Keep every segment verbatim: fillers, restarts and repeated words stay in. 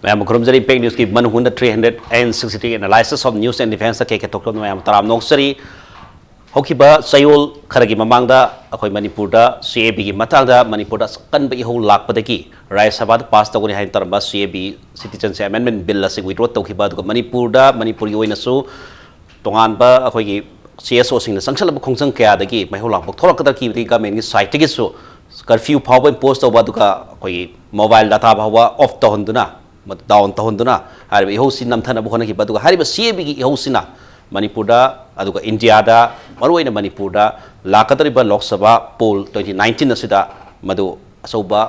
ꯃꯌꯥꯝꯕꯨ ꯈꯨꯔꯨꯝꯖꯔꯤ꯫ ꯏꯝꯄꯦꯛ ꯅ꯭ꯌꯨꯁꯀꯤ ꯃꯅꯨꯡ ꯍꯨꯠꯅ three hundred and sixty three analysis of news and defense ꯀꯦ ꯀꯦ ꯊꯣꯛꯇꯣꯛꯅ ꯃꯌꯥꯝ ꯇꯔꯥꯝꯅ ꯑꯣꯛꯆꯔꯤ꯫ ꯍꯧꯈꯤꯕ ꯆꯌꯣꯜ ꯈꯔꯒꯤ ꯃꯃꯥꯡꯗ ꯑꯩꯈꯣꯏ ꯃꯅꯤꯄꯨꯔꯗ C A B ꯒꯤ ꯃꯇꯥꯡꯗ ꯃꯅꯤꯄꯨꯔꯗ ꯑꯀꯟꯕ ꯏꯍꯧ ꯂꯥꯛꯄꯗꯒꯤ ꯔꯥꯖ꯭ꯌ ꯁꯚꯥꯗ ꯄꯥꯁ ꯇꯧꯒꯅꯤ ꯍꯥꯏꯅ ꯇꯧꯔꯝꯕ C A B Citizenship Amendment Bill ꯑꯁꯤ withdraw ꯇꯧꯈꯤꯕ, ꯑꯗꯨꯒ ꯃꯅꯤꯄꯨꯔꯗ, ꯃꯅꯤꯄꯨꯔꯒꯤ ꯑꯣꯏꯅꯁꯨ ꯇꯣꯉꯥꯟꯕ ꯑꯩꯈꯣꯏꯒꯤ C S O ꯁꯤꯡꯅ ꯆꯪꯁꯜꯂꯕ ꯈꯣꯡꯖꯪ ꯀꯌꯥꯗꯒꯤ ꯃꯩꯍꯧ ꯂꯥꯡꯄꯣꯛ ꯊꯣꯛꯂꯛꯀꯗꯕꯒꯤ government ꯀꯤ side ꯇꯒꯤꯁꯨ curfew ꯐꯥꯎꯕ impose ꯇꯧꯕ, ꯑꯗꯨꯒ ꯑꯩꯈꯣꯏꯒꯤ mobile data ꯐꯥꯎꯕ off ꯇꯧꯍꯟꯗꯨꯅ, down ꯇꯧꯍꯟꯗꯨꯅ ꯍꯥꯏꯔꯤꯕ ꯏꯍꯧꯁꯤ ꯅꯝꯊꯅꯕ ꯍꯣꯠꯅꯈꯤꯕ, ꯑꯗꯨꯒ ꯍꯥꯏꯔꯤꯕ C A B ꯒꯤ ꯏꯍꯧꯁꯤꯅ ꯃꯅꯤꯄꯨꯔꯗ, ꯑꯗꯨꯒ ꯏꯟꯗꯤꯌꯥꯗ, ꯃꯔꯨꯑꯣꯏꯅ ꯃꯅꯤꯄꯨꯔꯗ ꯂꯥꯛꯀꯗꯧꯔꯤꯕ Lok Sabha poll twenty nineteen ꯑꯁꯤꯗ ꯃꯗꯨ ꯑꯆꯧꯕ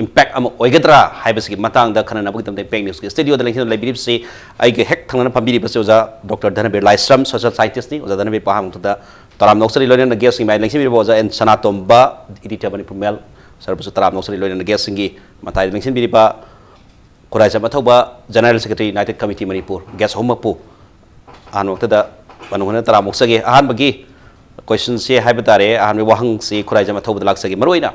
impact ꯑꯃ ꯑꯣꯏꯒꯗ꯭ꯔꯥ ꯍꯥꯏꯕꯁꯤꯒꯤ ꯃꯇꯥꯡꯗ ꯈꯟꯅꯅꯕꯒꯤꯗꯃꯛꯇ ꯏꯝꯄꯦꯛ ꯅ꯭ꯌꯨꯁꯀꯤ studioꯗ ꯂꯦꯡꯁꯤꯟꯗꯨꯅ ꯂꯩꯕꯤꯔꯤꯕꯁꯤ ꯑꯩꯒꯤ ꯍꯦꯛ ꯊꯪꯅꯅ ꯐꯝꯕꯤꯔꯤꯕꯁꯤ ꯑꯣꯖꯥ ꯗꯣꯛꯇꯔ ꯙꯅꯕꯤꯔ ꯂꯥꯏꯁ꯭ꯔꯝ, social scientistꯅꯤ꯫ ꯑꯣꯖꯥ ꯙꯅꯕꯤꯔ ꯄꯥꯍꯥꯡꯗꯨꯗ ꯇꯔꯥꯝꯅ ꯑꯣꯛꯆꯔꯤ꯫ ꯂꯣꯏꯅꯅ guestꯁꯤꯡ ꯃꯌꯥꯏ ꯂꯦꯡꯁꯤꯟꯕꯤꯔꯤꯕ ꯑꯣꯖꯥ and Sanatomba, editor Manipur Mail, sirꯕꯨꯁꯨ ꯇꯔꯥꯝꯅ ꯑꯣꯛꯆꯔꯤ꯫ ꯂꯣꯏꯅꯅ guestꯁꯤꯡꯒꯤ ꯃꯇꯥꯏꯗ ꯂꯦꯡꯁꯤꯟꯕꯤꯔꯤꯕ Khuraijam ꯑꯊꯧꯕ, General Secretary, United Committee Manipur, guest ꯑꯍꯨꯝꯃꯛꯄꯨ ꯑꯍꯥꯟꯕꯃꯛꯇꯗ ꯃꯅꯨꯡ ꯍꯟꯅ ꯇꯔꯥꯝꯅ ꯑꯣꯛꯆꯒꯦ꯫ ꯑꯍꯥꯟꯕꯒꯤ questionꯁꯤ ꯍꯥꯏꯕ ꯇꯥꯔꯦ, ꯑꯍꯥꯟꯕꯒꯤ ꯋꯥꯍꯪꯁꯤ ꯈꯨꯔꯥꯏꯖꯝ ꯑꯊꯧꯕꯗ ꯂꯥꯛꯆꯒꯦ꯫ ꯃꯔꯨꯑꯣꯏꯅ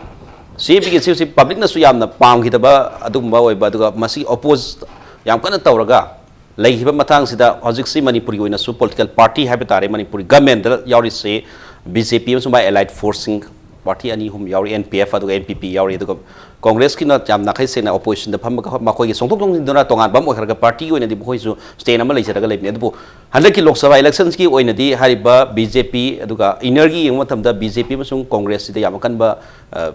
C A B ꯒꯤ ꯁꯤ ꯍꯧꯖꯤꯛ publicꯅꯁꯨ ꯌꯥꯝꯅ ꯄꯥꯝꯈꯤꯗꯕ ꯑꯗꯨꯒꯨꯝꯕ ꯑꯣꯏꯕ, ꯑꯗꯨꯒ ꯃꯁꯤ oppose ꯌꯥꯝ ꯀꯟꯅ ꯇꯧꯔꯒ ꯂꯩꯈꯤꯕ ꯃꯇꯥꯡꯁꯤꯗ ꯍꯧꯖꯤꯛꯁꯤ ꯃꯅꯤꯄꯨꯔꯒꯤ ꯑꯣꯏꯅꯁꯨ political party ꯍꯥꯏꯕ ꯇꯥꯔꯦ, ꯃꯅꯤꯄꯨꯔꯒꯤ governmentꯗ ꯌꯥꯎꯔꯤꯁꯤ B J P ꯑꯃꯁꯨꯡ ꯃꯥꯏ allied forceꯁꯤꯡ, party ꯑꯅꯤ ꯑꯍꯨꯝ ꯌꯥꯎꯔꯤ, N P F ꯑꯗꯨꯒ N P P ꯌꯥꯎꯔꯤ, ꯑꯗꯨꯒ ꯀꯣꯡꯒ꯭ꯔꯦꯁꯀꯤꯅ ꯌꯥꯝ ꯅꯥꯈꯩ ꯁꯦꯡꯅ oppositionꯗ ꯐꯝꯃꯒ ꯃꯈꯣꯏꯒꯤ ꯆꯣꯡꯊꯣꯛ ꯆꯣꯡꯁꯤꯟꯗꯨꯅ ꯇꯣꯉꯥꯟꯕ ꯑꯃ ꯑꯣꯏꯈ꯭ꯔꯒ partyꯒꯤ ꯑꯣꯏꯅꯗꯤ ꯃꯈꯣꯏꯁꯨ stand ꯑꯃ ꯂꯩꯖꯔꯒ ꯂꯩꯕꯅꯤ꯫ ꯑꯗꯨꯕꯨ ꯍꯟꯗꯛꯀꯤ ꯂꯣꯛ ꯁꯚꯥ electionꯒꯤ ꯑꯣꯏꯅꯗꯤ ꯍꯥꯏꯔꯤꯕ B J P ꯑꯗꯨꯒ innerꯒꯤ ꯌꯦꯡꯕ ꯃꯇꯝꯗ B J P ꯑꯃꯁꯨꯡ ꯀꯣꯡꯒ꯭ꯔꯦꯁꯁꯤꯗ ꯌꯥꯝ ꯑꯀꯟꯕ, ꯑ,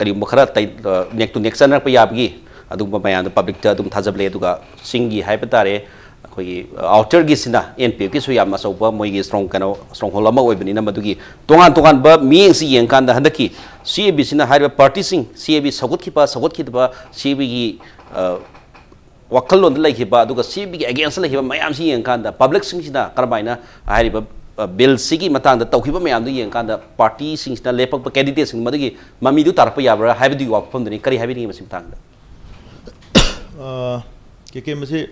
ꯀꯔꯤꯒꯨꯝꯕ ꯈꯔ ꯇꯩ-, ꯑ, neck to neck ꯆꯠꯅꯔꯛꯄ ꯌꯥꯕꯒꯤ ꯑꯗꯨꯒꯨꯝꯕ ꯃꯌꯥꯝꯗꯣ publicꯇ ꯑꯗꯨꯝ ꯊꯥꯖꯕ ꯂꯩ꯫ ꯑꯗꯨꯒ ꯆꯤꯡꯒꯤ ꯍꯥꯏꯕ ꯇꯥꯔꯦ, ꯑꯩꯈꯣꯏꯒꯤ, ꯑ, outerꯒꯤꯁꯤꯅ N P Fꯀꯤꯁꯨ ꯌꯥꯝ ꯑꯆꯧꯕ ꯃꯣꯏꯒꯤ strong, ꯀꯩꯅꯣ, stronghold ꯑꯃ ꯑꯣꯏꯕꯅꯤꯅ ꯃꯗꯨꯒꯤ ꯇꯣꯉꯥꯟ ꯇꯣꯉꯥꯟꯕ ꯃꯤꯠꯌꯦꯡꯁꯤ ꯌꯦꯡꯀꯥꯟꯗ ꯍꯟꯗꯛꯀꯤ C A Bꯁꯤꯅ ꯍꯥꯏꯔꯤꯕ partyꯁꯤꯡ, C A B ꯁꯧꯒꯠꯈꯤꯕ, ꯁꯧꯒꯠꯈꯤꯗꯕ, C A Bꯒꯤ, ꯑ, ꯋꯥꯈꯜꯂꯣꯟꯗ ꯂꯩꯈꯤꯕ ꯑꯗꯨꯒ C A Bꯒꯤ againstꯇ ꯂꯩꯈꯤꯕ ꯃꯌꯥꯝꯁꯤ ꯌꯦꯡꯀꯥꯟꯗ publicꯁꯤꯡꯁꯤꯅ ꯀꯔꯝꯍꯥꯏꯅ ꯍꯥꯏꯔꯤꯕ, ꯑ, billꯁꯤꯒꯤ ꯃꯇꯥꯡꯗ ꯇꯧꯈꯤꯕ ꯃꯌꯥꯝꯗꯨ ꯌꯦꯡꯀꯥꯟꯗ partyꯁꯤꯡꯁꯤꯅ ꯂꯦꯞꯄꯛꯄ candidateꯁꯤꯡ ꯃꯗꯨꯒꯤ ꯃꯃꯤꯗꯨ ꯇꯥꯔꯛꯄ ꯌꯥꯕ꯭ꯔꯥ ꯍꯥꯏꯕꯗꯨꯒꯤ ꯋꯥꯐꯝꯗꯨꯅꯤ꯫ ꯀꯔꯤ ꯍꯥꯏꯕꯤꯅꯤꯡꯉꯤ ꯃꯁꯤ ꯃꯇꯥꯡꯗ? ꯑ, ꯀꯦ ꯀꯦ, ꯃꯁꯤ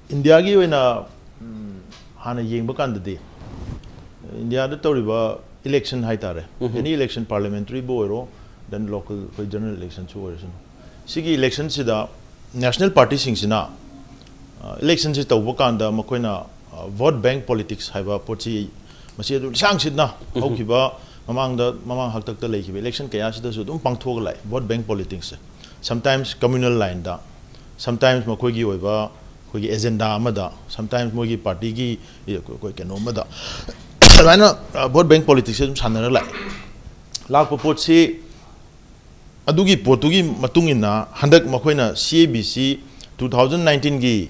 ꯏꯟꯗꯤꯌꯥꯒꯤ ꯑꯣꯏꯅ, ꯎꯝ, ꯍꯥꯟꯅ ꯌꯦꯡꯕ ꯀꯥꯟꯗꯗꯤ ꯏꯟꯗꯤꯌꯥꯗ ꯇꯧꯔꯤꯕ election ꯍꯥꯏꯇꯥꯔꯦ, ꯎꯝꯍꯨꯝ꯫ Any election, parliamentaryꯕꯨ ꯑꯣꯏꯔꯣ, then local ꯑꯩꯈꯣꯏ general electionꯁꯨ ꯑꯣꯏꯔꯁꯅꯨ, ꯁꯤꯒꯤ electionꯁꯤꯗ ꯅꯦꯁꯅꯦꯜ ꯄꯥꯔꯇꯤꯁꯤꯡꯁꯤꯅ ꯏꯂꯦꯛꯁꯟꯁꯤ ꯇꯧꯕ ꯀꯥꯟꯗ ꯃꯈꯣꯏꯅ ꯚꯣꯠ ꯕꯦꯡꯛ ꯄꯣꯂꯤꯇꯤꯛꯁ ꯍꯥꯏꯕ ꯄꯣꯠꯁꯤ, ꯃꯁꯤ ꯑꯗꯨꯝ ꯂꯤꯁꯥꯡ ꯁꯤꯠꯅ ꯍꯧꯈꯤꯕ ꯃꯃꯥꯡꯗ, ꯃꯃꯥꯡ ꯍꯥꯛꯇꯛꯇ ꯂꯩꯈꯤꯕ ꯏꯂꯦꯛꯁꯟ ꯀꯌꯥꯁꯤꯗꯁꯨ ꯑꯗꯨꯝ ꯄꯥꯡꯊꯣꯛꯑꯒ ꯂꯥꯛꯑꯦ, ꯚꯣꯠ ꯕꯦꯡꯛ ꯄꯣꯂꯤꯇꯤꯛꯁꯁꯦ꯫ ꯁꯝꯇꯥꯏꯝꯁ ꯀꯝꯃ꯭ꯌꯨꯅꯦꯜ ꯂꯥꯏꯟꯗ, ꯁꯝꯇꯥꯏꯝꯁ ꯃꯈꯣꯏꯒꯤ ꯑꯣꯏꯕ ꯑꯩꯈꯣꯏꯒꯤ ꯑꯦꯖꯦꯟꯗꯥ ꯑꯃꯗ, ꯁꯝꯇꯥꯏꯝꯁ ꯃꯣꯏꯒꯤ ꯄꯥꯔꯇꯤꯒꯤ, ꯑꯩꯈꯣꯏ ꯀꯩꯅꯣ ꯑꯃꯗ, ꯑꯗꯨꯃꯥꯏꯅ ꯚꯣꯠ ꯕꯦꯡꯛ ꯄꯣꯂꯤꯇꯤꯛꯁꯁꯦ ꯑꯗꯨꯝ ꯁꯥꯟꯅꯔ ꯂꯥꯛꯑꯦ꯫ ꯂꯥꯛꯄ ꯄꯣꯠꯁꯤ, ꯑꯗꯨꯒꯤ ꯄꯣꯠꯇꯨꯒꯤ ꯃꯇꯨꯡ ꯏꯟꯅ ꯍꯟꯗꯛ ꯃꯈꯣꯏꯅ ꯁꯤ A B C two thousand ꯅꯥꯏꯟꯇꯤꯟꯒꯤ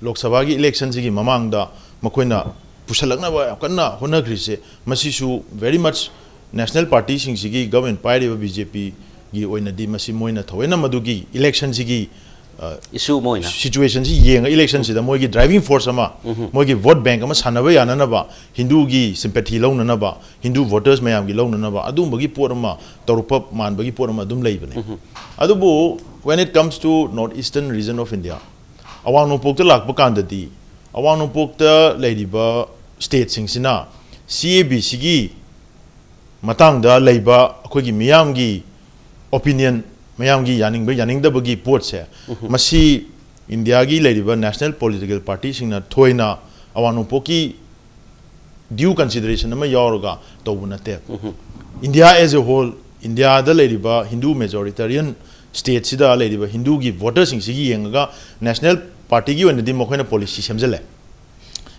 ꯂꯣꯛ ꯁꯚꯥꯒꯤ ꯏꯂꯦꯛꯁꯟꯁꯤꯒꯤ ꯃꯃꯥꯡꯗ ꯃꯈꯣꯏꯅ ꯄꯨꯁꯜꯂꯛꯅꯕ ꯌꯥꯝ ꯀꯟꯅ ꯍꯣꯠꯅꯈ꯭ꯔꯤꯁꯦ, ꯃꯁꯤꯁꯨ ꯚꯦꯔꯤ ꯃꯆ ꯅꯦꯁꯅꯦꯜ ꯄꯥꯔꯇꯤꯁꯤꯡꯁꯤꯒꯤ, ꯒꯚꯔꯟꯃꯦꯟ ꯄꯥꯏꯔꯤꯕ ꯕꯤ ꯖꯦ ꯄꯤꯒꯤ ꯑꯣꯏꯅꯗꯤ ꯃꯁꯤ ꯃꯣꯏꯅ ꯊꯑꯣꯏꯅ ꯃꯗꯨꯒꯤ ꯏꯂꯦꯛꯁꯟꯁꯤꯒꯤ, ꯑ, ꯏꯁꯨ ꯑꯃ ꯑꯣꯏꯅ꯫ ꯁꯤꯆꯨꯋꯦꯁꯟꯁꯤ ꯌꯦꯡꯉ ꯏꯂꯦꯛꯁꯟꯁꯤꯗ ꯃꯣꯏꯒꯤ ꯗ꯭ꯔꯥꯏꯚꯤꯡ ꯐꯣꯔꯁ ꯑꯃ, ꯃꯣꯏꯒꯤ ꯚꯣꯠ ꯕꯦꯡꯛ ꯑꯃ ꯁꯥꯟꯅꯕ ꯌꯥꯅꯅꯕ, ꯍꯤꯟꯗꯨꯒꯤ ꯁꯤꯝꯄꯦꯊꯤ ꯂꯧꯅꯅꯕ, ꯍꯤꯟꯗꯨ ꯚꯣꯇꯔꯁ ꯃꯌꯥꯝꯒꯤ ꯂꯧꯅꯅꯕ ꯑꯗꯨꯒꯨꯝꯕꯒꯤ ꯄꯣꯠ ꯑꯃ ꯇꯧꯔꯛꯄ ꯃꯥꯟꯕꯒꯤ ꯄꯣꯠ ꯑꯃ ꯑꯗꯨꯝ ꯂꯩꯕꯅꯦ꯫ ꯑꯗꯨꯕꯨ when it comes to North Eastern region of India, ꯑꯋꯥꯡ ꯅꯣꯡꯄꯣꯛꯇ ꯂꯥꯛꯄ ꯀꯥꯟꯗꯗꯤ, ꯑꯋꯥꯡ ꯅꯣꯡꯄꯣꯛꯇ ꯂꯩꯔꯤꯕ ꯁ꯭ꯇꯦꯠꯁꯤꯡꯁꯤꯅ ꯁꯤ ꯑꯦ ꯕꯤ ꯁꯤꯒꯤ ꯃꯇꯥꯡꯗ ꯂꯩꯕ ꯑꯩꯈꯣꯏꯒꯤ ꯃꯤꯌꯥꯝꯒꯤ ꯑꯣꯄꯤꯅꯤꯌꯟ, ꯃꯌꯥꯝꯒꯤ ꯌꯥꯅꯤꯡꯕ ꯌꯥꯅꯤꯡꯗꯕꯒꯤ ꯄꯣꯠꯁꯦ, ꯃꯁꯤ ꯏꯟꯗꯤꯌꯥꯒꯤ ꯂꯩꯔꯤꯕ ꯅꯦꯁꯅꯦꯜ ꯄꯣꯂꯤꯇꯤꯀꯦꯜ ꯄꯥꯔꯇꯤꯁꯤꯡꯅ ꯊꯣꯏꯅ ꯑꯋꯥꯡ ꯅꯣꯡꯄꯣꯛꯀꯤ ꯗ꯭ꯌꯨ ꯀꯟꯁꯤꯗꯔꯦꯁꯟ ꯑꯃ ꯌꯥꯎꯔꯒ ꯇꯧꯕ ꯅꯠꯇꯦ꯫ ꯏꯟꯗꯤꯌꯥ ꯑꯦꯖ ꯑꯦ ꯍꯣꯜ, ꯏꯟꯗꯤꯌꯥꯗ ꯂꯩꯔꯤꯕ ꯍꯤꯟꯗꯨ ꯃꯦꯖꯣꯔꯤꯇꯦꯔꯤꯌꯟ ꯁ꯭ꯇꯦꯠꯁꯤꯗ ꯂꯩꯔꯤꯕ ꯍꯤꯟꯗꯨꯒꯤ ꯚꯣꯇꯔꯁꯤꯡꯁꯤꯒꯤ ꯌꯦꯡꯉꯒ ꯅꯦꯁꯅꯦꯜ ꯄꯥꯔꯇꯤꯒꯤ ꯑꯣꯏꯅꯗꯤ ꯃꯈꯣꯏꯅ ꯄꯣꯂꯤꯁꯤ ꯁꯦꯝꯖꯤꯜꯂꯦ꯫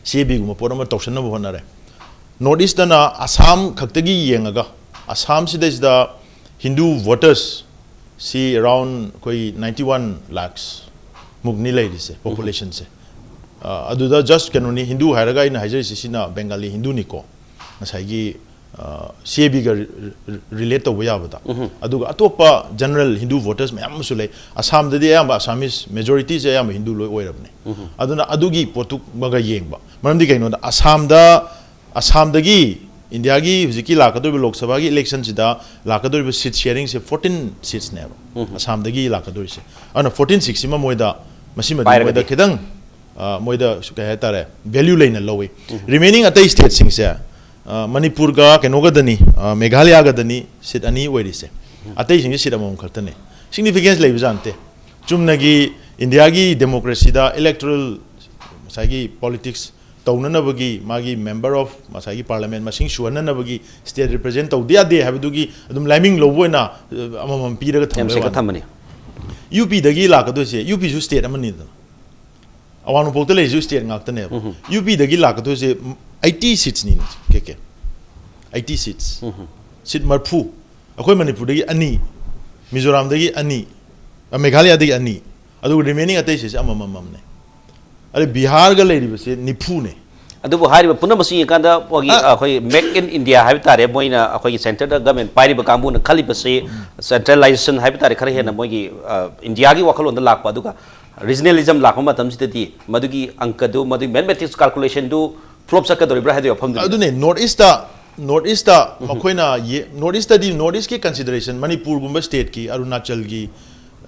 ꯁꯤ ꯑꯦ ꯕꯤꯒꯨꯝꯕ ꯄꯣꯠ ꯑꯃ ꯇꯧꯁꯟꯅꯕ ꯍꯣꯠꯅꯔꯦ꯫ ꯅꯣꯔꯠ ꯏꯁꯇꯅ ꯑꯁꯥꯝ ꯈꯛꯇꯒꯤ ꯌꯦꯡꯉꯒ, ꯑꯁꯥꯝꯁꯤꯗꯩꯁꯤꯗ ꯍꯤꯟꯗꯨ ꯚꯣꯇꯔꯁ ꯁꯤ ꯑꯦꯔꯥꯎꯟ ꯑꯩꯈꯣꯏ ꯅꯥꯏꯟꯇꯤ ꯋꯥꯟ ꯂꯥꯛꯁ ꯃꯨꯛꯅꯤ ꯂꯩꯔꯤꯁꯦ, ꯄꯣꯄꯨꯂꯦꯁꯟꯁꯦ꯫ ꯑ, ꯑꯗꯨꯗ ꯖꯁ ꯀꯩꯅꯣꯅꯤ, ꯍꯤꯟꯗꯨ ꯍꯥꯏꯔꯒ ꯑꯩꯅ ꯍꯥꯏꯖꯔꯤꯁꯦ ꯁꯤꯅ ꯕꯦꯡꯒꯥꯂꯤ ꯍꯤꯟꯗꯨꯅꯤꯀꯣ, ꯉꯁꯥꯏꯒꯤ ꯁꯤ ꯑꯦ ꯕꯤꯒ ꯔꯤꯂꯦꯠ ꯇꯧꯕ ꯌꯥꯕꯗ꯫ ꯑꯗꯨꯒ ꯑꯇꯣꯞꯄ ꯖꯦꯅꯔꯦꯜ ꯍꯤꯟꯗꯨ ꯚꯣꯇꯔꯁ ꯃꯌꯥꯝ ꯑꯃꯁꯨ ꯂꯩ꯫ ꯑꯁꯥꯝꯗꯗꯤ ꯑꯌꯥꯝꯕ ꯑꯁꯥꯃꯤꯁ ꯃꯦꯖꯣꯔꯤꯇꯤꯁꯦ ꯑꯌꯥꯝꯕ ꯍꯤꯟꯗꯨ ꯂꯣꯏ ꯑꯣꯏꯔꯕꯅꯦ꯫ ꯑꯗꯨꯅ ꯑꯗꯨꯒꯤ ꯄꯣꯠꯇꯨꯃꯒ ꯌꯦꯡꯕ꯫ ꯃꯔꯝꯗꯤ ꯀꯩꯅꯣꯗ ꯑꯁꯥꯝꯗ, ꯑꯁꯥꯝꯗꯒꯤ ꯏꯟꯗꯤꯌꯥꯒꯤ ꯍꯧꯖꯤꯛꯀꯤ ꯂꯥꯛꯀꯗꯧꯔꯤꯕ ꯂꯣꯛ ꯁꯚꯥꯒꯤ ꯏꯂꯦꯛꯁꯟꯁꯤꯗ ꯂꯥꯛꯀꯗꯧꯔꯤꯕ ꯁꯤꯠ ꯁꯤꯌꯥꯔꯤꯡꯁꯦ ꯐꯣꯔꯇꯤꯟ ꯁꯤꯠꯁꯅꯦꯕ ꯑꯁꯥꯝꯗꯒꯤ ꯂꯥꯛꯀꯗꯧꯔꯤꯁꯦ꯫ ꯑꯗꯨꯅ ꯐꯣꯔꯇꯤꯟ ꯁꯤꯠꯁꯤꯃ ꯃꯣꯏꯗ, ꯃꯁꯤꯃꯗꯤ ꯃꯣꯏꯗ ꯄꯥꯏꯔꯒꯗꯤ꯫ ꯈꯤꯇꯪ, ꯑ, ꯃꯣꯏꯗ ꯁꯨ-, ꯀꯩ ꯍꯥꯏꯇꯥꯔꯦ, ꯚꯦꯂ꯭ꯌꯨ ꯂꯩꯅ ꯂꯧꯏ꯫ ꯔꯤꯃꯦꯅꯤꯡ ꯑꯇꯩ ꯁ꯭ꯇꯦꯠꯁꯤꯡꯁꯦ, ꯑ, ꯃꯅꯤꯄꯨꯔꯒ ꯀꯩꯅꯣꯒꯗꯅꯤ, ꯑ, ꯃꯦꯘꯥꯂꯌꯥꯒꯗꯅꯤ ꯁꯤꯠ ꯑꯅꯤ ꯑꯣꯏꯔꯤꯁꯦ꯫ ꯑꯇꯩꯁꯤꯡꯁꯦ ꯁꯤꯠ ꯑꯃꯃꯝ ꯈꯛꯇꯅꯦ꯫ ꯁꯤꯒꯅꯤꯐꯤꯀꯦꯟꯁ ꯂꯩꯕꯖꯥꯠ ꯅꯠꯇꯦ꯫ ꯆꯨꯝꯅꯒꯤ ꯏꯟꯗꯤꯌꯥꯒꯤ ꯗꯦꯃꯣꯀ꯭ꯔꯦꯁꯤꯗ ꯏꯂꯦꯛꯇꯣꯔꯦꯜ, ꯉꯁꯥꯏꯒꯤ ꯄꯣꯂꯤꯇꯤꯛꯁ ꯇꯧꯅꯅꯕꯒꯤ, ꯃꯥꯒꯤ ꯃꯦꯝꯕꯔ ꯑꯣꯐ ꯉꯁꯥꯏꯒꯤ ꯄꯥꯔꯂꯤꯌꯥꯃꯦꯟ ꯃꯁꯤꯡ ꯁꯨꯍꯟꯅꯅꯕꯒꯤ ꯁ꯭ꯇꯦꯠ ꯔꯤꯄ꯭ꯔꯖꯦꯟ ꯇꯧꯗ ꯌꯥꯗꯦ ꯍꯥꯏꯕꯗꯨꯒꯤ ꯑꯗꯨꯝ ꯂꯥꯏꯃꯤꯡ ꯂꯧꯕ ꯑꯣꯏꯅ, ꯑ, ꯑꯃꯃꯝ ꯄꯤꯔꯒ ꯊꯝꯕꯩ ꯋꯥꯅꯤ꯫ ꯊꯝꯕꯅꯤ꯫ ꯌꯨ ꯄꯤꯗꯒꯤ ꯂꯥꯛꯀꯗꯣꯏꯁꯦ, ꯌꯨ ꯄꯤꯁꯨ ꯁ꯭ꯇꯦꯠ ꯑꯃꯅꯤꯗꯅ, ꯑꯋꯥꯡ ꯅꯣꯡꯄꯣꯛꯇ ꯂꯩꯔꯤꯁꯨ ꯁ꯭ꯇꯦꯠ ꯉꯥꯛꯇꯅꯦꯕ꯫ ꯌꯨ ꯄꯤꯗꯒꯤ ꯂꯥꯛꯀꯗꯣꯏꯁꯦ ꯑꯩꯠꯇꯤ ꯁꯤꯠꯁꯅꯤꯅꯦ, ꯀꯦ ꯀꯦ꯫ Eighty seats. ꯁꯤꯠ ꯃꯔꯤꯐꯨ꯫ ꯑꯩꯈꯣꯏ ꯃꯅꯤꯄꯨꯔꯗꯒꯤ ꯑꯅꯤ, ꯃꯤꯖꯣꯔꯥꯝꯗꯒꯤ ꯑꯅꯤ, ꯑ, ꯃꯦꯘꯥꯂꯌꯥꯗꯒꯤ ꯑꯅꯤ, ꯑꯗꯨꯒ ꯔꯤꯃꯦꯅꯤꯡ ꯑꯇꯩꯁꯤꯁꯦ ꯑꯃꯃꯝꯅꯦ꯫ ꯑꯗꯩ ꯕꯤꯍꯥꯔꯒ ꯂꯩꯔꯤꯕꯁꯦ ꯅꯤꯐꯨꯅꯦ꯫ ꯑꯗꯨꯕꯨ ꯍꯥꯏꯔꯤꯕ ꯄꯨꯝꯅꯃꯛꯁꯤ ꯌꯦꯡꯀꯥꯟꯗ ꯃꯣꯏꯒꯤ, ꯑ, ꯑꯩꯈꯣꯏ Make in India ꯍꯥꯏꯕ ꯇꯥꯔꯦ, ꯃꯣꯏꯅ ꯑꯩꯈꯣꯏꯒꯤ ꯁꯦꯟꯇꯔꯗ ꯒꯃꯦꯟ ꯄꯥꯏꯔꯤꯕ ꯀꯥꯡꯕꯨꯅ ꯈꯜꯂꯤꯕꯁꯤ ꯁꯦꯟꯇ꯭ꯔꯦꯂꯥꯏꯖꯦꯁꯟ ꯍꯥꯏꯕ ꯇꯥꯔꯦ, ꯈꯔ ꯍꯦꯟꯅ ꯃꯣꯏꯒꯤ, ꯑ, ꯏꯟꯗꯤꯌꯥꯒꯤ ꯋꯥꯈꯜꯂꯣꯟꯗ ꯂꯥꯛꯄ, ꯑꯗꯨꯒ ꯔꯤꯖꯅꯦꯂꯤꯖꯝ ꯂꯥꯛꯄ ꯃꯇꯝꯁꯤꯗꯗꯤ ꯃꯗꯨꯒꯤ ꯑꯪꯀꯗꯨ, ꯃꯗꯨꯒꯤ ꯃꯦꯊꯃꯦꯇꯤꯛꯁ ꯀꯥꯜꯀꯨꯂꯦꯁꯟꯗꯨ ꯐ꯭ꯂꯣꯞ ꯆꯠꯀꯗꯧꯔꯤꯕ꯭ꯔꯥ ꯍꯥꯏꯗꯨꯒꯤ ꯋꯥꯐꯝꯗꯨꯅꯤ꯫ ꯑꯗꯨꯅꯦ, ꯅꯣꯔꯠ ꯏꯁꯇ, ꯅꯣꯔꯠ ꯏꯁꯇ ꯃꯈꯣꯏꯅ ꯌꯦ-, ꯅꯣꯔꯠ ꯏꯁꯇꯗꯤ, ꯅꯣꯔꯠ ꯏꯁꯀꯤ ꯀꯟꯁꯤꯗꯔꯦꯁꯟ, ꯃꯅꯤꯄꯨꯔꯒꯨꯝꯕ ꯁ꯭ꯇꯦꯠꯀꯤ, ꯑꯔꯨꯅꯥꯆꯜꯒꯤ,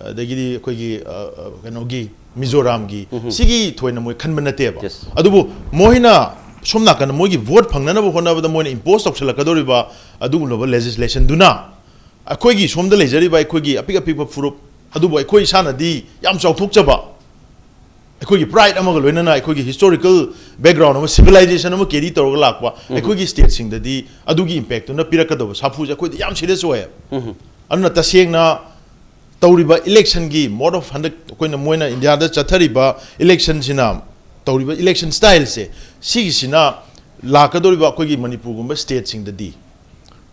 ꯑꯗꯒꯤꯗꯤ ꯑꯩꯈꯣꯏꯒꯤ, ꯑ, ꯑ, ꯀꯩꯅꯣꯒꯤ, ꯃꯤꯖꯣꯔꯥꯝꯒꯤ, ꯁꯤꯒꯤ ꯊꯣꯏꯅ ꯃꯣꯏ ꯈꯟꯕ ꯅꯠꯇꯦꯕ꯫ Yes. ꯑꯗꯨꯕꯨ ꯃꯣꯏꯅ ꯁꯣꯝ ꯅꯥꯀꯟꯗ ꯃꯣꯏꯒꯤ ꯚꯣꯠ ꯐꯪꯅꯅꯕ ꯍꯣꯠꯅꯕꯗ ꯃꯣꯏꯅ ꯏꯝꯄꯣꯁ ꯇꯧꯁꯜꯂꯛꯀꯗꯧꯔꯤꯕ ꯑꯗꯨꯒꯨꯝꯂꯕ ꯂꯦꯖꯤꯁꯂꯦꯁꯟꯗꯨꯅ ꯑꯩꯈꯣꯏꯒꯤ ꯁꯣꯝꯗ ꯂꯩꯖꯔꯤꯕ ꯑꯩꯈꯣꯏꯒꯤ ꯑꯄꯤꯛ ꯑꯄꯤꯛꯄ ꯐꯨꯔꯨꯞ, ꯑꯗꯨꯕꯨ ꯑꯩꯈꯣꯏ ꯏꯁꯥꯅꯗꯤ ꯌꯥꯝ ꯆꯥꯎꯊꯣꯛꯆꯕ, ꯑꯩꯈꯣꯏꯒꯤ ꯄ꯭ꯔꯥꯏꯗ ꯑꯃꯒ ꯂꯣꯏꯅꯅ ꯑꯩꯈꯣꯏꯒꯤ ꯍꯤꯁꯇꯣꯔꯤꯀꯦꯜ ꯕꯦꯛꯒ꯭ꯔꯥꯎꯟ ꯑꯃ, ꯁꯤꯚꯤꯂꯥꯏꯖꯦꯁꯟ ꯑꯃ ꯀꯦꯔꯤ ꯇꯧꯔꯒ ꯂꯥꯛꯄ ꯑꯩꯈꯣꯏꯒꯤ ꯁ꯭ꯇꯦꯠꯁꯤꯡꯗꯗꯤ ꯑꯗꯨꯒꯤ ꯏꯝꯄꯦꯛꯇꯨꯅ ꯄꯤꯔꯛꯀꯗꯧꯕ ꯁꯥꯐꯨꯁꯦ ꯑꯩꯈꯣꯏꯗ ꯌꯥꯝ ꯁꯤꯔꯤꯌꯁ ꯑꯣꯏꯌꯦꯕ꯫ ꯑꯗꯨꯅ ꯇꯁꯦꯡꯅ ꯇꯧꯔꯤꯕ ꯏꯂꯦꯛꯁꯟꯒꯤ ꯃꯣꯗ ꯑꯣꯐ ꯍꯟꯗꯛ ꯑꯩꯈꯣꯏꯅ, ꯃꯣꯏꯅ ꯏꯟꯗꯤꯌꯥꯗ ꯆꯠꯊꯔꯤꯕ ꯏꯂꯦꯛꯁꯟꯁꯤꯅ, ꯇꯧꯔꯤꯕ ꯏꯂꯦꯛꯁꯟ ꯁ꯭ꯇꯥꯏꯜꯁꯦ, ꯁꯤꯒꯤꯁꯤꯅ ꯂꯥꯛꯀꯗꯧꯔꯤꯕ ꯑꯩꯈꯣꯏꯒꯤ ꯃꯅꯤꯄꯨꯔꯒꯨꯝꯕ ꯁ꯭ꯇꯦꯠꯁꯤꯡꯗꯗꯤ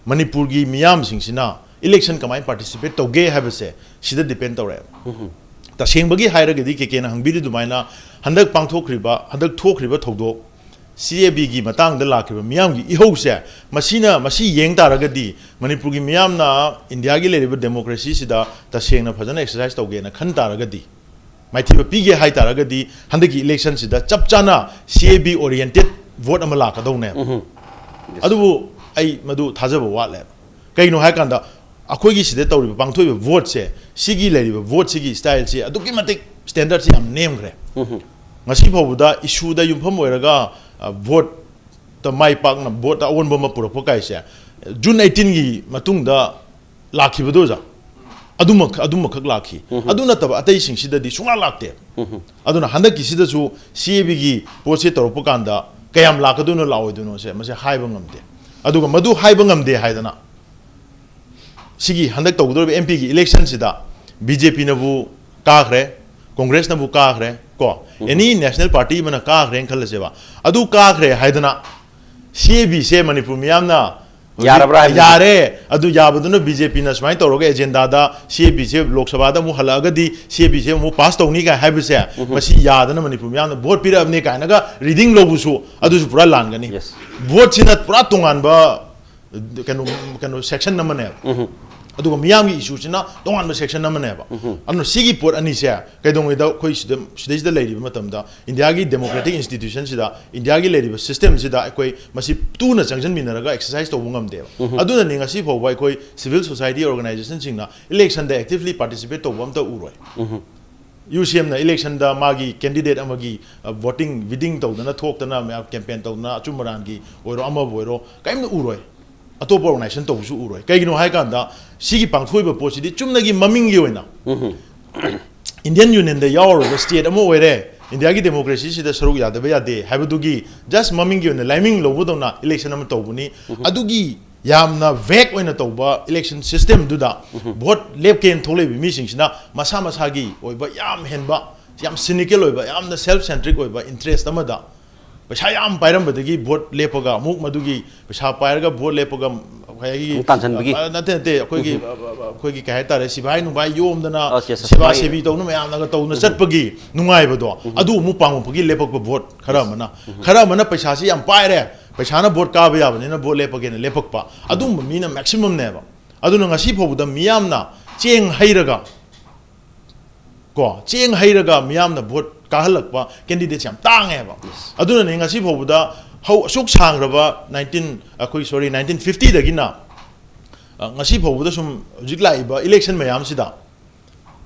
ꯃꯅꯤꯄꯨꯔꯒꯤ ꯃꯤꯌꯥꯝꯁꯤꯡꯁꯤꯅ ꯏꯂꯦꯛꯁꯟ ꯀꯃꯥꯏꯅ ꯄꯥꯔꯇꯤꯁꯤꯄꯦꯠ ꯇꯧꯒꯦ ꯍꯥꯏꯕꯁꯦ ꯁꯤꯗ ꯗꯤꯄꯦꯟ ꯇꯧꯔꯛꯑꯦꯕ꯫ ꯇꯁꯦꯡꯕꯒꯤ ꯍꯥꯏꯔꯒꯗꯤ, ꯀꯦ ꯀꯦꯅ ꯍꯪꯕꯤꯔꯤ ꯑꯗꯨꯃꯥꯏꯅ, ꯍꯟꯗꯛ ꯄꯥꯡꯊꯣꯛꯈ꯭ꯔꯤꯕ, ꯍꯟꯗꯛ ꯊꯣꯛꯈ꯭ꯔꯤꯕ ꯊꯧꯗꯣꯛ, ꯁꯤ ꯑꯦ ꯕꯤꯒꯤ ꯃꯇꯥꯡꯗ ꯂꯥꯛꯈꯤꯕ ꯃꯤꯌꯥꯝꯒꯤ ꯏꯍꯧꯁꯦ, ꯃꯁꯤꯅ, ꯃꯁꯤ ꯌꯦꯡ ꯇꯥꯔꯒꯗꯤ, ꯃꯅꯤꯄꯨꯔꯒꯤ ꯃꯤꯌꯥꯝꯅ ꯏꯟꯗꯤꯌꯥꯒꯤ ꯂꯩꯔꯤꯕ ꯗꯦꯃꯣꯀ꯭ꯔꯦꯁꯤꯁꯤꯗ ꯇꯁꯦꯡꯅ ꯐꯖꯅ ꯑꯦꯛꯁꯔꯁꯥꯏꯁ ꯇꯧꯒꯦꯅ ꯈꯟ ꯇꯥꯔꯒꯗꯤ, ꯃꯥꯏꯊꯤꯕ ꯄꯤꯒꯦ ꯍꯥꯏ ꯇꯥꯔꯒꯗꯤ, ꯍꯟꯗꯛꯀꯤ ꯏꯂꯦꯛꯁꯟꯁꯤꯗ ꯆꯞ ꯆꯥꯅ ꯁꯤ ꯑꯦ ꯕꯤ ꯑꯣꯔꯤꯌꯦꯟꯇꯦꯠ ꯚꯣꯠ ꯑꯃ ꯂꯥꯛꯀꯗꯧꯅꯦꯕ꯫ Yes. ꯑꯗꯨꯕꯨ ꯑꯩ ꯃꯗꯨ ꯊꯥꯖꯕ ꯋꯥꯠꯂꯦꯕ꯫ ꯀꯩꯅꯣ ꯍꯥꯏꯀꯥꯟꯗ, ꯑꯩꯈꯣꯏꯒꯤ ꯁꯤꯗ ꯇꯧꯔꯤꯕ, ꯄꯥꯡꯊꯣꯛꯏꯕ ꯚꯣꯠꯁꯦ, ꯁꯤꯒꯤ ꯂꯩꯔꯤꯕ ꯚꯣꯠꯁꯤꯒꯤ ꯁ꯭ꯇꯥꯏꯜꯁꯤ ꯑꯗꯨꯛꯀꯤ ꯃꯇꯤꯛ ꯁ꯭ꯇꯦꯟꯗꯔꯗꯁꯤ ꯌꯥꯝ ꯅꯦꯝꯈ꯭ꯔꯦ꯫ ꯉꯁꯤ ꯐꯥꯎꯕꯗ ꯏꯁꯨꯗ ꯌꯨꯝꯐꯝ ꯑꯣꯏꯔꯒ, ꯑ, ꯚꯣꯠꯇ ꯃꯥꯏ ꯄꯥꯛꯅ, ꯚꯣꯠꯇ ꯑꯑꯣꯟꯕ ꯑꯃ ꯄꯨꯔꯛꯄ ꯀꯥꯏꯁꯦ, ꯖꯨꯟ ꯑꯩꯠꯇꯤꯟꯒꯤ ꯃꯇꯨꯡꯗ ꯂꯥꯛꯈꯤꯕꯗꯣ, ꯑꯣꯖꯥ, ꯑꯗꯨꯃꯛ ꯑꯗꯨꯃꯈꯛ ꯂꯥꯛꯈꯤ꯫ ꯑꯗꯨ ꯅꯠꯇꯕ ꯑꯇꯩꯁꯤꯡꯁꯤꯗꯗꯤ ꯁꯨꯡꯂꯥꯛ ꯂꯥꯛꯇꯦ꯫ ꯑꯗꯨꯅ ꯍꯟꯗꯛꯀꯤꯁꯤꯗꯁꯨ ꯁꯤ ꯑꯦ ꯕꯤꯒꯤ ꯄꯣꯠꯁꯦ ꯇꯧꯔꯛꯄ ꯀꯥꯟꯗ ꯀꯌꯥꯝ ꯂꯥꯛꯀꯗꯣꯏꯅꯣ ꯂꯥꯛꯑꯣꯏꯗꯣꯏꯅꯣꯁꯦ ꯃꯁꯦ ꯍꯥꯏꯕ ꯉꯝꯗꯦ꯫ ꯑꯗꯨꯒ ꯃꯗꯨ ꯍꯥꯏꯕ ꯉꯝꯗꯦ ꯍꯥꯏꯗꯅ ꯁꯤꯒꯤ ꯍꯟꯗꯛ ꯇꯧꯒꯗꯧꯔꯤꯕ ꯑꯦꯝ ꯄꯤꯒꯤ ꯏꯂꯦꯛꯁꯟꯁꯤꯗ ꯕꯤ ꯖꯦ ꯄꯤꯅꯕꯨ ꯀꯥꯈ꯭ꯔꯦ, ꯀꯣꯡꯒ꯭ꯔꯦꯁꯅꯕꯨ ꯀꯥꯈ꯭ꯔꯦ, ꯀꯣ, ꯑꯦꯅꯤ ꯅꯦꯁꯅꯦꯜ ꯄꯥꯔꯇꯤ ꯑꯃꯅ ꯀꯥꯈ꯭ꯔꯦꯅ ꯈꯜꯂꯁꯦꯕ꯫ ꯑꯗꯨ ꯀꯥꯈ꯭ꯔꯦ ꯍꯥꯏꯗꯅ ꯁꯤ ꯑꯦ ꯕꯤꯁꯦ ꯃꯅꯤꯄꯨꯔ ꯃꯤꯌꯥꯝꯅ ꯍꯧꯖꯤꯛ ꯌꯥꯔꯕ꯭ꯔꯥ ꯍꯥꯏꯕꯅꯤ꯫ ꯌꯥꯔꯦ, ꯑꯗꯨ ꯌꯥꯕꯗꯨꯅ ꯕꯤ ꯖꯦ ꯄꯤꯅ ꯁꯨꯃꯥꯏꯅ ꯇꯧꯔꯒ ꯑꯦꯖꯦꯟꯗꯥꯗ ꯁꯤ ꯑꯦ ꯕꯤꯁꯦ ꯂꯣꯛ ꯁꯚꯥꯗ ꯑꯃꯨꯛ ꯍꯜꯂꯛꯑꯒꯗꯤ ꯁꯤ ꯑꯦ ꯕꯤꯁꯦ ꯑꯃꯨꯛ ꯄꯥꯁ ꯇꯧꯅꯤ ꯀꯥꯏ ꯍꯥꯏꯕꯁꯦ, ꯃꯁꯤ ꯌꯥꯗꯅ ꯃꯅꯤꯄꯨꯔ ꯃꯤꯌꯥꯝꯅ ꯚꯣꯠ ꯄꯤꯔꯛꯑꯕꯅꯤ ꯀꯥꯏꯅꯒ ꯔꯤꯗꯤꯡ ꯂꯧꯕꯁꯨ ꯑꯗꯨꯁꯨ ꯄꯨꯔꯥ ꯂꯥꯟꯒꯅꯤ꯫ Yes. ꯚꯣꯠꯁꯤꯅ ꯄꯨꯔꯥ ꯇꯣꯉꯥꯟꯕ ꯀꯩꯅꯣ, ꯀꯩꯅꯣ ꯁꯦꯛꯁꯟ ꯑꯃꯅꯦꯕ꯫ ꯑꯗꯨꯒ ꯃꯤꯌꯥꯝꯒꯤ ꯏꯁꯨꯁꯤꯅ ꯇꯣꯉꯥꯟꯕ ꯁꯦꯛꯁꯟ ꯑꯃꯅꯦꯕ꯫ ꯑꯗꯨꯅ ꯁꯤꯒꯤ ꯄꯣꯠ ꯑꯅꯤꯁꯦ ꯀꯩꯗꯧꯉꯩꯗ ꯑꯩꯈꯣꯏ ꯁꯤꯗ, ꯁꯤꯗꯩꯁꯤꯗ ꯂꯩꯔꯤꯕ ꯃꯇꯝꯗ ꯏꯟꯗꯤꯌꯥꯒꯤ ꯗꯦꯃꯣꯀ꯭ꯔꯦꯇꯤꯛ ꯏꯟꯁꯇꯤꯇ꯭ꯌꯨꯁꯟꯁꯤꯗ, ꯏꯟꯗꯤꯌꯥꯒꯤ ꯂꯩꯔꯤꯕ ꯁꯤꯁꯇꯦꯝꯁꯤꯗ ꯑꯩꯈꯣꯏ ꯃꯁꯤ ꯇꯨꯅ ꯆꯪꯁꯤꯟꯃꯤꯟꯅꯔꯒ ꯑꯦꯛꯁꯔꯁꯥꯏꯁ ꯇꯧꯕ ꯉꯝꯗꯦꯕ꯫ ꯑꯗꯨꯅꯅꯤ ꯉꯁꯤ ꯐꯥꯎꯕ ꯑꯩꯈꯣꯏ ꯁꯤꯚꯤꯜ ꯁꯣꯁꯥꯏꯇꯤ ꯑꯣꯔꯒꯅꯥꯏꯖꯦꯁꯟꯁꯤꯡꯅ ꯏꯂꯦꯛꯁꯟꯗ ꯑꯦꯛꯇꯤꯚꯂꯤ ꯄꯥꯔꯇꯤꯁꯤꯄꯦꯠ ꯇꯧꯕ ꯑꯝꯇ ꯎꯔꯣꯏ꯫ ꯌꯨ ꯁꯤ ꯑꯦꯝꯅ ꯏꯂꯦꯛꯁꯟꯗ ꯃꯥꯒꯤ ꯀꯦꯟꯗꯤꯗꯦꯠ ꯑꯃꯒꯤ ꯚꯣꯇꯤꯡ ꯕꯤꯗꯤꯡ ꯇꯧꯗꯅ ꯊꯣꯛꯇꯅ ꯃꯌꯥꯝ ꯀꯦꯝꯄꯦꯟ ꯇꯧꯗꯅ ꯑꯆꯨꯝ ꯑꯔꯥꯟꯒꯤ ꯑꯣꯏꯔꯣ ꯑꯃꯕꯨ ꯑꯣꯏꯔꯣ ꯀꯔꯤꯝꯇ ꯎꯔꯣꯏ꯫ ꯑꯇꯣꯞꯄ ꯑꯣꯔꯒꯅꯥꯏꯖꯦꯁꯟ ꯇꯧꯕꯁꯨ ꯎꯔꯣꯏ꯫ ꯀꯩꯒꯤꯅꯣ ꯍꯥꯏ ꯀꯥꯟꯗ ꯁꯤꯒꯤ ꯄꯥꯡꯊꯣꯛꯏꯕ ꯄꯣꯠꯁꯤꯗꯤ ꯆꯨꯝꯅꯒꯤ ꯃꯃꯤꯡꯒꯤ ꯑꯣꯏꯅ ꯏꯟꯗꯤꯌꯟ ꯌꯨꯅꯤꯌꯟꯗ ꯌꯥꯎꯔꯨꯔꯕ ꯁ꯭ꯇꯦꯠ ꯑꯃ ꯑꯣꯏꯔꯦ, ꯏꯟꯗꯤꯌꯥꯒꯤ ꯗꯦꯃꯣꯀ꯭ꯔꯦꯁꯤꯁꯤꯗ ꯁꯔꯨꯛ ꯌꯥꯗꯕ ꯌꯥꯗꯦ ꯍꯥꯏꯕꯗꯨꯒꯤ ꯖꯁ ꯃꯃꯤꯡꯒꯤ ꯑꯣꯏꯅ ꯂꯥꯏꯃꯤꯡ ꯂꯧꯕꯗꯧꯅ ꯏꯂꯦꯛꯁꯟ ꯑꯃ ꯇꯧꯕꯅꯤ꯫ ꯑꯗꯨꯒꯤ ꯌꯥꯝꯅ ꯚꯦꯒ ꯑꯣꯏꯅ ꯇꯧꯕ ꯏꯂꯦꯛꯁꯟ ꯁꯤꯁꯇꯦꯝꯗꯨꯗ ꯚꯣꯠ ꯂꯦꯞꯀꯦꯅ ꯊꯣꯛꯂꯛꯏꯕ ꯃꯤꯁꯤꯡꯁꯤꯅ ꯃꯁꯥ ꯃꯁꯥꯒꯤ ꯑꯣꯏꯕ ꯌꯥꯝ ꯍꯦꯟꯕ, ꯌꯥꯝ ꯁꯤꯅꯤꯀꯦꯜ ꯑꯣꯏꯕ, ꯌꯥꯝꯅ ꯁꯦꯜꯐ ꯁꯦꯟꯇ꯭ꯔꯤꯛ ꯑꯣꯏꯕ ꯏꯟꯇꯔꯦꯁ ꯑꯃꯗ ꯄꯩꯁꯥ ꯌꯥꯝ ꯄꯥꯏꯔꯝꯕꯗꯒꯤ ꯚꯣꯠ ꯂꯦꯞꯄꯒ ꯑꯃꯨꯛ ꯃꯗꯨꯒꯤ ꯄꯩꯁꯥ ꯄꯥꯏꯔꯒ ꯚꯣꯠ ꯂꯦꯞꯄꯒ ꯉꯁꯥꯏꯒꯤ ꯑꯃꯨꯛ ꯇꯥꯟꯁꯤꯟꯕꯒꯤ? ꯑ, ꯅꯠꯇꯦ, ꯅꯠꯇꯦ, ꯑꯩꯈꯣꯏꯒꯤ, ꯑ, ꯑ, ꯑ, ꯑꯩꯈꯣꯏꯒꯤ ꯀꯩ ꯍꯥꯏꯇꯥꯔꯦ, ꯁꯤꯚꯥꯏ ꯅꯨꯡꯚꯥꯏ ꯌꯣꯝꯗꯅ ꯑꯁ, yes, yes, ꯁꯦꯕꯥ ꯃꯥꯒꯤ ꯁꯦꯕꯤ ꯇꯧꯅ ꯃꯌꯥꯝꯅꯒ ꯇꯧꯅ ꯆꯠꯄꯒꯤ ꯅꯨꯡꯉꯥꯏꯕꯗꯣ ꯑꯗꯨ ꯑꯃꯨꯛ ꯄꯥꯝꯃꯛꯄꯒꯤ ꯂꯦꯞꯄꯛꯄ ꯚꯣꯠ ꯈꯔ ꯑꯃꯅ꯫ ꯈꯔ ꯑꯃꯅ ꯄꯩꯁꯥꯁꯤ ꯌꯥꯝ ꯄꯥꯏꯔꯦ, ꯄꯩꯁꯥꯅ ꯚꯣꯠ ꯀꯥꯕ ꯌꯥꯕꯅꯤꯅ ꯚꯣꯠ ꯂꯦꯞꯄꯒꯦꯅ ꯂꯦꯞꯄꯛꯄ, ꯑꯗꯨꯒꯨꯝꯕ ꯃꯤꯅ ꯃꯦꯛꯁꯤꯃꯝꯅꯦꯕ꯫ ꯑꯗꯨꯅ ꯉꯁꯤ ꯐꯥꯎꯕꯗ ꯃꯤꯌꯥꯝꯅ ꯆꯦꯡ ꯍꯩꯔꯒ, ꯀꯣ, ꯆꯦꯡ ꯍꯩꯔꯒ ꯃꯤꯌꯥꯝꯅ ꯚꯣꯠ ꯀꯥꯍꯜꯂꯛꯄ ꯀꯦꯟꯗꯤꯗꯦꯠꯁ ꯌꯥꯝ ꯇꯥꯡꯉꯦꯕ꯫ ꯑꯗꯨꯅꯅꯦ ꯉꯁꯤ ꯐꯥꯎꯕꯗ ꯍꯧ-, ꯑꯁꯨꯛ ꯁꯥꯡꯈ꯭ꯔꯕ ꯅꯥꯏꯟꯇꯤꯟ, ꯑꯩꯈꯣꯏ, ꯁꯣꯔꯤ, ꯅꯥꯏꯟꯇꯤꯟ ꯐꯤꯐꯇꯤꯗꯒꯤꯅ, ꯑ, ꯉꯁꯤ ꯐꯥꯎꯕꯗ ꯁꯨꯝ ꯍꯧꯖꯤꯛ ꯂꯥꯛꯏꯕ ꯏꯂꯦꯛꯁꯟ ꯃꯌꯥꯝꯁꯤꯗ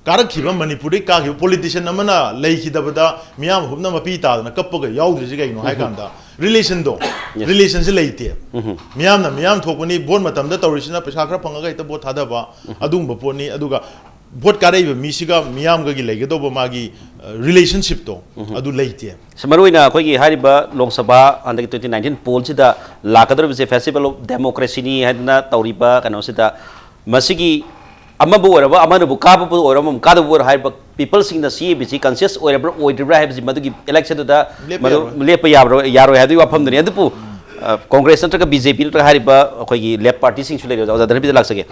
ꯀꯥꯔꯛꯈꯤꯕ, ꯃꯅꯤꯄꯨꯔꯗꯒꯤ ꯀꯥꯈꯤꯕ ꯄꯣꯂꯤꯇꯤꯁꯤꯌꯟ ꯑꯃꯅ ꯂꯩꯈꯤꯗꯕꯗ ꯃꯤꯌꯥꯝ ꯍꯨꯞꯅ ꯃꯄꯤ ꯇꯥꯗꯅ ꯀꯞꯄꯒ ꯌꯥꯎꯗ꯭ꯔꯤꯁꯤ ꯀꯩꯒꯤꯅꯣ ꯍꯥꯏ ꯀꯥꯟꯗ, ꯔꯤꯂꯦꯁꯟꯗꯣ, ꯔꯤꯂꯦꯁꯟꯁꯤ ꯂꯩꯇꯦ꯫ ꯃꯤꯌꯥꯝꯅ ꯃꯤꯌꯥꯝ ꯊꯣꯛꯄꯅꯤ, ꯚꯣꯠ ꯃꯇꯝꯗ ꯇꯧꯔꯤꯁꯤꯅ ꯄꯩꯁꯥ ꯈꯔ ꯐꯪꯉꯒ ꯍꯦꯛꯇ ꯚꯣꯠ ꯊꯥꯗꯕ, ꯑꯗꯨꯒꯨꯝꯕ ꯄꯣꯠꯅꯤ꯫ ꯑꯗꯨꯒ ꯚꯣꯠ ꯀꯥꯔꯛꯏꯕ ꯃꯤꯁꯤꯒ ꯃꯤꯌꯥꯝꯒꯒꯤ ꯂꯩꯒꯗꯧꯕ ꯃꯥꯒꯤ ꯔꯤꯂꯦꯁꯟꯁꯤꯞꯇꯣ, ꯑꯗꯨ ꯂꯩꯇꯦ꯫ ꯃꯔꯨ ꯑꯣꯏꯅ ꯑꯩꯈꯣꯏꯒꯤ ꯍꯥꯏꯔꯤꯕ ꯂꯣꯛ ꯁꯚꯥ ꯍꯟꯗꯛꯀꯤ ꯇ꯭ꯋꯦꯟꯇꯤ ꯅꯥꯏꯟꯇꯤꯟ ꯄꯣꯜꯁꯤꯗ ꯂꯥꯛꯀꯗꯧꯔꯤꯕꯁꯦ, ꯐꯦꯁꯇꯤꯚꯦꯜ ꯑꯣꯐ ꯗꯦꯃꯣꯀ꯭ꯔꯦꯁꯤꯅꯤ ꯍꯥꯏꯗꯅ ꯇꯧꯔꯤꯕ ꯀꯩꯅꯣꯁꯤꯗ, ꯃꯁꯤꯒꯤ ꯑꯃꯕꯨ ꯑꯣꯏꯔꯕ, ꯑꯃꯅꯕꯨ ꯀꯥꯕꯕꯨ ꯑꯣꯏꯔꯣ, ꯑꯃꯕꯨ ꯀꯥꯗꯕꯨ ꯑꯣꯏꯔꯣ, ꯍꯥꯏꯔꯤꯕ ꯄꯤꯄꯜꯁꯤꯡꯅ ꯁꯤ ꯑꯦ ꯕꯤ ꯁꯤ ꯀꯟꯁꯤꯌꯁ ꯑꯣꯏꯔꯕ꯭ꯔꯥ ꯑꯣꯏꯗ꯭ꯔꯤꯕ꯭ꯔꯥ ꯍꯥꯏꯕꯁꯤ ꯃꯗꯨꯒꯤ ꯏꯂꯦꯛꯁꯟꯗꯨꯗ ꯂꯦꯞꯄ ꯃꯗꯨ ꯌꯥꯔꯣꯏ꯫ ꯂꯦꯞꯄ ꯌꯥꯕ꯭ꯔꯥ, ꯌꯥꯔꯣꯏ ꯍꯥꯏꯕꯗꯨꯒꯤ ꯋꯥꯐꯝꯗꯨꯅꯤ꯫ ꯑꯗꯨꯕꯨ, ꯑ, ꯀꯣꯡꯒ꯭ꯔꯦꯁ ꯅꯠꯇ꯭ꯔꯒ ꯕꯤ ꯖꯦ ꯄꯤ ꯅꯠꯇ꯭ꯔꯒ ꯍꯥꯏꯔꯤꯕ ꯑꯩꯈꯣꯏꯒꯤ ꯂꯦꯐ ꯄꯥꯔꯇꯤꯁꯤꯡꯁꯨ ꯂꯩꯔꯦ꯫ ꯑꯣꯖꯥ ꯙꯅꯕꯤꯗ ꯂꯥꯛꯆꯒꯦ꯫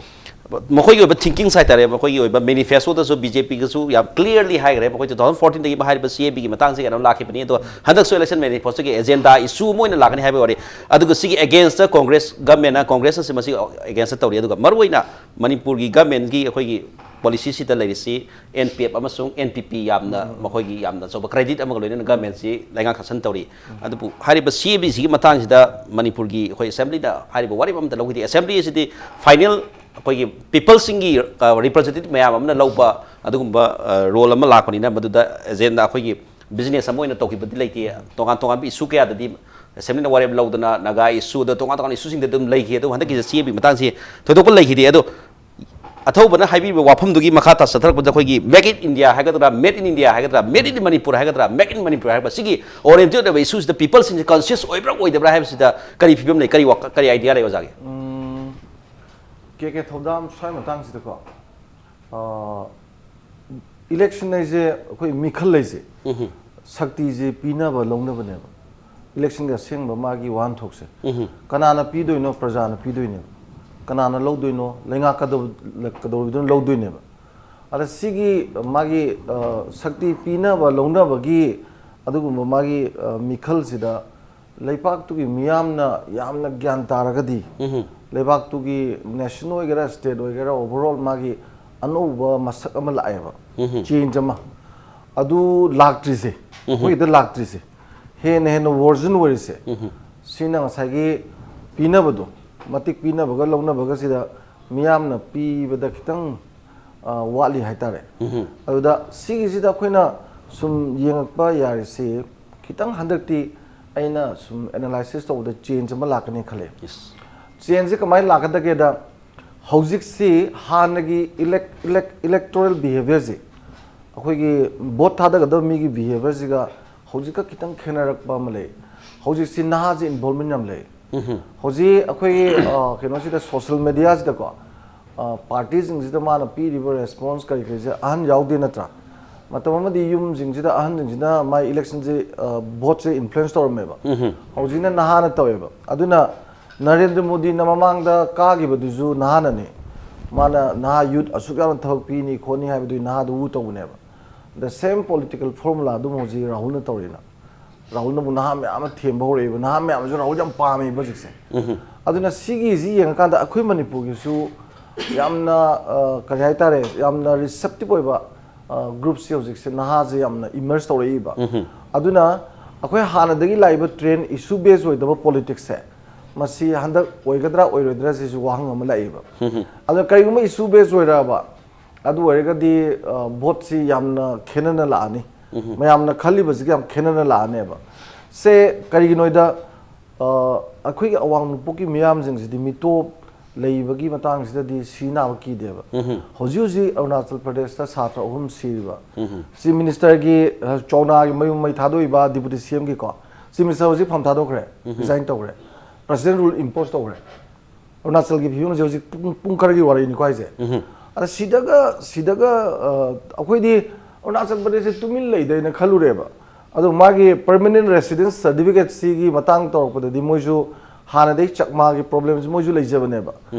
ꯃꯈꯣꯏꯒꯤ ꯑꯣꯏꯕ ꯊꯤꯡꯀꯤꯡꯁ ꯍꯥꯏꯇꯥꯔꯦ, ꯃꯈꯣꯏꯒꯤ ꯑꯣꯏꯕ ꯃꯦꯅꯤꯐꯦꯁꯇꯣꯗꯁꯨ ꯕꯤ ꯖꯦ ꯄꯤꯒꯁꯨ ꯌꯥꯝ ꯀ꯭ꯂꯤꯌꯔꯂꯤ ꯍꯥꯏꯈ꯭ꯔꯦ, ꯃꯈꯣꯏ ꯇꯨ ꯊꯥꯎꯖꯟ ꯐꯣꯔꯇꯤꯟꯗꯒꯤ ꯍꯥꯏꯔꯤꯕ ꯁꯤ ꯑꯦ ꯕꯤꯒꯤ ꯃꯇꯥꯡꯁꯦ ꯀꯩꯅꯣ ꯂꯥꯛꯈꯤꯕꯅꯤ꯫ ꯑꯗꯣ ꯍꯟꯗꯛꯁꯨ ꯏꯂꯦꯛꯁꯟ ꯃꯦꯅꯤꯐꯦꯁꯇꯣꯒꯤ ꯑꯦꯖꯦꯟꯗꯥ ꯏꯁꯨ ꯑꯃ ꯑꯣꯏꯅ ꯂꯥꯛꯀꯅꯤ ꯍꯥꯏꯕꯒꯤ ꯋꯥꯔꯤ꯫ ꯑꯗꯨꯒ ꯁꯤꯒꯤ ꯑꯦꯒꯦꯟꯁꯇ ꯀꯣꯡꯒ꯭ꯔꯦꯁ ꯒꯃꯦꯟꯅ, ꯀꯣꯡꯒ꯭ꯔꯦꯁꯅ ꯁꯤ ꯃꯁꯤ ꯑꯦꯒꯦꯟꯁꯇ ꯇꯧꯔꯤ꯫ ꯑꯗꯨꯒ ꯃꯔꯨꯑꯣꯏꯅ ꯃꯅꯤꯄꯨꯔꯒꯤ ꯒꯃꯦꯟꯒꯤ ꯑꯩꯈꯣꯏꯒꯤ ꯄꯣꯂꯤꯁꯤꯁꯤꯗ ꯂꯩꯔꯤꯁꯤ ꯑꯦꯟ ꯄꯤ ꯑꯦꯐ ꯑꯃꯁꯨꯡ ꯑꯦꯟ ꯄꯤ ꯄꯤ ꯌꯥꯝꯅ, ꯃꯈꯣꯏꯒꯤ ꯌꯥꯝꯅ ꯑꯆꯧꯕ ꯀ꯭ꯔꯦꯗꯤꯠ ꯑꯃꯒ ꯂꯣꯏꯅꯅ ꯒꯃꯦꯟꯁꯤ ꯂꯩꯉꯥꯛ ꯁꯥꯁꯟ ꯇꯧꯔꯤ꯫ ꯑꯗꯨꯕꯨ ꯍꯥꯏꯔꯤꯕ ꯁꯤ ꯑꯦ ꯕꯤ ꯁꯤꯒꯤ ꯃꯇꯥꯡꯁꯤꯗ ꯃꯅꯤꯄꯨꯔꯒꯤ ꯑꯩꯈꯣꯏ ꯑꯦꯁꯦꯝꯕ꯭ꯂꯤꯅ ꯍꯥꯏꯔꯤꯕ ꯋꯥꯔꯦꯞ ꯑꯃꯠꯇ ꯂꯧꯈꯤꯗꯦ꯫ ꯑꯦꯁꯦꯝꯕ꯭ꯂꯤ ꯑꯁꯤꯗꯤ ꯐꯥꯏꯅꯦꯜ ꯑꯩꯈꯣꯏꯒꯤ ꯄꯤꯄꯜꯁꯤꯡꯒꯤ, ꯑ, ꯔꯤꯄ꯭ꯔꯖꯦꯟꯇꯦꯇꯤꯚ ꯃꯌꯥꯝ ꯑꯃꯅ ꯂꯧꯕ ꯑꯗꯨꯒꯨꯝꯕ, ꯑ, ꯔꯣꯜ ꯑꯃ ꯂꯥꯛꯄꯅꯤꯅ, ꯃꯗꯨꯗ ꯑꯦꯖꯦꯟꯗꯥ ꯑꯩꯈꯣꯏꯒꯤ ꯕꯤꯖꯤꯅꯦꯁ ꯑꯃ ꯑꯣꯏꯅ ꯇꯧꯈꯤꯕꯗꯤ ꯂꯩꯇꯦ꯫ ꯇꯣꯉꯥꯟ ꯇꯣꯉꯥꯟꯕ ꯏꯁꯨ ꯀꯌꯥꯗꯗꯤ ꯑꯦꯁꯦꯝꯕ꯭ꯂꯤꯅ ꯋꯥꯔꯦꯞ ꯂꯧꯗꯅ ꯅꯥꯒꯥ ꯏꯁꯨꯗ ꯇꯣꯉꯥꯟ ꯇꯣꯉꯥꯟꯕ ꯏꯁꯨꯁꯤꯡꯗ ꯑꯗꯨꯝ ꯂꯩꯈꯤ꯫ ꯑꯗꯨꯕꯨ ꯍꯟꯗꯛꯀꯤꯁꯦ ꯁꯤ ꯑꯦ ꯕꯤ ꯃꯇꯥꯡꯁꯤ ꯊꯣꯏꯗꯣꯛꯄ ꯂꯩꯈꯤꯗꯦ꯫ ꯑꯗꯣ ꯑꯊꯧꯕꯅ ꯍꯥꯏꯕꯤꯔꯤꯕ ꯋꯥꯐꯝꯗꯨꯒꯤ ꯃꯈꯥ ꯇꯥ ꯆꯠꯊꯔꯛꯄꯗ ꯑꯩꯈꯣꯏꯒꯤ Make in India ꯍꯥꯏꯒꯗ꯭ꯔꯥ, Made in India ꯍꯥꯏꯒꯗ꯭ꯔꯥ, Made in Manipur ꯍꯥꯏꯒꯗ꯭ꯔꯥ, Make in Manipur ꯍꯥꯏꯒꯗ꯭ꯔꯥ, ꯁꯤꯒꯤ ꯑꯣꯔꯤꯌꯦꯟꯇꯦꯠ ꯑꯣꯏꯕ ꯏꯁꯨꯁꯤꯗ ꯄꯤꯄꯜꯁꯤꯡꯁꯦ ꯀꯟꯁꯤꯌꯁ ꯑꯣꯏꯕ꯭ꯔꯥ ꯑꯣꯏꯗꯕ꯭ꯔꯥ ꯍꯥꯏꯕꯁꯤꯗ ꯀꯔꯤ ꯐꯤꯕꯝ ꯂꯩ, ꯀꯔꯤ ꯋꯥꯈ-, ꯀꯔꯤ ꯑꯥꯏꯗꯤꯌꯥ ꯂꯩ ꯑꯣꯖꯥꯒꯤ? ꯀꯦ ꯀꯦ ꯊꯧꯗꯥꯝ, ꯁ꯭ꯋꯥꯏ ꯃꯇꯥꯡꯁꯤꯗꯀꯣ, ꯏꯂꯦꯛꯁꯟ ꯍꯥꯏꯁꯦ ꯑꯩꯈꯣꯏ ꯃꯤꯈꯜ ꯍꯥꯏꯁꯦ ꯁꯛꯇꯤꯁꯦ ꯄꯤꯅꯕ ꯂꯧꯅꯕꯅꯦꯕ꯫ ꯏꯂꯦꯛꯁꯟꯒꯤ ꯑꯁꯦꯡꯕ ꯃꯥꯒꯤ ꯋꯥꯍꯟꯊꯣꯛꯁꯦ ꯀꯅꯥꯅ ꯄꯤꯗꯣꯏꯅꯣ? ꯄ꯭ꯔꯖꯥꯅ ꯄꯤꯗꯣꯏꯅꯦꯕ꯫ ꯀꯅꯥꯅ ꯂꯧꯗꯣꯏꯅꯣ? ꯂꯩꯉꯥꯛꯀꯗꯧ-, ꯀꯗꯧꯔꯤꯕꯗꯨꯅ ꯂꯧꯗꯣꯏꯅꯦꯕ꯫ ꯑꯗ ꯁꯤꯒꯤ ꯃꯥꯒꯤ, ꯑ, ꯁꯛꯇꯤ ꯄꯤꯅꯕ ꯂꯧꯅꯕꯒꯤ ꯑꯗꯨꯒꯨꯝꯕ ꯃꯥꯒꯤ, ꯑ, ꯃꯤꯈꯜꯁꯤꯗ ꯂꯩꯕꯥꯛꯇꯨꯒꯤ ꯃꯤꯌꯥꯝꯅ ꯌꯥꯝꯅ ꯒ꯭ꯌꯥꯟ ꯇꯥꯔꯒꯗꯤ, ꯂꯩꯕꯥꯛꯇꯨꯒꯤ ꯅꯦꯁꯟ ꯑꯣꯏꯒꯦꯔꯥ, ꯁ꯭ꯇꯦꯠ ꯑꯣꯏꯒꯦꯔꯥ, ꯑꯣꯚꯔꯑꯣꯜ ꯃꯥꯒꯤ ꯑꯅꯧꯕ ꯃꯁꯛ ꯑꯃ ꯂꯥꯛꯑꯦꯕ, ꯆꯦꯟꯖ ꯑꯃ꯫ ꯑꯗꯨ ꯂꯥꯛꯇ꯭ꯔꯤꯁꯦ, ꯑꯩꯈꯣꯏꯒꯤꯗ ꯂꯥꯛꯇ꯭ꯔꯤꯁꯦ, ꯍꯦꯟꯅ ꯍꯦꯟꯅ ꯋꯔꯖꯟ ꯑꯣꯏꯔꯤꯁꯦ, ꯁꯤꯅ ꯉꯁꯥꯏꯒꯤ ꯄꯤꯅꯕꯗꯣ, ꯃꯇꯤꯛ ꯄꯤꯅꯕꯒ ꯂꯧꯅꯕꯒꯁꯤꯗ ꯃꯤꯌꯥꯝꯅ ꯄꯤꯕꯗ ꯈꯤꯇꯪ ꯑ, ꯋꯥꯠꯂꯤ ꯍꯥꯏꯇꯥꯔꯦ꯫ ꯑꯗꯨꯗ ꯁꯤꯒꯤꯁꯤꯗ ꯑꯩꯈꯣꯏꯅ ꯁꯨꯝ ꯌꯦꯡꯉꯛꯄ ꯌꯥꯔꯤꯁꯤ, ꯈꯤꯇꯪ ꯍꯟꯗꯛꯇꯤ ꯑꯩꯅ ꯁꯨꯝ ꯑꯦꯅꯥꯂꯥꯏꯁꯤꯁ ꯇꯧꯕꯗ ꯆꯦꯟꯖ ꯑꯃ ꯂꯥꯛꯀꯅꯤ ꯈꯜꯂꯦ꯫ ꯆꯦꯟꯖꯁꯦ ꯀꯃꯥꯏꯅ ꯂꯥꯛꯀꯗꯒꯦꯗ, ꯍꯧꯖꯤꯛꯁꯤ ꯍꯥꯟꯅꯒꯤ ꯏꯂꯦꯛ ꯏꯂꯦꯛ ꯏꯂꯦꯛꯇꯣꯔꯦꯜ ꯕꯤꯍꯦꯕꯤꯌꯔꯁꯤ, ꯑꯩꯈꯣꯏꯒꯤ ꯚꯣꯠ ꯊꯥꯗꯒꯗꯕ ꯃꯤꯒꯤ ꯕꯤꯍꯦꯕꯤꯌꯔꯁꯤꯒ ꯍꯧꯖꯤꯛꯀ ꯈꯤꯇꯪ ꯈꯦꯠꯅꯔꯛꯄ ꯑꯃ ꯂꯩ꯫ ꯍꯧꯖꯤꯛꯁꯤ ꯅꯍꯥꯁꯤ ꯏꯟꯚꯣꯜꯕꯃꯦꯟ ꯌꯥꯝ ꯂꯩ꯫ ꯍꯧꯖꯤꯛ ꯑꯩꯈꯣꯏꯒꯤ, ꯑ, ꯀꯩꯅꯣꯁꯤꯗ, ꯁꯣꯁꯤꯌꯦꯜ ꯃꯦꯗꯤꯌꯥꯁꯤꯗꯀꯣ, ꯑ, ꯄꯥꯔꯇꯤꯁꯤꯡꯁꯤꯗ ꯃꯥꯅ ꯄꯤꯔꯤꯕ ꯔꯦꯁꯄꯣꯟꯁ ꯀꯔꯤ ꯀꯔꯤꯁꯦ ꯑꯍꯟ ꯌꯥꯎꯗꯦ ꯅꯠꯇ꯭ꯔꯥ? ꯃꯇꯝ ꯑꯃꯗꯤ ꯌꯨꯝꯁꯤꯡꯁꯤꯗ ꯑꯍꯟꯁꯤꯡꯁꯤꯅ ꯃꯥꯏ ꯏꯂꯦꯛꯁꯟꯁꯦ, ꯑ, ꯚꯣꯠꯁꯦ ꯏꯟꯐ꯭ꯂꯨꯌꯦꯟꯁ ꯇꯧꯔꯝꯃꯦꯕ꯫ ꯍꯧꯖꯤꯛꯅ ꯅꯍꯥꯅ ꯇꯧꯋꯦꯕ꯫ ꯑꯗꯨꯅ ꯅꯔꯦꯟꯗ꯭ꯔ ꯃꯣꯗꯤꯅ ꯃꯃꯥꯡꯗ ꯀꯥꯈꯤꯕꯗꯨꯁꯨ ꯅꯍꯥꯅꯅꯤ꯫ ꯃꯥꯅ ꯅꯍꯥ ꯌꯨꯠ ꯑꯁꯨꯛ ꯌꯥꯝꯅ ꯊꯕꯛ ꯄꯤꯅꯤ ꯈꯣꯠꯅꯤ ꯍꯥꯏꯕꯗꯨꯒꯤ ꯅꯍꯥꯗꯨ ꯎ ꯇꯧꯕꯅꯦꯕ꯫ The same political formula ꯑꯗꯨꯝ ꯍꯧꯖꯤꯛ ꯔꯥꯍꯨꯜꯅ ꯇꯧꯔꯤꯅ꯫ ꯔꯥꯍꯨꯜꯅꯕꯨ ꯅꯍꯥ ꯃꯌꯥꯝ ꯑꯃ ꯊꯦꯝꯕ ꯍꯧꯔꯛꯏꯕ, ꯅꯍꯥ ꯃꯌꯥꯝꯁꯨ ꯔꯥꯍꯨꯜ ꯌꯥꯝ ꯄꯥꯝꯃꯦꯕ ꯍꯧꯖꯤꯛꯁꯦ꯫ ꯑꯗꯨꯅ ꯁꯤꯒꯤꯁꯤ ꯌꯦꯡꯉꯀꯥꯟꯗ ꯑꯩꯈꯣꯏ ꯃꯅꯤꯄꯨꯔꯒꯤꯁꯨ ꯌꯥꯝꯅ, ꯑ, ꯀꯔꯤ ꯍꯥꯏꯇꯥꯔꯦ, ꯌꯥꯝꯅ ꯔꯤꯁꯦꯞꯇꯤꯞ ꯑꯣꯏꯕ, ꯑ, ꯒ꯭ꯔꯨꯞꯁꯤ ꯍꯧꯖꯤꯛꯁꯦ ꯅꯍꯥꯁꯦ ꯌꯥꯝꯅ ꯏꯃꯔꯖ ꯇꯧꯔꯛꯏꯕ꯫ ꯑꯗꯨꯅ ꯑꯩꯈꯣꯏ ꯍꯥꯟꯅꯗꯒꯤ ꯂꯥꯛꯏꯕ ꯇ꯭ꯔꯦꯟ, ꯏꯁꯨ ꯕꯦꯁ ꯑꯣꯏꯗꯕ ꯄꯣꯂꯤꯇꯤꯛꯁꯁꯦ, ꯃꯁꯤ ꯍꯟꯗꯛ ꯑꯣꯏꯒꯗ꯭ꯔꯥ ꯑꯣꯏꯔꯣꯏꯗ꯭ꯔꯥ ꯁꯤꯁꯨ ꯋꯥꯍꯪ ꯑꯃ ꯂꯥꯛꯏꯕ꯫ ꯑꯗꯣ ꯀꯔꯤꯒꯨꯝꯕ ꯏꯁꯨ ꯕꯦꯁ ꯑꯣꯏꯔꯛꯑꯕ, ꯑꯗꯨ ꯑꯣꯏꯔꯒꯗꯤ, ꯑ, ꯚꯣꯠꯁꯤ ꯌꯥꯝꯅ ꯈꯦꯠꯅꯅ ꯂꯥꯛꯑꯅꯤ꯫ ꯃꯌꯥꯝꯅ ꯈꯜꯂꯤꯕꯁꯤꯒ ꯌꯥꯝ ꯈꯦꯠꯅꯅ ꯂꯥꯛꯑꯅꯦꯕ꯫ ꯁꯦ ꯀꯔꯤꯒꯤꯅꯣꯗ, ꯑ, ꯑꯩꯈꯣꯏꯒꯤ ꯑꯋꯥꯡ ꯅꯣꯡꯄꯣꯛꯀꯤ ꯃꯤꯌꯥꯝꯁꯤꯡꯁꯤꯗꯤ ꯃꯤꯇꯣꯞ ꯂꯩꯕꯒꯤ ꯃꯇꯥꯡꯁꯤꯗꯗꯤ ꯁꯤ ꯅꯥꯕ ꯀꯤꯗꯦꯕ꯫ ꯍꯧꯖꯤꯛ ꯍꯧꯖꯤꯛ ꯑꯔꯨꯅꯥꯆꯜ ꯄ꯭ꯔꯗꯦꯁꯇ ꯁꯥꯇ꯭ꯔ ꯑꯍꯨꯝ ꯁꯤꯔꯤꯕ꯫ ꯆꯤꯐ ꯃꯤꯅꯤꯁꯇꯔꯒꯤ, ꯑ, ꯆꯧꯅꯥꯒꯤ ꯃꯌꯨꯝ ꯃꯩ ꯊꯥꯗꯣꯛꯏꯕ ꯗꯤꯄꯨꯇꯤ ꯁꯤ ꯑꯦꯝꯒꯤꯀꯣ, ꯆꯤꯐ ꯃꯤꯅꯤꯁꯇꯔ ꯍꯧꯖꯤꯛ ꯐꯝ ꯊꯥꯗꯣꯛꯈ꯭ꯔꯦ, ꯔꯤꯖꯥꯏꯟ ꯇꯧꯈ꯭ꯔꯦ, ꯄ꯭ꯔꯁꯤꯗꯦꯟ ꯔꯨꯜ ꯏꯝꯄꯣꯁ ꯇꯧꯈ꯭ꯔꯦ꯫ ꯑꯔꯨꯅꯥꯆꯜꯒꯤ ꯐꯤꯕꯝꯁꯦ ꯍꯧꯖꯤꯛ ꯄꯨꯡ, ꯄꯨꯡ ꯈꯔꯒꯤ ꯋꯥꯔꯤꯅꯤꯀꯣ ꯍꯥꯏꯁꯦ꯫ ꯑꯗ ꯁꯤꯗꯒ, ꯁꯤꯗꯒ, ꯑ, ꯑꯩꯈꯣꯏꯗꯤ ꯑꯔꯨꯅꯥꯆꯜ ꯄ꯭ꯔꯗꯦꯁꯁꯦ ꯇꯨꯃꯤꯟ ꯂꯩꯗꯣꯏꯅ ꯈꯜꯂꯨꯔꯦꯕ꯫ ꯑꯗꯣ ꯃꯥꯒꯤ ꯄꯔꯃꯅꯦꯟ ꯔꯦꯁꯤꯗꯦꯟꯁ ꯁꯥꯔꯇꯤꯐꯤꯀꯦꯠꯁꯤꯒꯤ ꯃꯇꯥꯡ ꯇꯧꯔꯛꯄꯗꯗꯤ ꯃꯣꯏꯁꯨ ꯍꯥꯟꯅꯗꯩ ꯆꯛꯃꯥꯒꯤ ꯄ꯭ꯔꯣꯕ꯭ꯂꯦꯝꯁꯤ ꯃꯣꯏꯁꯨ ꯂꯩꯖꯕꯅꯦꯕ꯫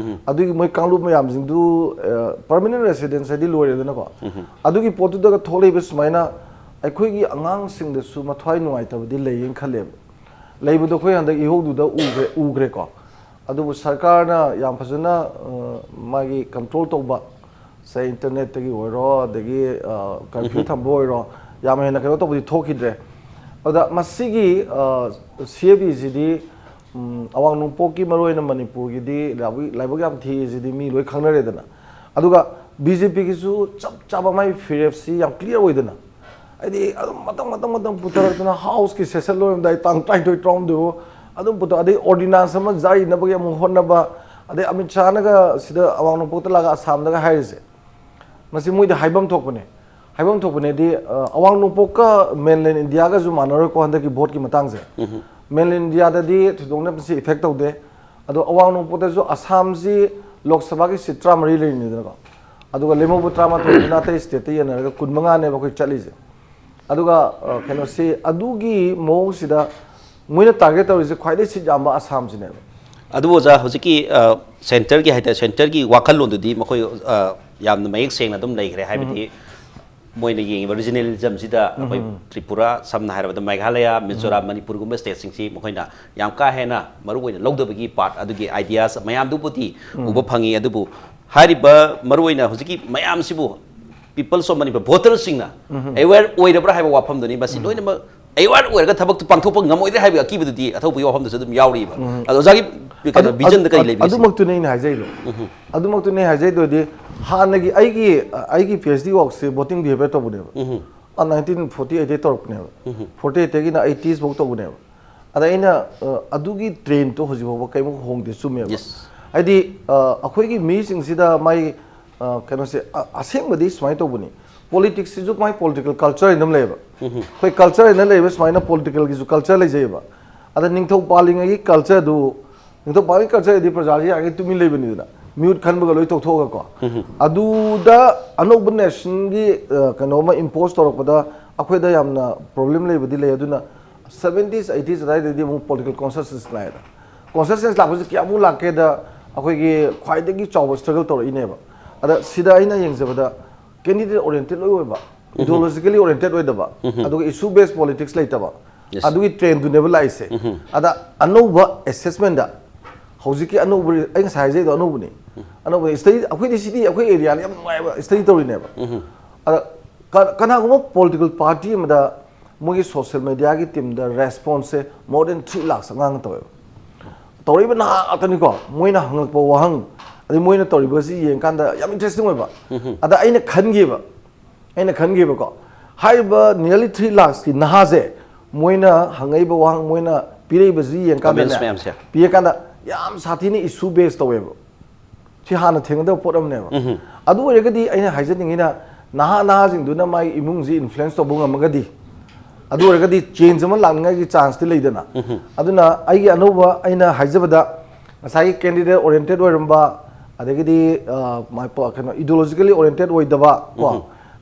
ꯑꯗꯨꯒꯤ ꯃꯣꯏ ꯀꯥꯡꯂꯨꯞ ꯃꯌꯥꯝꯁꯤꯡꯗꯨ, ꯑ, ꯄꯔꯃꯅꯦꯟ ꯔꯦꯁꯤꯗꯦꯟꯁ ꯍꯥꯏꯗꯤ ꯂꯣꯏꯔꯦꯗꯅꯀꯣ꯫ ꯑꯗꯨꯒꯤ ꯄꯣꯠꯇꯨꯗꯒ ꯊꯣꯛꯂꯛꯏꯕ ꯁꯨꯃꯥꯏꯅ ꯑꯩꯈꯣꯏꯒꯤ ꯑꯉꯥꯡꯁꯤꯡꯗꯁꯨ ꯃꯊ꯭ꯋꯥꯏ ꯅꯨꯡꯉꯥꯏꯇꯕꯗꯤ ꯂꯩꯌꯦꯅ ꯈꯜꯂꯦꯕ꯫ ꯂꯩꯕꯗꯣ ꯑꯩꯈꯣꯏ ꯍꯟꯗꯛ ꯏꯍꯧꯗꯨꯗ ꯎꯈ꯭ꯔꯦ, ꯎꯈ꯭ꯔꯦꯀꯣ꯫ ꯑꯗꯨꯕꯨ ꯁꯔꯀꯥꯔꯅ ꯌꯥꯝ ꯐꯖꯅ, ꯑ, ꯃꯥꯒꯤ ꯀꯟꯇ꯭ꯔꯣꯜ ꯇꯧꯕ, ꯁꯦ ꯏꯟꯇꯔꯅꯦꯠꯇꯒꯤ ꯑꯣꯏꯔꯣ, ꯑꯗꯒꯤ, ꯑ, ꯀꯔꯐ꯭ꯌꯨ ꯊꯝꯕ ꯑꯣꯏꯔꯣ, ꯌꯥꯝ ꯍꯦꯟꯅ ꯀꯩꯅꯣ ꯇꯧꯕꯗꯤ ꯊꯣꯛꯈꯤꯗ꯭ꯔꯦ꯫ ꯑꯗ ꯃꯁꯤꯒꯤ, ꯑ, ꯁꯤ ꯑꯦ ꯕꯤꯁꯤꯗꯤ, ꯎꯝ, ꯑꯋꯥꯡ ꯅꯣꯡꯄꯣꯛꯀꯤ, ꯃꯔꯨꯑꯣꯏꯅ ꯃꯅꯤꯄꯨꯔꯒꯤꯗꯤ ꯂꯥꯏꯕꯛ, ꯂꯥꯏꯕꯛ ꯌꯥꯝ ꯊꯤꯁꯤꯗꯤ ꯃꯤ ꯂꯣꯏ ꯈꯪꯅꯔꯦꯗꯅ꯫ ꯑꯗꯨꯒ ꯕꯤ ꯖꯦ ꯄꯤꯒꯤꯁꯨ ꯆꯞ ꯆꯥꯕ ꯃꯥꯒꯤ ꯐꯤꯔꯦꯞꯁꯤ ꯌꯥꯝ ꯀ꯭ꯂꯤꯌꯥꯔ ꯑꯣꯏꯗꯅ, ꯍꯥꯏꯗꯤ ꯑꯗꯨꯝ ꯃꯊꯪ ꯃꯊꯪ ꯃꯊꯪ ꯄꯨꯊꯔꯛꯇꯅ ꯍꯥꯎꯁꯀꯤ ꯁꯦꯁꯟ ꯂꯣꯏꯔꯝꯗꯥꯏ ꯇꯥꯡ ꯇꯔꯥꯅꯤꯊꯣꯏ ꯇꯔꯥꯍꯨꯝꯗꯣꯏꯕꯨ ꯑꯗꯨꯝ ꯄꯨꯊꯣꯛ, ꯑꯗꯩ ꯑꯣꯔꯗꯤꯅꯥꯟꯁ ꯑꯃ ꯖꯥꯔꯤꯅꯕꯒꯤ ꯑꯃꯨꯛ ꯍꯣꯠꯅꯕ, ꯑꯗꯩ ꯑꯃꯤꯠ ꯁꯥꯍꯅꯒ ꯁꯤꯗ ꯑꯋꯥꯡ ꯅꯣꯡꯄꯣꯛꯇ ꯂꯥꯛꯑꯒ ꯑꯁꯥꯝꯗꯒ ꯍꯥꯏꯔꯤꯁꯦ, ꯃꯁꯤ ꯃꯣꯏꯗ ꯍꯥꯏꯐꯝ ꯊꯣꯛꯄꯅꯦ꯫ ꯍꯥꯏꯐꯝ ꯊꯣꯛꯄꯅꯦꯗꯤ, ꯑ, ꯑꯋꯥꯡ ꯅꯣꯡꯄꯣꯛꯀ ꯃꯦꯟꯂꯦꯟ ꯏꯟꯗꯤꯌꯥꯒꯁꯨ ꯃꯥꯟꯅꯔꯣꯏꯀꯣ ꯍꯟꯗꯛꯀꯤ ꯚꯣꯠꯀꯤ ꯃꯇꯥꯡꯁꯦ꯫ ꯃꯦꯟꯂꯦꯟ ꯏꯟꯗꯤꯌꯥꯗꯗꯤ ꯊꯣꯏꯗꯣꯛꯅ ꯃꯁꯤ ꯏꯐꯦꯛ ꯇꯧꯗꯦ꯫ ꯑꯗꯣ ꯑꯋꯥꯡ ꯅꯣꯡꯄꯣꯛꯇꯁꯨ ꯑꯁꯥꯝꯁꯤ ꯂꯣꯛ ꯁꯚꯥꯒꯤ ꯁꯤꯠ ꯇꯔꯥꯃꯔꯤ ꯂꯩꯔꯤꯅꯤꯗꯅꯀꯣ, ꯑꯗꯨꯒ ꯂꯦꯝꯍꯧꯕ ꯇꯔꯥꯃꯥꯊꯣꯏꯗꯨꯅ ꯑꯇꯩ ꯁ꯭ꯇꯦꯠꯇ ꯌꯦꯟꯅꯔꯒ ꯀꯨꯟꯃꯉꯥꯅꯦꯕ ꯑꯩꯈꯣꯏ ꯆꯠꯂꯤꯁꯦ꯫ ꯑꯗꯨꯒ, ꯑ, ꯀꯩꯅꯣꯁꯤ, ꯑꯗꯨꯒꯤ ꯃꯑꯣꯡꯁꯤꯗ ꯃꯣꯏꯅ ꯇꯥꯔꯒꯦꯠ ꯇꯧꯔꯤꯁꯦ ꯈ꯭ꯋꯥꯏꯗꯩ ꯁꯤꯠ ꯌꯥꯝꯕ ꯑꯁꯥꯝꯁꯤꯅꯦꯕ꯫ ꯑꯗꯨꯕꯨ ꯑꯣꯖꯥ, ꯍꯧꯖꯤꯛꯀꯤ, ꯑ, ꯁꯦꯟꯇꯔꯒꯤ ꯍꯥꯏꯇꯥꯔꯦ, ꯁꯦꯟꯇꯔꯒꯤ ꯋꯥꯈꯜꯂꯣꯟꯗꯨꯗꯤ ꯃꯈꯣꯏ, ꯑ, ꯌꯥꯝꯅ ꯃꯌꯦꯛ ꯁꯦꯡꯅ ꯑꯗꯨꯝ ꯂꯩꯈ꯭ꯔꯦ꯫ ꯍꯥꯏꯕꯗꯤ ꯃꯣꯏꯅ ꯌꯦꯡꯉꯤꯕ ꯔꯤꯖꯅꯦꯂꯤꯖꯝꯁꯤꯗ ꯑꯩꯈꯣꯏ ꯇ꯭ꯔꯤꯄꯨꯔꯥ, ꯁꯝꯅ ꯍꯥꯏꯔꯕꯗ ꯃꯦꯘꯥꯂꯌꯥ, ꯃꯤꯖꯣꯔꯥꯝ, ꯃꯅꯤꯄꯨꯔꯒꯨꯝꯕ ꯁ꯭ꯇꯦꯠꯁꯤꯡꯁꯤ ꯃꯈꯣꯏꯅ ꯌꯥꯝ ꯀꯥ ꯍꯦꯟꯅ ꯃꯔꯨ ꯑꯣꯏꯅ ꯂꯧꯗꯕꯒꯤ ꯄꯥꯔꯠ ꯑꯗꯨꯒꯤ ꯑꯥꯏꯗꯤꯌꯥꯁ ꯃꯌꯥꯝꯗꯨꯕꯨꯗꯤ ꯎꯕ ꯐꯪꯉꯤ꯫ ꯑꯗꯨꯕꯨ ꯍꯥꯏꯔꯤꯕ ꯃꯔꯨ ꯑꯣꯏꯅ ꯍꯧꯖꯤꯛꯀꯤ ꯃꯌꯥꯝꯁꯤꯕꯨ People's of Manipur, ꯚꯣꯇꯔꯁꯤꯡꯅ ꯑꯦꯋꯦꯌꯔ ꯑꯣꯏꯔꯕ꯭ꯔꯥ ꯍꯥꯏꯕ ꯋꯥꯐꯝꯗꯨꯅꯤ꯫ ꯃꯁꯤ ꯂꯣꯏꯅꯃꯛ ꯑꯦꯋꯦꯌꯔ ꯑꯣꯏꯔꯒ ꯊꯕꯛꯇꯨ ꯄꯥꯡꯊꯣꯛꯄ ꯉꯝꯃꯣꯏꯗ꯭ꯔꯥ ꯍꯥꯏꯕꯒꯤ ꯑꯀꯤꯕꯗꯨꯗꯤ ꯑꯊꯧꯕꯒꯤ ꯋꯥꯐꯝꯗꯁꯨ ꯑꯗꯨꯝ ꯌꯥꯎꯔꯤꯕ꯫ ꯑꯗꯣ ꯑꯣꯖꯥꯒꯤ ꯀꯩꯅꯣ, ꯚꯤꯖꯟꯗ ꯀꯔꯤ ꯂꯩꯕꯤꯔꯤ? ꯑꯗꯨꯃꯛꯇꯨꯅꯦ ꯑꯩꯅ ꯍꯥꯏꯖꯩꯗꯣ꯫ ꯑꯗꯨꯃꯛꯇꯨꯅꯦ ꯑꯩ ꯍꯥꯏꯖꯩꯗꯣꯗꯤ, ꯍꯥꯟꯅꯒꯤ ꯑꯩꯒꯤ, ꯑꯩꯒꯤ ꯄꯤ ꯑꯩꯆ ꯗꯤ ꯋꯥꯔꯛꯁꯦ ꯚꯣꯇꯤꯡ ꯕꯤꯍꯦꯕꯤꯌꯔ ꯇꯧꯕꯅꯦꯕ꯫ ꯑ, ꯅꯥꯏꯟꯇꯤꯟ ꯐꯣꯔꯇꯤ ꯑꯩꯠꯇꯩ ꯇꯧꯔꯛꯄꯅꯦꯕ꯫ ꯐꯣꯔꯇꯤ ꯑꯩꯠꯇꯒꯤꯅ ꯑꯩꯠꯇꯤꯁ ꯐꯥꯎ ꯇꯧꯕꯅꯦꯕ꯫ ꯑꯗ ꯑꯩꯅ, ꯑ, ꯑꯗꯨꯒꯤ ꯇ꯭ꯔꯦꯟꯗꯣ ꯍꯧꯖꯤꯛ ꯐꯥꯎꯕ ꯀꯩꯃꯨꯛ ꯍꯣꯡꯗꯦ, ꯆꯨꯝꯃꯦꯕ꯫ Yes. ꯍꯥꯏꯗꯤ, ꯑ, ꯑꯩꯈꯣꯏꯒꯤ ꯃꯤꯁꯤꯡꯁꯤꯗ ꯃꯥꯏ, ꯑ, ꯀꯩꯅꯣꯁꯦ, ꯑ, ꯑꯁꯦꯡꯕꯗꯤ ꯁꯨꯃꯥꯏꯅ ꯇꯧꯕꯅꯤ꯫ ꯄꯣꯂꯤꯇꯤꯛꯁꯁꯤꯁꯨ ꯃꯥꯏ ꯄꯣꯂꯤꯇꯤꯀꯦꯜ ꯀꯜꯆꯔ ꯍꯥꯏꯅ ꯑꯃ ꯂꯩꯌꯦꯕ꯫ ꯑꯩꯈꯣꯏ ꯀꯜꯆꯔ ꯍꯥꯏꯅ ꯂꯩꯕ ꯁꯨꯃꯥꯏꯅ ꯄꯣꯂꯤꯇꯤꯀꯦꯜꯒꯤꯁꯨ ꯀꯜꯆꯔ ꯂꯩꯖꯩꯌꯦꯕ꯫ ꯑꯗ ꯅꯤꯡꯊꯧ ꯄꯥꯜꯂꯤꯉꯩꯒꯤ ꯀꯜꯆꯔꯗꯨ, ꯅꯤꯡꯊꯧ ꯄꯥꯜꯂꯤꯉꯩ ꯀꯜꯆꯔꯗꯤ ꯄ꯭ꯔꯖꯥꯁꯤ ꯌꯥꯔꯤꯉꯩ ꯇꯨꯃꯤꯟ ꯂꯩꯕꯅꯤꯗꯅ, ꯃꯤꯍꯨꯠ ꯈꯟꯕꯒ ꯂꯣꯏ ꯇꯣꯛꯊꯣꯛꯑꯒꯀꯣ꯫ ꯑꯗꯨꯗ ꯑꯅꯧꯕ ꯅꯦꯁꯟꯒꯤ, ꯑ, ꯀꯩꯅꯣ ꯑꯃ ꯏꯝꯄꯣꯁ ꯇꯧꯔꯛꯄꯗ ꯑꯩꯈꯣꯏꯗ ꯌꯥꯝꯅ ꯄ꯭ꯔꯣꯕ꯭ꯂꯦꯝ ꯂꯩꯕꯗꯤ ꯂꯩ꯫ ꯑꯗꯨꯅ ꯁꯕꯦꯟꯇꯤꯁ, ꯑꯩꯠꯇꯤꯁ ꯑꯗꯨꯋꯥꯏꯗꯩꯗꯤ ꯑꯃꯨꯛ ꯄꯣꯂꯤꯇꯤꯀꯦꯜ ꯀꯣꯟꯁꯤꯌꯁꯅꯦꯁ ꯂꯥꯛꯑꯦꯗ꯫ ꯀꯣꯟꯁꯤꯌꯁꯅꯦꯁ ꯂꯥꯛꯄꯁꯤ ꯀꯌꯥꯃꯨꯛ ꯂꯥꯛꯀꯦꯗ, ꯑꯩꯈꯣꯏꯒꯤ ꯈ꯭ꯋꯥꯏꯗꯒꯤ ꯆꯥꯎꯕ ꯁ꯭ꯇ꯭ꯔꯒꯜ ꯇꯧꯔꯛꯏꯅꯦꯕ꯫ ꯑꯗ ꯁꯤꯗ ꯑꯩꯅ ꯌꯦꯡꯖꯕꯗ ꯀꯦꯟꯗꯤꯗꯦꯠ ꯑꯣꯔꯤꯌꯦꯟꯇꯦꯠ ꯂꯣꯏ ꯑꯣꯏꯕ, ꯏꯗꯤꯑꯣꯂꯣꯖꯤꯀꯦꯂꯤ ꯑꯣꯔꯤꯌꯦꯟꯇꯦꯠ ꯑꯣꯏꯗꯕ, ꯑꯗꯨꯒ ꯏꯁꯨ ꯕꯦꯁ ꯄꯣꯂꯤꯇꯤꯛꯁ ꯂꯩꯇꯕ, Yes. ꯑꯗꯨꯒꯤ ꯇ꯭ꯔꯦꯟꯗꯨꯅꯦꯕ ꯂꯥꯛꯏꯁꯦ꯫ ꯑꯗ ꯑꯅꯧꯕ ꯑꯦꯁꯦꯁꯃꯦꯟꯗ ꯍꯧꯖꯤꯛꯀꯤ ꯑꯅꯧꯕ, ꯑꯩ ꯉꯁꯥꯏ ꯍꯥꯏꯖꯩꯗꯣ ꯑꯅꯧꯕꯅꯤ꯫ ꯑꯅꯧꯕ ꯁ꯭ꯇꯗꯤ, ꯑꯩꯈꯣꯏꯗꯤ ꯁꯤꯗꯤ ꯑꯩꯈꯣꯏ ꯑꯦꯔꯤꯌꯥꯗ ꯌꯥꯝ ꯅꯨꯡꯉꯥꯏꯕ ꯁ꯭ꯇꯗꯤ ꯇꯧꯔꯤꯅꯦꯕ꯫ ꯑꯗ ꯀ-, ꯀꯅꯥꯒꯨꯝꯕ ꯄꯣꯂꯤꯇꯤꯀꯦꯜ ꯄꯥꯔꯇꯤ ꯑꯃꯗ ꯃꯣꯏꯒꯤ ꯁꯣꯁꯤꯌꯦꯜ ꯃꯦꯗꯤꯌꯥꯒꯤ ꯇꯤꯝꯗ ꯔꯦꯁꯄꯣꯟꯁꯁꯦ more than three lakhs ꯑꯉꯥꯡꯅ ꯇꯧꯋꯦꯕ꯫ ꯇꯧꯔꯛꯏꯕ ꯅꯍꯥ ꯉꯥꯛꯇꯅꯤꯀꯣ꯫ ꯃꯣꯏꯅ ꯍꯪꯉꯛꯄ ꯋꯥꯍꯪ, ꯑꯗꯩ ꯃꯣꯏꯅ ꯇꯧꯔꯤꯕꯁꯤ ꯌꯦꯡꯀꯥꯟꯗ ꯌꯥꯝ ꯏꯟꯇꯔꯦꯁꯇꯤꯡ ꯑꯣꯏꯕ꯫ ꯑꯗ ꯑꯩꯅ ꯈꯟꯈꯤꯕ ꯑꯩꯅ ꯈꯟꯈꯤꯕꯀꯣ, ꯍꯥꯏꯔꯤꯕ nearly three lakhsꯀꯤ ꯅꯍꯥꯁꯦ, ꯃꯣꯏꯅ ꯍꯪꯉꯛꯏꯕ ꯋꯥꯍꯪ, ꯃꯣꯏꯅ ꯄꯤꯔꯛꯏꯕꯁꯤ ꯌꯦꯡꯀꯥꯟꯗꯅꯦ, Comments ꯃꯌꯥꯝꯁꯦ꯫ ꯄꯤꯔꯀꯥꯟꯗ ꯌꯥꯝ ꯁꯥꯊꯤꯅ issue base ꯇꯧꯋꯦꯕ꯫ ꯁꯤ ꯍꯥꯟꯅ ꯊꯦꯡꯅꯗꯕ ꯄꯣꯠ ꯑꯃꯅꯦꯕ꯫ ꯑꯗꯨ ꯑꯣꯏꯔꯒꯗꯤ ꯑꯩꯅ ꯍꯥꯏꯖꯅꯤꯡꯉꯤꯅ, ꯅꯍꯥ ꯅꯍꯥꯁꯤꯡꯗꯨꯅ ꯃꯥꯒꯤ ꯏꯃꯨꯡꯁꯤ influence ꯇꯧꯕ ꯉꯝꯃꯒꯗꯤ, ꯑꯗꯨ ꯑꯣꯏꯔꯒꯗꯤ change ꯑꯃ ꯂꯥꯛꯅꯤꯡꯉꯥꯏꯒꯤ chanceꯇꯤ ꯂꯩꯗꯅ꯫ ꯑꯗꯨꯅ ꯑꯩꯒꯤ ꯑꯅꯧꯕ ꯑꯩꯅ ꯍꯥꯏꯖꯕꯗ, ꯉꯁꯥꯏꯒꯤ candidate oriented ꯑꯣꯏꯔꯝꯕ, ꯑꯗꯒꯤꯗꯤ ꯑ, ꯃꯥꯏ ꯄ- ꯀꯩꯅꯣ ideologically oriented ꯑꯣꯏꯗꯕ ꯀꯣ,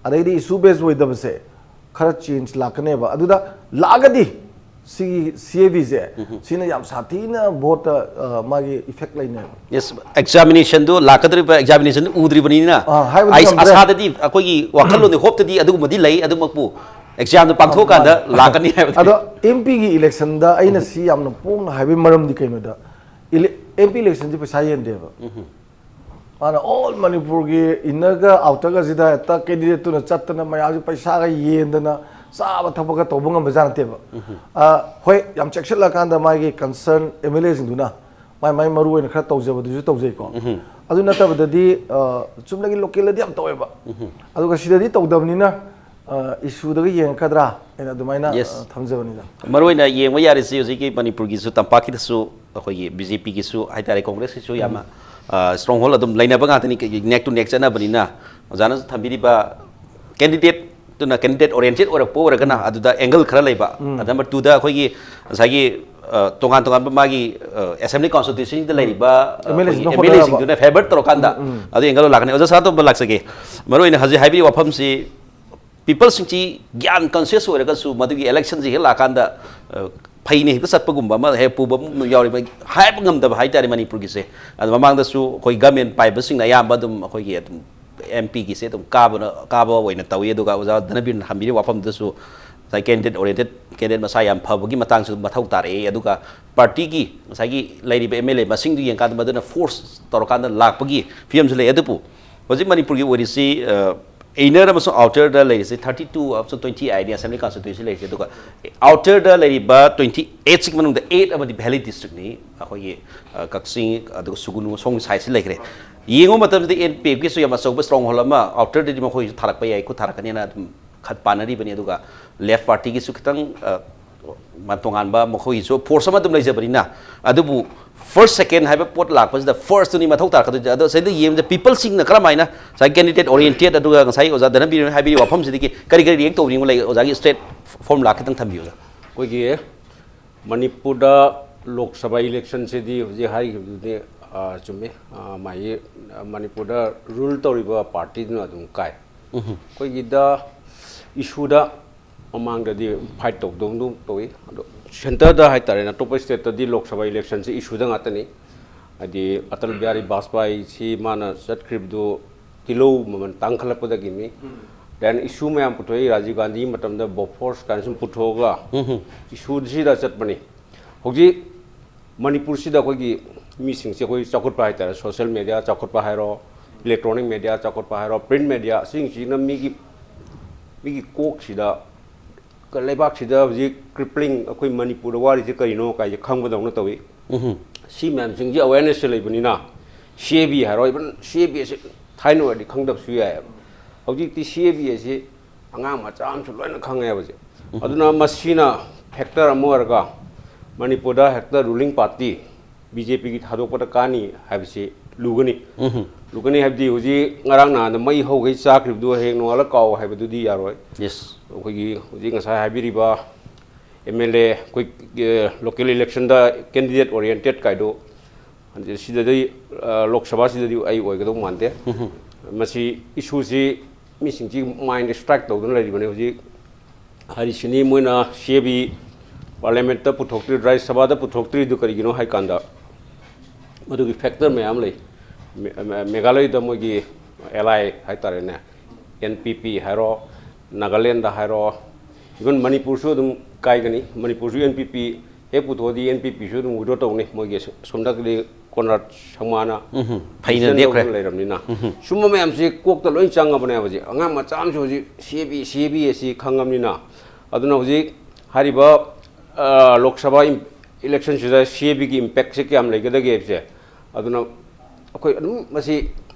ꯑꯗꯒꯤꯗꯤ issue base ꯑꯣꯏꯗꯕꯁꯦ ꯈꯔ change ꯂꯥꯛꯀꯅꯦꯕ꯫ ꯑꯗꯨꯗ ꯂꯥꯛꯑꯒꯗꯤ ꯁꯤꯒꯤ CABꯁꯦ, ꯁꯤꯅ ꯌꯥꯝ ꯁꯥꯊꯤꯅ voteꯇ ꯑ, ꯃꯥꯒꯤ effect ꯂꯩꯅꯦꯕ꯫ Yes, examinationꯗꯨ, ꯂꯥꯛꯀꯗꯧꯔꯤꯕ examinationꯗꯨ ꯎꯗ꯭ꯔꯤꯕꯅꯤꯅ, ꯑꯥ, ꯍꯥꯏꯕꯗꯤ ꯑꯩ ꯉꯝꯗ꯭ꯔꯦ꯫ ꯑꯁꯥꯗꯗꯤ, ꯑꯩꯈꯣꯏꯒꯤ ꯋꯥꯈꯜꯂꯣꯟꯗꯤ, hopeꯇꯗꯤ ꯑꯗꯨꯒꯨꯝꯕꯗꯤ ꯂꯩ, ꯑꯗꯨꯃꯛꯄꯨ examꯗꯨ ꯄꯥꯡꯊꯣꯛꯑꯀꯥꯟꯗ ꯂꯥꯛꯀꯅꯤ ꯍꯥꯏꯕꯗꯤ꯫ ꯑꯗꯣ MPꯒꯤ electionꯗ ꯑꯩꯅ ꯁꯤ ꯌꯥꯝꯅ ꯄꯣꯡꯅ ꯍꯥꯏꯕꯒꯤ ꯃꯔꯝꯗꯤ ꯀꯩꯅꯣꯗ, ele- MP electionꯁꯤ ꯄꯩꯁꯥ ꯌꯦꯟꯗꯦꯕ꯫ ꯃꯥꯅ all ꯃꯅꯤꯄꯨꯔꯒꯤ innerꯒ outerꯒꯁꯤꯗ ꯍꯦꯛꯇ candidateꯇꯨꯅ ꯆꯠꯇꯅ ꯃꯌꯥꯝꯁꯤ ꯄꯩꯁꯥꯒ ꯌꯦꯟꯗꯅ ꯆꯥꯕ ꯊꯛꯄꯒ ꯇꯧꯕ ꯉꯝꯕꯖꯥꯠ ꯅꯠꯇꯦꯕ꯫ ꯑ, ꯍꯣꯏ, ꯌꯥꯝ ꯆꯦꯛꯁꯤꯜꯂꯀꯥꯟꯗ ꯃꯥꯒꯤ concern MLAꯁꯤꯡꯗꯨꯅ ꯃꯥꯏ ꯃꯥꯏ ꯃꯔꯨ ꯑꯣꯏꯅ ꯈꯔ ꯇꯧꯖꯕꯗꯨꯁꯨ ꯇꯧꯖꯩꯀꯣ꯫ ꯑꯗꯨ ꯅꯠꯇꯕꯗꯗꯤ ꯑ, ꯆꯨꯝꯅꯒꯤ localꯗꯗꯤ ꯌꯥꯝ ꯇꯧꯋꯦꯕ꯫ ꯑꯗꯨꯒ ꯁꯤꯗꯗꯤ ꯇꯧꯗꯕꯅꯤꯅ ꯑ, issueꯗꯒ ꯌꯦꯡꯉꯛꯀꯗ꯭ꯔꯥ ꯍꯥꯏꯅ ꯑꯗꯨꯃꯥꯏꯅ Yes. ꯑ, ꯊꯝꯖꯕꯅꯤꯗ꯫ ꯃꯔꯨꯑꯣꯏꯅ ꯌꯦꯡꯕ ꯌꯥꯔꯤꯁꯤ ꯍꯧꯖꯤꯛꯀꯤ ꯃꯅꯤꯄꯨꯔꯒꯤꯁꯨ, ꯇꯝꯄꯥꯛꯀꯤꯗꯁꯨ, ꯑꯩꯈꯣꯏꯒꯤ BJPꯒꯤꯁꯨ ꯍꯥꯏꯇꯥꯔꯦ, ꯀꯣꯡꯒ꯭ꯔꯦꯁꯀꯤꯁꯨ ꯌꯥꯝꯅ stronghold ꯑꯗꯨꯝ ꯂꯩꯅꯕ ꯉꯥꯛꯇꯅꯤ, neck to neck ꯆꯠꯅꯕꯅꯤꯅ꯫ ꯑꯣꯖꯥꯅꯁꯨ ꯊꯝꯕꯤꯔꯤꯕ candidateꯇꯨꯅ candidate oriented ꯑꯣꯏꯔꯛꯄ ꯑꯣꯏꯔꯒꯅ ꯑꯗꯨꯗ angle ꯈꯔ ꯂꯩꯕ꯫ Number twoꯗ ꯑꯩꯈꯣꯏꯒꯤ ꯉꯁꯥꯏꯒꯤ ꯑ, ꯇꯣꯉꯥꯟ ꯇꯣꯉꯥꯟꯕ ꯃꯥꯒꯤ ꯑ, assembly constituencyꯗ ꯂꯩꯔꯤꯕ ꯑ, MLAꯁꯤꯡꯗꯣ ꯑꯩꯈꯣꯏꯒꯤ ꯍꯣꯠꯅꯔꯕ꯫ MLAꯁꯤꯡꯗꯨꯅ favour ꯇꯧꯔꯀꯥꯟꯗ ꯑꯗꯨ angle ꯂꯥꯛꯀꯅꯤ꯫ ꯑꯣꯖꯥ ꯁꯅꯥꯇꯣꯝꯕ, ꯂꯥꯛꯆꯒꯦ꯫ ꯃꯔꯨꯑꯣꯏꯅ ꯍꯧꯖꯤꯛ ꯍꯥꯏꯕꯤꯔꯤꯕ ꯋꯥꯐꯝꯁꯤ peopleeꯁꯤꯡꯁꯤ ꯒ꯭ꯌꯥꯟ conscious ꯑꯣꯏꯔꯒꯁꯨ ꯃꯗꯨꯒꯤ electionꯁꯤ ꯍꯦꯛ ꯂꯥꯛꯀꯥꯟꯗ ꯑ, ꯐꯩꯅ ꯍꯦꯛꯇ ꯆꯠꯄꯒꯨꯝꯕ ꯑꯃ ꯍꯦꯛ ꯄꯨꯕ ꯑꯃ ꯌꯥꯎꯔꯤꯕ, ꯍꯥꯏꯕ ꯉꯝꯗꯕ ꯍꯥꯏꯇꯥꯔꯦ ꯃꯅꯤꯄꯨꯔꯒꯤꯁꯦ꯫ ꯑꯗꯣ ꯃꯃꯥꯡꯗꯁꯨ ꯑꯩꯈꯣꯏ government ꯄꯥꯏꯕꯁꯤꯡꯅ ꯑꯌꯥꯝꯕ ꯑꯗꯨꯝ ꯑꯩꯈꯣꯏꯒꯤ ꯑꯗꯨꯝ MPꯒꯤꯁꯦ ꯑꯗꯨꯝ ꯀꯥꯕꯅ ꯀꯥꯕ ꯑꯣꯏꯅ ꯇꯧꯏ꯫ ꯑꯗꯨꯒ ꯑꯣꯖꯥ ꯙꯅꯕꯤꯔꯅ ꯊꯝꯕꯤꯔꯤꯕ ꯋꯥꯐꯝꯗꯨꯗꯁꯨ ꯉꯁꯥꯏ candidate oriented, candidate ꯃꯁꯥ ꯌꯥꯝ ꯐꯕꯒꯤ ꯃꯇꯥꯡꯁꯨ ꯃꯊꯧ ꯇꯥꯔꯛꯑꯦ꯫ ꯑꯗꯨꯒ partyꯒꯤ ꯉꯁꯥꯏꯒꯤ ꯂꯩꯔꯤꯕ MLA ꯃꯁꯤꯡꯗꯨ ꯌꯦꯡꯀꯥꯟꯗ ꯃꯗꯨꯅ force ꯇꯧꯔꯀꯥꯟꯗ ꯂꯥꯛꯄꯒꯤ ꯐꯤꯕꯝꯁꯨ ꯂꯩ꯫ ꯑꯗꯨꯕꯨ ꯍꯧꯖꯤꯛ ꯃꯅꯤꯄꯨꯔꯒꯤ ꯑꯣꯏꯔꯤꯁꯤ ꯑ, inner ꯑꯃꯁꯨꯡ outerꯗ ꯂꯩꯔꯤꯁꯦ thirty two ꯑꯃꯁꯨꯡ twenty eight ꯅꯤ assembly constituency ꯂꯩꯔꯤꯁꯦ꯫ ꯑꯗꯨꯒ outerꯗ ꯂꯩꯔꯤꯕ twenty eight ꯁꯤꯒꯤ ꯃꯅꯨꯡꯗ eight ꯑꯃꯗꯤ valley districtꯅꯤ, ꯑꯩꯈꯣꯏꯒꯤ ꯑ, ꯀꯛꯆꯤꯡ ꯑꯗꯨꯒ ꯁꯨꯒꯨꯅꯨ ꯁꯣꯝꯒꯤ sideꯁꯤ ꯂꯩꯈ꯭ꯔꯦ꯫ ꯌꯦꯡꯕ ꯃꯇꯝꯗꯗꯤ NPFꯀꯤꯁꯨ ꯌꯥꯝ ꯑꯆꯧꯕ stronghold ꯑꯃ outerꯗꯗꯤ ꯃꯈꯣꯏꯁꯨ ꯊꯥꯔꯛꯄ ꯌꯥꯏ, ꯈꯨꯠ ꯊꯥꯔꯛꯀꯅꯤꯅ ꯑꯗꯨꯝ ꯈꯠ ꯄꯥꯅꯔꯤꯕꯅꯤ꯫ ꯑꯗꯨꯒ left partyꯒꯤꯁꯨ ꯈꯤꯇꯪ ꯑ, ꯃꯥ ꯇꯣꯉꯥꯟꯕ ꯃꯈꯣꯏꯒꯤꯁꯨ force ꯑꯃ ꯑꯗꯨꯝ ꯂꯩꯖꯕꯅꯤꯅ, ꯑꯗꯨꯕꯨ first second ꯍꯥꯏꯕ ꯄꯣꯠ ꯂꯥꯛꯄꯁꯤꯗ firstꯇꯨꯅꯤ ꯃꯊꯧ ꯇꯥꯔꯛꯀꯗꯣꯏꯁꯦ꯫ ꯑꯗꯣ ꯁꯤꯗ ꯌꯦꯡꯕꯗ peopleꯁꯤꯡꯅ ꯀꯔꯝꯍꯥꯏꯅ ꯉꯁꯥꯏ candidate oriented ꯑꯗꯨꯒ ꯉꯁꯥꯏ ꯑꯣꯖꯥ ꯙꯅꯕꯤꯔꯅ ꯍꯥꯏꯕꯤꯔꯤꯕ ꯋꯥꯐꯝꯁꯤꯗꯒꯤ ꯀꯔꯤ ꯀꯔꯤ react ꯇꯧꯕꯤꯅꯤꯡꯕ ꯂꯩ? ꯑꯣꯖꯥꯒꯤ straight formula ꯈꯤꯇꯪ ꯊꯝꯕꯤꯌꯨ ꯑꯣꯖꯥ꯫ ꯑꯩꯈꯣꯏꯒꯤ ꯃꯅꯤꯄꯨꯔꯗ ꯂꯣꯛ ꯁꯚꯥ electionꯁꯤꯗꯤ ꯍꯧꯖꯤꯛ ꯍꯥꯏꯈꯤꯕꯗꯨꯗꯤ ꯑ, ꯆꯨꯝꯃꯤ꯫ ꯑ, ꯃꯥꯒꯤ ꯃꯅꯤꯄꯨꯔꯗ rule ꯇꯧꯔꯤꯕ partyꯗꯨꯅ ꯑꯗꯨꯝ ꯀꯥꯏ꯫ ꯑꯩꯈꯣꯏꯒꯤꯗ issueꯗ ꯃꯃꯥꯡꯗꯗꯤ fight ꯇꯧꯗꯧ ꯇꯧꯏ, ꯑꯗꯣ centreꯗ ꯍꯥꯏꯇꯥꯔꯦꯅꯦ, ꯑꯇꯣꯞꯄ stateꯇꯗꯤ ꯂꯣꯛ ꯁꯚꯥ electionꯁꯤ issueꯗ ꯉꯥꯛꯇꯅꯤ꯫ ꯍꯥꯏꯗꯤ ꯑꯇꯜ ꯕꯤꯍꯥꯔꯤ ꯕꯥꯖꯄꯥꯏꯁꯤ ꯃꯥꯅ ꯆꯠꯈ꯭ꯔꯤꯕꯗꯨ ꯇꯤꯜꯍꯧ ꯃꯃꯜ ꯇꯥꯡꯈꯠꯂꯛꯄꯗꯒꯤꯅꯤ꯫ Then issue ꯃꯌꯥꯝ ꯄꯨꯊꯣꯛꯏ, ꯔꯥꯖꯤꯕ ꯒꯥꯟꯙꯤꯒꯤ ꯃꯇꯝꯗ ꯕꯣꯐꯣꯔꯁ ꯀꯥꯏꯅ ꯁꯨꯝ ꯄꯨꯊꯣꯛꯑꯒ issueꯁꯤꯗ ꯆꯠꯄꯅꯤ꯫ ꯍꯧꯖꯤꯛ ꯃꯅꯤꯄꯨꯔꯁꯤꯗ ꯑꯩꯈꯣꯏꯒꯤ ꯃꯤꯁꯤꯡꯁꯦ ꯑꯩꯈꯣꯏ ꯆꯥꯎꯈꯠꯄ ꯍꯥꯏꯇꯥꯔꯦ, social media ꯆꯥꯎꯈꯠꯄ ꯍꯥꯏꯔꯣ, electronic media ꯆꯥꯎꯈꯠꯄ ꯍꯥꯏꯔꯣ, print media, ꯁꯤꯁꯤꯡꯁꯤꯅ ꯃꯤꯒꯤ, ꯃꯤꯒꯤ ꯀꯣꯛꯁꯤꯗ, ꯂꯩꯕꯥꯛꯁꯤꯗ ꯍꯧꯖꯤꯛ crippling ꯑꯩꯈꯣꯏ ꯃꯅꯤꯄꯨꯔꯗ ꯋꯥꯔꯤꯁꯦ ꯀꯔꯤꯅꯣ ꯀꯥꯏꯁꯦ ꯈꯪꯕꯗꯧꯅ ꯇꯧꯏ꯫ ꯁꯤ ꯃꯌꯥꯝꯁꯤꯡꯁꯤ awarenessꯁꯦ ꯂꯩꯕꯅꯤꯅ, CAB ꯍꯥꯏꯔꯣ, even CAB ꯑꯁꯤ ꯊꯥꯏꯅ ꯑꯣꯏꯔꯗꯤ ꯈꯪꯗꯕꯁꯨ ꯌꯥꯏꯑꯕ꯫ ꯍꯧꯖꯤꯛꯇꯤ CAB ꯑꯁꯤ ꯑꯉꯥꯡ ꯃꯆꯥ ꯑꯃꯁꯨ ꯂꯣꯏꯅ ꯈꯪꯉꯦꯕ ꯍꯧꯖꯤꯛ꯫ ꯑꯗꯨꯅ ꯃꯁꯤꯅ factor ꯑꯃ ꯑꯣꯏꯔꯒ ꯃꯅꯤꯄꯨꯔꯗ ꯍꯦꯛꯇ ruling party BJPꯒꯤ ꯊꯥꯗꯣꯛꯄꯗ ꯀꯥꯅꯤ ꯍꯥꯏꯕꯁꯤ ꯂꯨꯒꯅꯤ꯫ ꯂꯨꯒꯅꯤ ꯍꯥꯏꯕꯗꯤ ꯍꯧꯖꯤꯛ ꯉꯔꯥꯡ ꯅꯍꯥꯟꯗ ꯃꯩ ꯍꯧꯈꯩ ꯆꯥꯈ꯭ꯔꯤꯕꯗꯨ ꯍꯌꯦꯡ ꯅꯣꯡꯉꯥꯜꯂꯒ ꯀꯥꯎ ꯍꯥꯏꯕꯗꯨꯗꯤ ꯌꯥꯔꯣꯏ꯫ Yes. ꯑꯩꯈꯣꯏꯒꯤ ꯍꯧꯖꯤꯛ ꯉꯁꯥꯏ ꯍꯥꯏꯕꯤꯔꯤꯕ MLA ꯑꯩꯈꯣꯏ local electionꯗ candidate oriented ꯀꯥꯏꯗꯣ ꯁꯤꯗꯗꯤ, ꯑ, ꯂꯣꯛ ꯁꯚꯥꯁꯤꯗꯗꯤ ꯑꯩ ꯑꯣꯏꯒꯗꯧ ꯃꯥꯟꯗꯦ꯫ ꯃꯁꯤ issueꯁꯤ ꯃꯤꯁꯤꯡꯁꯤ mind strike ꯇꯧꯗꯨꯅ ꯂꯩꯔꯤꯕꯅꯤ ꯍꯧꯖꯤꯛ꯫ ꯍꯥꯏꯔꯤꯁꯤꯅꯤ ꯃꯣꯏꯅ CAB parliamentꯇ ꯄꯨꯊꯣꯛꯇ꯭ꯔꯤ, ꯔꯥꯖ꯭ꯌ ꯁꯚꯥꯗ ꯄꯨꯊꯣꯛꯇ꯭ꯔꯤꯗꯨ ꯀꯔꯤꯒꯤꯅꯣ ꯍꯥꯏ ꯀꯥꯟꯗ ꯃꯗꯨꯒꯤ factor ꯃꯌꯥꯝ ꯂꯩ꯫ ꯃꯦ-, ꯃꯦ-, ꯃꯦꯘꯥꯂꯌꯗ ꯃꯣꯏꯒꯤ ally ꯍꯥꯏꯇꯥꯔꯦꯅꯦ, NPP ꯍꯥꯏꯔꯣ, ꯅꯥꯒꯥꯂꯦꯟꯗ ꯍꯥꯏꯔꯣ, even ꯃꯅꯤꯄꯨꯔꯁꯨ ꯑꯗꯨꯝ ꯀꯥꯏꯒꯅꯤ꯫ ꯃꯅꯤꯄꯨꯔꯁꯨ NPP ꯍꯦꯛ ꯄꯨꯊꯣꯛꯑꯗꯤ NPPꯁꯨ ꯑꯗꯨꯝ withdraw ꯇꯧꯅꯤ꯫ ꯃꯣꯏꯒꯤ ꯁꯣꯝꯗꯒꯤꯗꯤ ꯀꯣꯟꯔꯥꯗ ꯁꯪꯃꯥꯅ ꯎꯝ, ꯐꯩꯅ decision ꯂꯦꯞꯈ꯭ꯔꯦ꯫ ꯂꯧꯗꯨꯅ ꯂꯩꯔꯕꯅꯤꯅ, ꯁꯨꯝꯕ ꯃꯌꯥꯝꯁꯤ ꯀꯣꯛꯇ ꯂꯣꯏ ꯆꯪꯉꯕꯅꯦ ꯍꯧꯖꯤꯛ꯫ ꯑꯉꯥꯡ ꯃꯆꯥ ꯑꯃꯁꯨ ꯍꯧꯖꯤꯛ ꯁꯤ ꯑꯦ ꯕꯤ, ꯁꯤ ꯑꯦ ꯕꯤ ꯑꯁꯤ ꯈꯪꯉꯕꯅꯤꯅ꯫ ꯑꯗꯨꯅ ꯍꯧꯖꯤꯛ ꯍꯥꯏꯔꯤꯕ, ꯑ, ꯂꯣꯛ ꯁꯚꯥ ꯏꯝ-, ꯏꯂꯦꯛꯁꯟꯁꯤꯗ ꯁꯤ ꯑꯦ ꯕꯤꯒꯤ ꯏꯝꯄꯦꯛꯁꯦ ꯀꯌꯥꯝ ꯂꯩꯒꯗꯒꯦ ꯍꯥꯏꯕꯁꯦ, ꯑꯗꯨꯅ ꯑꯩꯈꯣꯏ ꯑꯗꯨꯝ ꯃꯁꯤ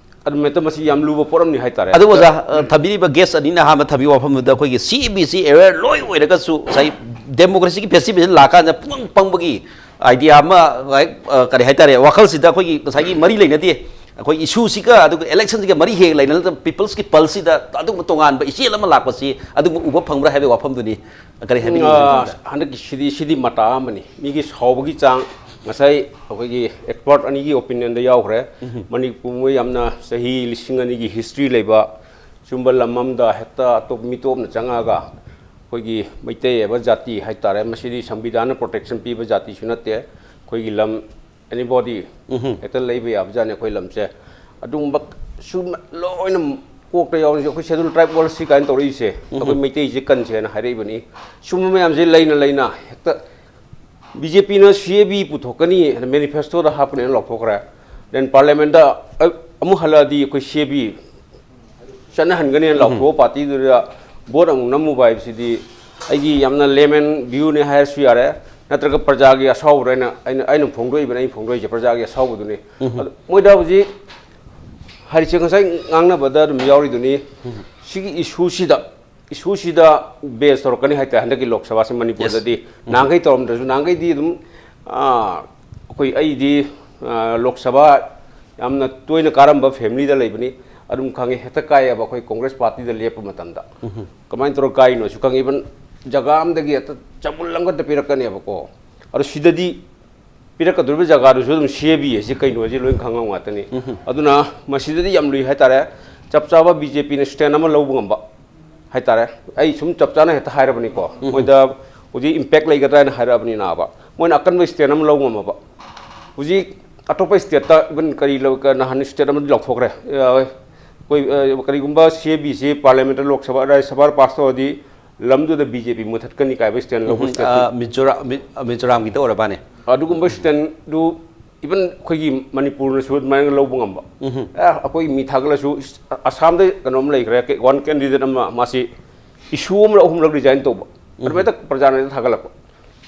ꯑꯗꯨꯝ ꯍꯦꯛꯇ ꯃꯁꯤ ꯌꯥꯝ ꯂꯨꯕ ꯄꯣꯠ ꯑꯃꯅꯤ ꯍꯥꯏꯇꯥꯔꯦ꯫ ꯑꯗꯨ ꯑꯣꯖꯥ, ꯑ, ꯊꯝꯕꯤꯔꯤꯕ ꯒꯦꯁ ꯑꯅꯤꯅ ꯑꯍꯥꯟꯕ ꯊꯝꯕꯤꯕ ꯋꯥꯐꯝꯗꯨꯗ ꯑꯩꯈꯣꯏꯒꯤ ꯁꯤ ꯕꯤ ꯁꯤ ꯑꯦꯋꯦꯌꯔ ꯂꯣꯏ ꯑꯣꯏꯔꯒꯁꯨ ꯉꯁꯥꯏ ꯗꯦꯃꯣꯀ꯭ꯔꯦꯁꯤꯒꯤ ꯐꯦꯁꯇꯤꯚꯦꯜ ꯂꯥꯛꯀꯥꯟꯗ ꯄꯨꯡꯄꯪ ꯄꯪꯕꯒꯤ ꯑꯥꯏꯗꯤꯌꯥ ꯑꯃ, ꯂꯥꯏꯛ, ꯑ, ꯀꯔꯤ ꯍꯥꯏꯇꯥꯔꯦ, ꯋꯥꯈꯜꯁꯤꯗ ꯑꯩꯈꯣꯏꯒꯤ ꯉꯁꯥꯏꯒꯤ ꯃꯔꯤ ꯂꯩꯅꯗꯦ, ꯑꯩꯈꯣꯏ ꯏꯁꯨꯁꯤꯒ ꯑꯗꯨꯒ ꯏꯂꯦꯛꯁꯟꯁꯤꯒ ꯃꯔꯤ ꯍꯦꯛ ꯂꯩꯅꯗꯕ ꯄꯤꯄꯜꯁꯀꯤ ꯄꯜꯁꯁꯤꯗ ꯑꯗꯨꯒꯨꯝꯕ ꯇꯣꯉꯥꯟꯕ ꯏꯆꯦꯜ ꯑꯃ ꯂꯥꯛꯄꯁꯤ ꯑꯗꯨꯒꯨꯝꯕ ꯎꯕ ꯐꯪꯕ꯭ꯔꯥ ꯍꯥꯏꯕꯒꯤ ꯋꯥꯐꯝꯗꯨꯅꯤ꯫ ꯀꯔꯤ ꯍꯥꯏꯕꯤꯅꯤꯡꯉꯤ ꯑ, ꯃꯇꯥꯡꯗ? ꯍꯟꯗꯛꯀꯤ ꯁꯤꯗꯤ, ꯁꯤꯗꯤ ꯃꯇꯥ ꯑꯃꯅꯤ꯫ ꯃꯤꯒꯤ ꯁꯥꯎꯕꯒꯤ ꯆꯥꯡ, ꯉꯁꯥꯏ ꯑꯩꯈꯣꯏꯒꯤ ꯑꯦꯛꯁꯄꯔꯠ ꯑꯅꯤꯒꯤ ꯑꯣꯄꯤꯅꯤꯌꯟꯗ ꯌꯥꯎꯈ꯭ꯔꯦ꯫ ꯃꯅꯤꯄꯨꯔ ꯃꯣꯏ ꯌꯥꯝꯅ ꯆꯍꯤ ꯂꯤꯁꯤꯡ ꯑꯅꯤꯒꯤ ꯍꯤꯁꯇ꯭ꯔꯤ ꯂꯩꯕ, ꯁꯨꯝꯕ ꯂꯝ ꯑꯃꯗ ꯍꯦꯛꯇ ꯑꯇꯣꯞꯄ ꯃꯤꯇꯣꯞꯅ ꯆꯪꯉꯛꯑꯒ ꯑꯩꯈꯣꯏꯒꯤ ꯃꯩꯇꯩ ꯍꯥꯏꯕ ꯖꯥꯇꯤ ꯍꯥꯏꯇꯥꯔꯦ, ꯃꯁꯤꯗꯤ ꯁꯪꯕꯤꯙꯥꯟꯅ ꯄ꯭ꯔꯣꯇꯦꯛꯁꯟ ꯄꯤꯕ ꯖꯥꯇꯤꯁꯨ ꯅꯠꯇꯦ꯫ ꯑꯩꯈꯣꯏꯒꯤ ꯂꯝ ꯑꯦꯅꯤꯕꯣꯗꯤ ꯍꯦꯛꯇ ꯂꯩꯕ ꯌꯥꯕꯖꯥꯠꯅꯤ ꯑꯩꯈꯣꯏ ꯂꯝꯁꯦ꯫ ꯑꯗꯨꯒꯨꯝꯕ ꯁꯨꯝ ꯂꯣꯏꯅ ꯀꯣꯛꯇ ꯌꯥꯎꯔꯤꯁꯦ꯫ ꯑꯩꯈꯣꯏ ꯁꯦꯗꯨꯜ ꯇ꯭ꯔꯥꯏꯕ ꯋꯥꯔꯜꯁꯤ ꯀꯥꯏꯅ ꯇꯧꯔꯛꯏꯁꯦ ꯑꯩꯈꯣꯏ ꯃꯩꯇꯩꯁꯦ ꯀꯟꯁꯦꯅ ꯍꯥꯏꯔꯛꯏꯕꯅꯤ꯫ ꯁꯨꯝꯕ ꯃꯌꯥꯝꯁꯦ ꯂꯩꯅ ꯂꯩꯅ ꯍꯦꯛꯇ ꯕꯤ ꯖꯦ ꯄꯤꯅ ꯁꯤ ꯑꯦ ꯕꯤ ꯄꯨꯊꯣꯛꯀꯅꯤ ꯍꯥꯏꯅ ꯃꯦꯅꯤꯐꯦꯁꯇꯣꯗ ꯍꯥꯞꯄꯅꯦꯅ ꯂꯥꯎꯊꯣꯛꯈ꯭ꯔꯦ꯫ ꯗꯦꯟ ꯄꯥꯔꯂꯤꯌꯥꯃꯦꯟꯗ ꯑꯃꯨꯛ ꯍꯜꯂꯛꯑꯗꯤ ꯑꯩꯈꯣꯏ ꯁꯤ ꯑꯦ ꯕꯤ ꯆꯠꯅꯍꯟꯒꯅꯦꯅ ꯂꯥꯎꯊꯣꯛꯑ ꯄꯥꯔꯇꯤꯗꯨꯗ ꯚꯣꯠ ꯑꯃꯨꯛ ꯅꯝꯃꯨꯕ ꯍꯥꯏꯕꯁꯤꯗꯤ ꯑꯩꯒꯤ ꯌꯥꯝꯅ ꯂꯦꯃꯦꯟ ꯚ꯭ꯌꯨꯅꯦ ꯍꯥꯏꯔꯁꯨ ꯌꯥꯔꯦ, ꯅꯠꯇ꯭ꯔꯒ ꯄ꯭ꯔꯖꯥꯒꯤ ꯑꯁꯥꯎꯕ꯭ꯔꯥ ꯍꯥꯏꯅ ꯑꯩꯅ, ꯑꯩꯅ ꯐꯣꯡꯗꯣꯛꯏꯕꯅꯦ꯫ ꯑꯩꯅ ꯐꯣꯡꯗꯣꯛꯏꯁꯦ ꯄ꯭ꯔꯖꯥꯒꯤ ꯑꯁꯥꯎꯕꯗꯨꯅꯤ꯫ ꯑꯗꯨ ꯃꯣꯏꯗ ꯍꯧꯖꯤꯛ ꯍꯥꯏꯔꯤꯁꯦ ꯉꯁꯥꯏ ꯉꯥꯡꯅꯕꯗ ꯑꯗꯨꯝ ꯌꯥꯎꯔꯤꯗꯨꯅꯤ꯫ ꯁꯤꯒꯤ ꯏꯁꯨꯁꯤꯗ, ꯏꯁꯨꯁꯤꯗ ꯕꯦꯁ ꯇꯧꯔꯛꯀꯅꯤ ꯍꯥꯏꯇꯥꯔꯦ ꯍꯟꯗꯛꯀꯤ ꯂꯣꯛ ꯁꯚꯥꯁꯦ ꯃꯅꯤꯄꯨꯔꯗꯗꯤ꯫ ꯅꯍꯥꯟꯈꯩ ꯇꯧꯔꯝꯗ꯭ꯔꯁꯨ, ꯅꯍꯥꯟꯈꯩꯗꯤ ꯑꯗꯨꯝ, ꯑꯥ, ꯑꯩꯈꯣꯏ, ꯑꯩꯗꯤ, ꯑꯥ, ꯂꯣꯛ ꯁꯚꯥ ꯌꯥꯝꯅ ꯇꯣꯏꯅ ꯀꯥꯔꯝꯕ ꯐꯦꯃꯤꯂꯤꯗ ꯂꯩꯕꯅꯤ꯫ ꯑꯗꯨꯝ ꯈꯪꯉꯤ, ꯍꯦꯛꯇ ꯀꯥꯏꯌꯦꯕ ꯑꯩꯈꯣꯏ ꯀꯣꯡꯒ꯭ꯔꯦꯁ ꯄꯥꯔꯇꯤꯗ ꯂꯦꯞꯄ ꯃꯇꯝꯗ꯫ ꯀꯃꯥꯏꯅ ꯇꯧꯔꯒ ꯀꯥꯏꯅꯣꯁꯨ ꯈꯪꯉꯤ꯫ ꯏꯚꯟ ꯖꯒꯥ ꯑꯃꯗꯒꯤ ꯍꯦꯛꯇ ꯆꯕꯨꯜ ꯑꯃꯈꯛꯇ ꯄꯤꯔꯛꯀꯅꯦꯕꯀꯣ꯫ ꯑꯗꯣ ꯁꯤꯗꯗꯤ ꯄꯤꯔꯛꯀꯗꯧꯔꯤꯕ ꯖꯒꯥꯗꯨꯁꯨ ꯑꯗꯨꯝ ꯁꯤ ꯑꯦ ꯕꯤ ꯑꯁꯤ ꯀꯩꯅꯣꯁꯤ ꯂꯣꯏ ꯈꯪꯉꯕ ꯉꯥꯛꯇꯅꯤ꯫ ꯑꯗꯨꯅ ꯃꯁꯤꯗꯗꯤ ꯌꯥꯝ ꯂꯨꯏ ꯍꯥꯏꯇꯥꯔꯦ꯫ ꯆꯞ ꯆꯥꯕ ꯕꯤ ꯖꯦ ꯄꯤꯅ ꯁ꯭ꯇꯦꯟ ꯑꯃ ꯂꯧꯕ ꯉꯝꯕ ꯍꯥꯏꯇꯥꯔꯦ꯫ ꯑꯩ ꯁꯨꯝ ꯆꯞ ꯆꯥꯅ ꯍꯦꯛꯇ ꯍꯥꯏꯔꯕꯅꯤꯀꯣ꯫ ꯃꯣꯏꯗ ꯍꯧꯖꯤꯛ ꯏꯝꯄꯦꯛ ꯂꯩꯒꯗ꯭ꯔꯥ ꯍꯥꯏꯅ ꯍꯥꯏꯔꯛꯑꯕꯅꯤꯅꯕ꯫ ꯃꯣꯏꯅ ꯑꯀꯟꯕ ꯁ꯭ꯇꯦꯟ ꯑꯃ ꯂꯧꯕ ꯉꯝꯃꯕ꯫ ꯍꯧꯖꯤꯛ ꯑꯇꯣꯞꯄ ꯁ꯭ꯇꯦꯠꯇ ꯏꯚꯟ ꯀꯔꯤ ꯂꯧ-, ꯀ-, ꯅꯍꯥꯟ ꯁ꯭ꯇꯦꯠ ꯑꯃꯗꯤ ꯂꯥꯎꯊꯣꯛꯈ꯭ꯔꯦ꯫ ꯑ, ꯑꯩꯈꯣꯏ, ꯑ, ꯀꯔꯤꯒꯨꯝꯕ ꯁꯤ ꯑꯦ ꯕꯤꯁꯤ ꯄꯥꯔꯂꯤꯌꯥꯃꯦꯟꯠꯇ, ꯂꯣꯛ ꯁꯚꯥ, ꯔꯥꯖ꯭ꯌ ꯁꯚꯥ ꯄꯥꯁ ꯇꯧꯔꯗꯤ ꯂꯝꯗꯨꯗ ꯕꯤ ꯖꯦ ꯄꯤ ꯃꯨꯊꯠꯀꯅꯤ ꯀꯥꯏꯕ ꯁ꯭ꯇꯦꯟ ꯂꯧꯕ ꯁ꯭ꯇꯦꯠꯇꯤ꯫ ꯑ, ꯃꯤꯖꯣꯔꯥ-, ꯃꯤ-, ꯃꯤꯖꯣꯔꯥꯝꯒꯤꯗ ꯑꯣꯏꯔꯕꯅꯦ꯫ ꯑꯗꯨꯒꯨꯝꯕ ꯁ꯭ꯇꯦꯟꯗꯨ ꯏꯚꯟ ꯑꯩꯈꯣꯏꯒꯤ ꯃꯅꯤꯄꯨꯔꯅꯁꯨ ꯑꯗꯨꯃꯥꯏꯅ ꯂꯧꯕ ꯉꯝꯕ꯫ ꯑꯦ, ꯑꯩꯈꯣꯏ ꯃꯤ ꯊꯥꯒꯠꯂꯁꯨ, ꯑꯁꯥꯝꯗ ꯀꯩꯅꯣꯝ ꯂꯩꯈ꯭ꯔꯦ, ꯀꯦ-, ꯋꯥꯟ ꯀꯦꯟꯗꯤꯗꯦꯠ ꯑꯃ, ꯃꯥꯁꯤ ꯏꯁꯨ ꯑꯃꯔ ꯑꯍꯨꯝꯂꯛ ꯔꯤꯖꯥꯏꯟ ꯇꯧꯕ꯫ ꯑꯗꯨꯃꯥꯏꯅ ꯄ꯭ꯔꯖꯥꯅ ꯍꯦꯛꯇ ꯊꯥꯒꯠꯂꯛꯄ꯫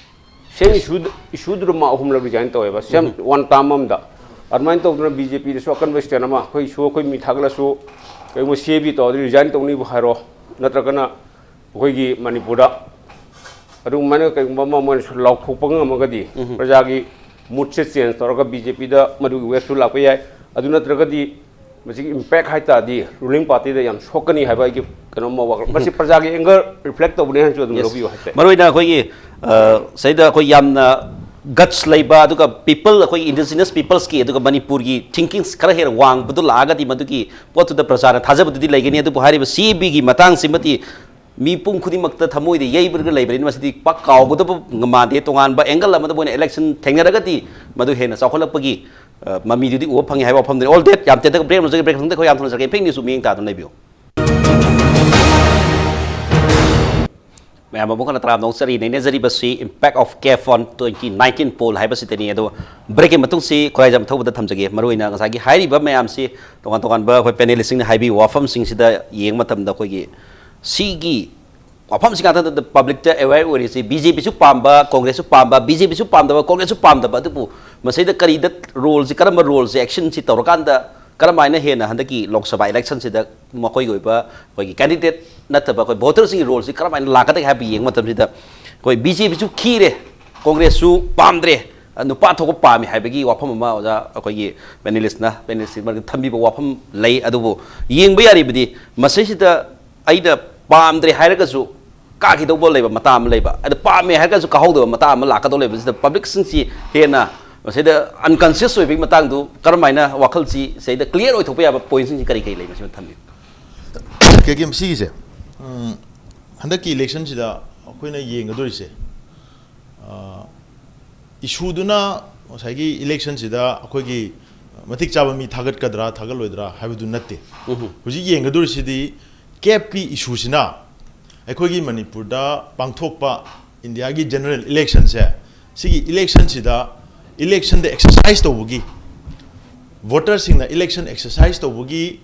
ꯁꯦꯝ ꯏꯁꯨꯗ, ꯏꯁꯨꯗꯨꯗ ꯃꯥ ꯑꯍꯨꯝꯂꯛ ꯔꯤꯖꯥꯏꯟ ꯇꯧꯋꯦꯕ, ꯁꯦꯝ ꯋꯥꯟ ꯇꯥꯔꯝ ꯑꯃꯗ꯫ ꯑꯗꯨꯃꯥꯏꯅ ꯇꯧꯗꯅ ꯕꯤ ꯖꯦ ꯄꯤꯗꯁꯨ ꯑꯀꯟꯕ ꯁ꯭ꯇꯦꯟ ꯑꯃ, ꯑꯩꯈꯣꯏ ꯏꯁꯨ ꯑꯩꯈꯣꯏ ꯃꯤ ꯊꯥꯒꯠꯂꯁꯨ, ꯀꯩꯒꯨꯝꯕ ꯁꯤ ꯑꯦ ꯕꯤ ꯇꯧꯔꯗꯤ ꯔꯤꯖꯥꯏꯟ ꯇꯧꯅꯤꯕꯨ ꯍꯥꯏꯔꯣ, ꯅꯠꯇ꯭ꯔꯒꯅ ꯑꯩꯈꯣꯏꯒꯤ ꯃꯅꯤꯄꯨꯔꯗ ꯑꯗꯨꯃꯥꯏꯅ ꯀꯩꯒꯨꯝꯕ ꯑꯃ ꯃꯣꯏꯅꯁꯨ ꯂꯥꯎꯊꯣꯛꯄ ꯉꯝꯃꯒꯗꯤ, ꯄ꯭ꯔꯖꯥꯒꯤ ꯃꯨꯠꯁꯦ ꯆꯦꯟꯖ ꯇꯧꯔꯒ ꯕꯤ ꯖꯦ ꯄꯤꯗ ꯃꯗꯨꯒꯤ ꯋꯦꯕꯁꯨ ꯂꯥꯛꯄ ꯌꯥꯏ꯫ ꯑꯗꯨ ꯅꯠꯇ꯭ꯔꯒꯗꯤ ꯃꯁꯤꯒꯤ ꯏꯝꯄꯦꯛ ꯍꯥꯏ ꯇꯥꯔꯗꯤ ꯔꯨꯂꯤꯡ ꯄꯥꯔꯇꯤꯗ ꯌꯥꯝ ꯁꯣꯛꯀꯅꯤ ꯍꯥꯏꯕ ꯑꯩꯒꯤ ꯀꯩꯅꯣꯝꯃ ꯋꯥꯈꯜ꯫ ꯃꯁꯤ ꯄ꯭ꯔꯖꯥꯒꯤ ꯑꯦꯡꯒꯔ ꯔꯤꯐ꯭ꯂꯦꯛ ꯇꯧꯕꯅꯦ ꯍꯥꯏꯅꯁꯨ ꯑꯗꯨꯝ ꯂꯧꯕꯤꯌꯨ ꯍꯥꯏꯇꯥꯔꯦ꯫ ꯃꯔꯨ ꯑꯣꯏꯅ ꯑꯩꯈꯣꯏꯒꯤ, ꯑ, ꯁꯤꯗ ꯑꯩꯈꯣꯏ ꯌꯥꯝꯅ ꯒꯠꯁ ꯂꯩꯕ, ꯑꯗꯨꯒ ꯄꯤꯄꯜ, ꯑꯩꯈꯣꯏꯒꯤ ꯏꯟꯗꯤꯖꯤꯅꯁ ꯄꯤꯄꯜꯁꯀꯤ, ꯑꯗꯨꯒ ꯃꯅꯤꯄꯨꯔꯒꯤ ꯊꯤꯡꯀꯤꯡꯁ ꯈꯔ ꯍꯦꯟꯅ ꯋꯥꯡꯕꯗꯨ ꯂꯥꯛꯑꯒꯗꯤ ꯃꯗꯨꯒꯤ ꯄꯣꯠꯇꯨꯗ ꯄ꯭ꯔꯖꯥꯅ ꯊꯥꯖꯕꯗꯨꯗꯤ ꯂꯩꯒꯅꯤ꯫ ꯑꯗꯨꯕꯨ ꯍꯥꯏꯔꯤꯕ ꯁꯤ ꯑꯦ ꯕꯤꯒꯤ ꯃꯇꯥꯡꯁꯤꯃꯗꯤ ꯃꯤꯄꯨꯝ ꯈꯨꯗꯤꯡꯃꯛꯇ ꯊꯃꯣꯏꯗ ꯌꯩꯕꯒ ꯂꯩꯕꯅꯤꯅ ꯃꯁꯤꯗꯤ ꯄꯥꯛ ꯀꯥꯎꯒꯗꯕ ꯃꯥꯟꯗꯦ꯫ ꯇꯣꯉꯥꯟꯕ ꯑꯦꯡꯒꯜ ꯑꯃꯗ ꯃꯣꯏꯅ ꯏꯂꯦꯛꯁꯟ ꯊꯦꯡꯅꯔꯒꯗꯤ ꯃꯗꯨ ꯍꯦꯟꯅ ꯆꯥꯎꯈꯠꯂꯛꯄꯒꯤ, ꯑ, ꯃꯃꯤꯗꯨꯗꯤ ꯎꯕ ꯐꯪꯉꯤ ꯍꯥꯏꯕ ꯋꯥꯐꯝꯗꯨꯅꯤ꯫ All that, ꯌꯥꯝ ꯇꯦꯟꯇꯛ ꯕ꯭ꯔꯦꯛ ꯑꯃ ꯂꯧꯖꯒꯦ꯫ ꯕ꯭ꯔꯦꯛ ꯃꯇꯨꯡꯗ ꯑꯩꯈꯣꯏ ꯌꯥꯝ ꯊꯨꯅ ꯆꯠꯀꯦ꯫ ꯏꯝꯐꯥꯜ ꯅ꯭ꯌꯨꯁ ꯃꯤꯠꯌꯦꯡ ꯇꯥꯗꯨꯅ ꯂꯩꯕꯤꯌꯨ꯫ ꯃꯌꯥꯝ ꯑꯃꯨꯛ ꯍꯟꯅ ꯇꯔꯥꯝꯅ ꯑꯣꯛꯆꯔꯤ꯫ ꯅꯩꯅꯖꯔꯤꯕꯁꯤ Impact of CAF on twenty nineteen poll ꯍꯥꯏꯕꯁꯤꯗꯅꯤ꯫ ꯑꯗꯣ ꯕ꯭ꯔꯦꯛꯀꯤ ꯃꯇꯨꯡꯁꯤ ꯈꯨꯔꯥꯏꯖꯝ ꯊꯧꯕꯗ ꯊꯝꯖꯒꯦ꯫ ꯃꯔꯨꯑꯣꯏꯅ ꯉꯁꯥꯏꯒꯤ ꯍꯥꯏꯔꯤꯕ ꯃꯌꯥꯝꯁꯤ ꯇꯣꯉꯥꯟ ꯇꯣꯉꯥꯟꯕ ꯑꯩꯈꯣꯏ ꯄꯦꯅꯦꯂꯤꯁꯁꯤꯡꯅ ꯍꯥꯏꯕꯤꯕ ꯋꯥꯐꯝꯁꯤꯡꯁꯤꯗ ꯌꯦꯡꯕ ꯃꯇꯝꯗ ꯑꯩꯈꯣꯏꯒꯤ ꯁꯤꯒꯤ ꯋꯥꯐꯝꯁꯤ ꯉꯥꯛꯇꯗ ꯄꯕ꯭ꯂꯤꯛꯇ ꯑꯦꯋꯦꯌꯔ ꯑꯣꯏꯔꯤꯁꯤ꯫ ꯕꯤ ꯖꯦ ꯄꯤꯁꯨ ꯄꯥꯝꯕ, ꯀꯣꯡꯒ꯭ꯔꯦꯁꯁꯨ ꯄꯥꯝꯕ, ꯕꯤ ꯖꯦ ꯄꯤꯁꯨ ꯄꯥꯝꯗꯕ, ꯀꯣꯡꯒ꯭ꯔꯦꯁꯁꯨ ꯄꯥꯝꯗꯕ꯫ ꯑꯗꯨꯕꯨ ꯃꯁꯤꯗ ꯀꯔꯤꯗ ꯔꯣꯜꯁꯤ, ꯀꯔꯝꯕ ꯔꯣꯜꯁꯤ, ꯑꯦꯛꯁꯟꯁꯤ ꯇꯧꯔꯀꯥꯟꯗ ꯀꯔꯝꯍꯥꯏꯅ ꯍꯦꯟꯅ ꯍꯟꯗꯛꯀꯤ ꯂꯣꯛ ꯁꯚꯥ ꯏꯂꯦꯛꯁꯟꯁꯤꯗ ꯃꯈꯣꯏꯒꯤ ꯑꯣꯏꯕ ꯑꯩꯈꯣꯏꯒꯤ ꯀꯦꯟꯗꯤꯗꯦꯠ ꯅꯠꯇꯕ ꯑꯩꯈꯣꯏ ꯚꯣꯇꯔꯁꯤꯡꯒꯤ ꯔꯣꯜꯁꯤ ꯀꯔꯝꯍꯥꯏꯅ ꯂꯥꯛꯀꯗꯒꯦ ꯍꯥꯏꯕ ꯌꯦꯡꯕ ꯃꯇꯝꯁꯤꯗ ꯑꯩꯈꯣꯏ ꯕꯤ ꯖꯦ ꯄꯤꯁꯨ ꯈꯤꯔꯦ, ꯀꯣꯡꯒ꯭ꯔꯦꯁꯁꯨ ꯄꯥꯝꯗ꯭ꯔꯦ, ꯅꯨꯄꯥ ꯊꯣꯛꯄ ꯄꯥꯝꯃꯤ ꯍꯥꯏꯕꯒꯤ ꯋꯥꯐꯝ ꯑꯃ ꯑꯣꯖꯥ ꯑꯩꯈꯣꯏꯒꯤ ꯄꯦꯅꯦꯂꯤꯁꯅ, ꯄꯦꯅꯦꯂꯤꯁꯀꯤ ꯃꯔꯛꯇ ꯊꯝꯕꯤꯕ ꯋꯥꯐꯝ ꯂꯩ꯫ ꯑꯗꯨꯕꯨ ꯌꯦꯡꯕ ꯌꯥꯔꯤꯕꯗꯤ ꯃꯁꯤꯁꯤꯗ ꯑꯩꯅ ꯄꯥꯝꯗ꯭ꯔꯦ ꯍꯥꯏꯔꯒꯁꯨ ꯀꯥꯈꯤꯗꯧꯕ ꯂꯩꯕ ꯃꯇꯥꯡ ꯑꯃ ꯂꯩꯕ, ꯑꯗ ꯄꯥꯝꯃꯦ ꯍꯥꯏꯔꯒꯁꯨ ꯀꯥꯍꯧꯗꯕ ꯃꯇꯥꯡ ꯑꯃ ꯂꯥꯛꯀꯗꯧ ꯂꯩꯕꯁꯤꯗ ꯄꯕ꯭ꯂꯤꯛꯁꯤꯡꯁꯤ ꯍꯦꯟꯅ ꯃꯁꯤꯗ ꯑꯟꯀꯟꯁꯤꯌꯁ ꯑꯣꯏꯕꯒꯤ ꯃꯇꯥꯡꯗꯨ ꯀꯔꯝꯍꯥꯏꯅ ꯋꯥꯈꯜꯁꯤ ꯁꯤꯗ ꯀ꯭ꯂꯤꯌꯥꯔ ꯑꯣꯏꯊꯣꯛꯄ ꯌꯥꯕ ꯄꯣꯏꯟꯁꯤꯡꯁꯤ ꯀꯔꯤ ꯀꯔꯤ ꯂꯩ, ꯃꯁꯤꯃ ꯊꯝꯕꯤꯌꯨ꯫ ꯀꯩꯒꯤ ꯁꯤꯒꯤꯁꯦ, ꯎꯝ, ꯍꯟꯗꯛꯀꯤ ꯏꯂꯦꯛꯁꯟꯁꯤꯗ ꯑꯩꯈꯣꯏꯅ ꯌꯦꯡꯒꯗꯣꯔꯤꯁꯦ, ꯑ, ꯏꯁꯨꯗꯨꯅ ꯉꯁꯥꯏꯒꯤ ꯏꯂꯦꯛꯁꯟꯁꯤꯗ ꯑꯩꯈꯣꯏꯒꯤ ꯃꯇꯤꯛ ꯆꯥꯕ ꯃꯤ ꯊꯥꯒꯠꯀꯗ꯭ꯔꯥ ꯊꯥꯒꯠꯂꯣꯏꯗ꯭ꯔꯥ ꯍꯥꯏꯕꯗꯨ ꯅꯠꯇꯦ꯫ ꯍꯧꯖꯤꯛ ꯌꯦꯡꯒꯗꯣꯔꯤꯁꯤꯗꯤ ꯀꯦꯞꯀꯤ ꯏꯁꯨꯁꯤꯅ ꯑꯩꯈꯣꯏꯒꯤ ꯃꯅꯤꯄꯨꯔꯗ ꯄꯥꯡꯊꯣꯛꯄ ꯏꯟꯗꯤꯌꯥꯒꯤ ꯖꯦꯅꯔꯦꯜ ꯏꯂꯦꯛꯁꯟꯁꯦ, ꯁꯤꯒꯤ ꯏꯂꯦꯛꯁꯟꯁꯤꯗ ꯏꯂꯦꯛꯁꯟꯗ ꯑꯦꯛꯁꯔꯁꯥꯏꯁ ꯇꯧꯕꯒꯤ, ꯚꯣꯇꯔꯁꯤꯡꯅ ꯏꯂꯦꯛꯁꯟ ꯑꯦꯛꯁꯔꯁꯥꯏꯁ ꯇꯧꯕꯒꯤ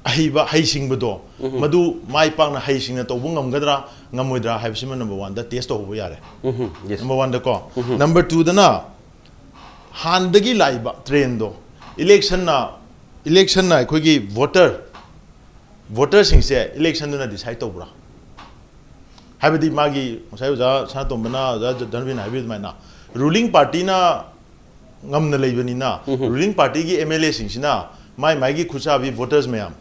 ꯑꯍꯩꯕ, ꯍꯩꯁꯤꯡꯕꯗꯣ, ꯎꯝ꯫ ꯃꯗꯨ ꯃꯥꯏ ꯄꯥꯛꯅ ꯍꯩꯁꯤꯡꯅ ꯇꯧꯕ ꯉꯝꯒꯗ꯭ꯔꯥ ꯉꯝꯃꯣꯏꯗ꯭ꯔꯥ ꯍꯥꯏꯕꯁꯤꯃ ꯅꯝꯕꯔ ꯋꯥꯟꯗ ꯇꯦꯁ ꯇꯧꯍꯧꯕ ꯌꯥꯔꯦ꯫ ꯎꯝ, yes꯫ ꯅꯝꯕꯔ ꯋꯥꯟꯗꯀꯣ꯫ ꯎꯝ꯫ ꯅꯝꯕꯔ ꯇꯨꯗꯅ ꯍꯥꯟꯅꯗꯒꯤ ꯂꯥꯛꯏꯕ ꯇ꯭ꯔꯦꯟꯗꯣ, ꯏꯂꯦꯛꯁꯟꯅ, ꯏꯂꯦꯛꯁꯟꯅ ꯑꯩꯈꯣꯏꯒꯤ ꯚꯣꯇꯔ, ꯚꯣꯇꯔꯁꯤꯡꯁꯦ ꯏꯂꯦꯛꯁꯟꯗꯨꯅ ꯗꯤꯁꯥꯏꯠ ꯇꯧꯕ꯭ꯔꯥ? ꯍꯥꯏꯕꯗꯤ ꯃꯥꯒꯤ ꯉꯁꯥꯏ ꯑꯣꯖꯥ ꯁꯅꯥꯇꯣꯝꯕꯅ, ꯑꯣꯖꯥ ꯙꯅꯕꯤꯔꯅ ꯍꯥꯏꯕꯤꯕ ꯑꯗꯨꯃꯥꯏꯅ, ꯔꯨꯂꯤꯡ ꯄꯥꯔꯇꯤꯅ ꯉꯝꯅ ꯂꯩꯕꯅꯤꯅ, ꯎꯝ꯫ ꯔꯨꯂꯤꯡ ꯄꯥꯔꯇꯤꯒꯤ ꯑꯦꯝ ꯑꯦꯜ ꯑꯦꯁꯤꯡꯁꯤꯅ ꯃꯥꯏ ꯃꯥꯏꯒꯤ ꯈꯨꯠꯁꯥꯕꯤ ꯚꯣꯇꯔꯁ ꯃꯌꯥꯝ,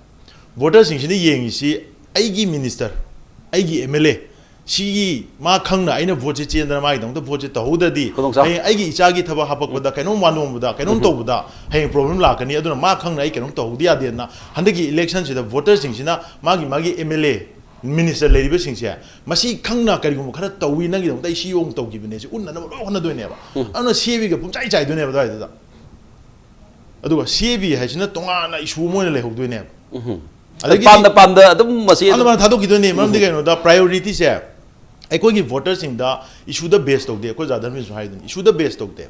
ꯚꯣꯇꯔꯁꯤꯡꯁꯤꯅ ꯌꯦꯡꯉꯤꯁꯤ ꯑꯩꯒꯤ ꯃꯤꯅꯤꯁꯇꯔ, ꯑꯩꯒꯤ ꯑꯦꯝ ꯑꯦꯜ ꯑꯦ, ꯁꯤꯒꯤ ꯃꯥ ꯈꯪꯅ ꯑꯩꯅ ꯚꯣꯠꯁꯦ ꯆꯦꯟꯗꯅ ꯃꯥꯒꯤꯗꯃꯛꯇ ꯚꯣꯠꯁꯦ ꯇꯧꯍꯧꯗ꯭ꯔꯗꯤ, ꯈꯨꯗꯣꯡꯆꯥ-, ꯍꯌꯦꯡ ꯑꯩꯒꯤ ꯏꯆꯥꯒꯤ ꯊꯕꯛ ꯍꯥꯄꯛꯄꯗ, ꯎꯝ꯫ ꯀꯩꯅꯣꯝ ꯋꯥꯅꯣꯝꯕꯗ, ꯀꯩꯅꯣꯝ ꯎꯝ꯫ ꯇꯧꯕꯗ ꯍꯌꯦꯡ ꯄ꯭ꯔꯣꯕ꯭ꯂꯦꯝ ꯂꯥꯛꯀꯅꯤ꯫ ꯑꯗꯨꯅ ꯃꯥ ꯈꯪꯅ ꯑꯩ ꯀꯩꯅꯣꯝ ꯇꯧꯍꯧꯗ ꯌꯥꯗꯦꯅ ꯍꯟꯗꯛꯀꯤ ꯏꯂꯦꯛꯁꯟꯁꯤꯗ ꯚꯣꯇꯔꯁꯤꯡꯁꯤꯅ ꯃꯥꯒꯤ ꯃꯥꯒꯤ ꯑꯦꯝ ꯑꯦꯜ ꯑꯦ, ꯃꯤꯅꯤꯁꯇꯔ ꯂꯩꯔꯤꯕꯁꯤꯡꯁꯦ, ꯃꯁꯤ ꯈꯪꯅ ꯀꯔꯤꯒꯨꯝꯕ ꯈꯔ ꯇꯧꯏ, ꯅꯪꯒꯤꯗꯃꯛꯇ ꯑꯩ ꯁꯤ ꯌꯧꯅ ꯇꯧꯈꯤꯕꯅꯦ, ꯁꯤ ꯎꯠꯅꯅꯕ ꯂꯣꯏ ꯍꯣꯠꯅꯗꯣꯏꯅꯦꯕ꯫ ꯎꯝ꯫ ꯑꯗꯨꯅ ꯁꯤ ꯑꯦ ꯕꯤꯒ ꯄꯨꯝꯆꯥꯏ ꯆꯥꯏꯗꯣꯏꯅꯦꯕ ꯑꯗꯨꯋꯥꯏꯗꯨꯗ꯫ ꯑꯗꯨꯒ ꯁꯤ ꯑꯦ ꯕꯤ ꯍꯥꯏꯁꯤꯅ ꯇꯣꯉꯥꯟꯅ ꯏꯁꯨ ꯑꯃ ꯑꯣꯏꯅ ꯂꯩꯍꯧꯗꯣꯏꯅꯦꯕ꯫ ꯎꯝ꯫ ꯑꯗꯒꯤ ꯄꯥꯝꯗ ꯄꯥꯝꯗ ꯑꯗꯨꯝ ꯃꯁꯤ ꯑꯗꯨꯝ ꯑꯗꯨꯃꯥꯏꯅ ꯊꯥꯗꯣꯛꯈꯤꯗꯣꯏꯅꯦ꯫ ꯃꯔꯝꯗꯤ ꯎꯝ꯫ ꯀꯩꯅꯣꯗ ꯄ꯭ꯔꯥꯏꯌꯣꯔꯤꯇꯤꯁꯦ ꯑꯩꯈꯣꯏꯒꯤ ꯚꯣꯇꯔꯁꯤꯡꯗ ꯏꯁꯨꯗ ꯕꯦꯁ ꯇꯧꯗꯦ꯫ ꯑꯩꯈꯣꯏ ꯑꯣꯖꯥ ꯙꯔꯃꯦꯁꯁꯨ ꯍꯥꯏꯗꯨꯅꯤ, ꯏꯁꯨꯗ ꯕꯦꯁ ꯇꯧꯗꯦ꯫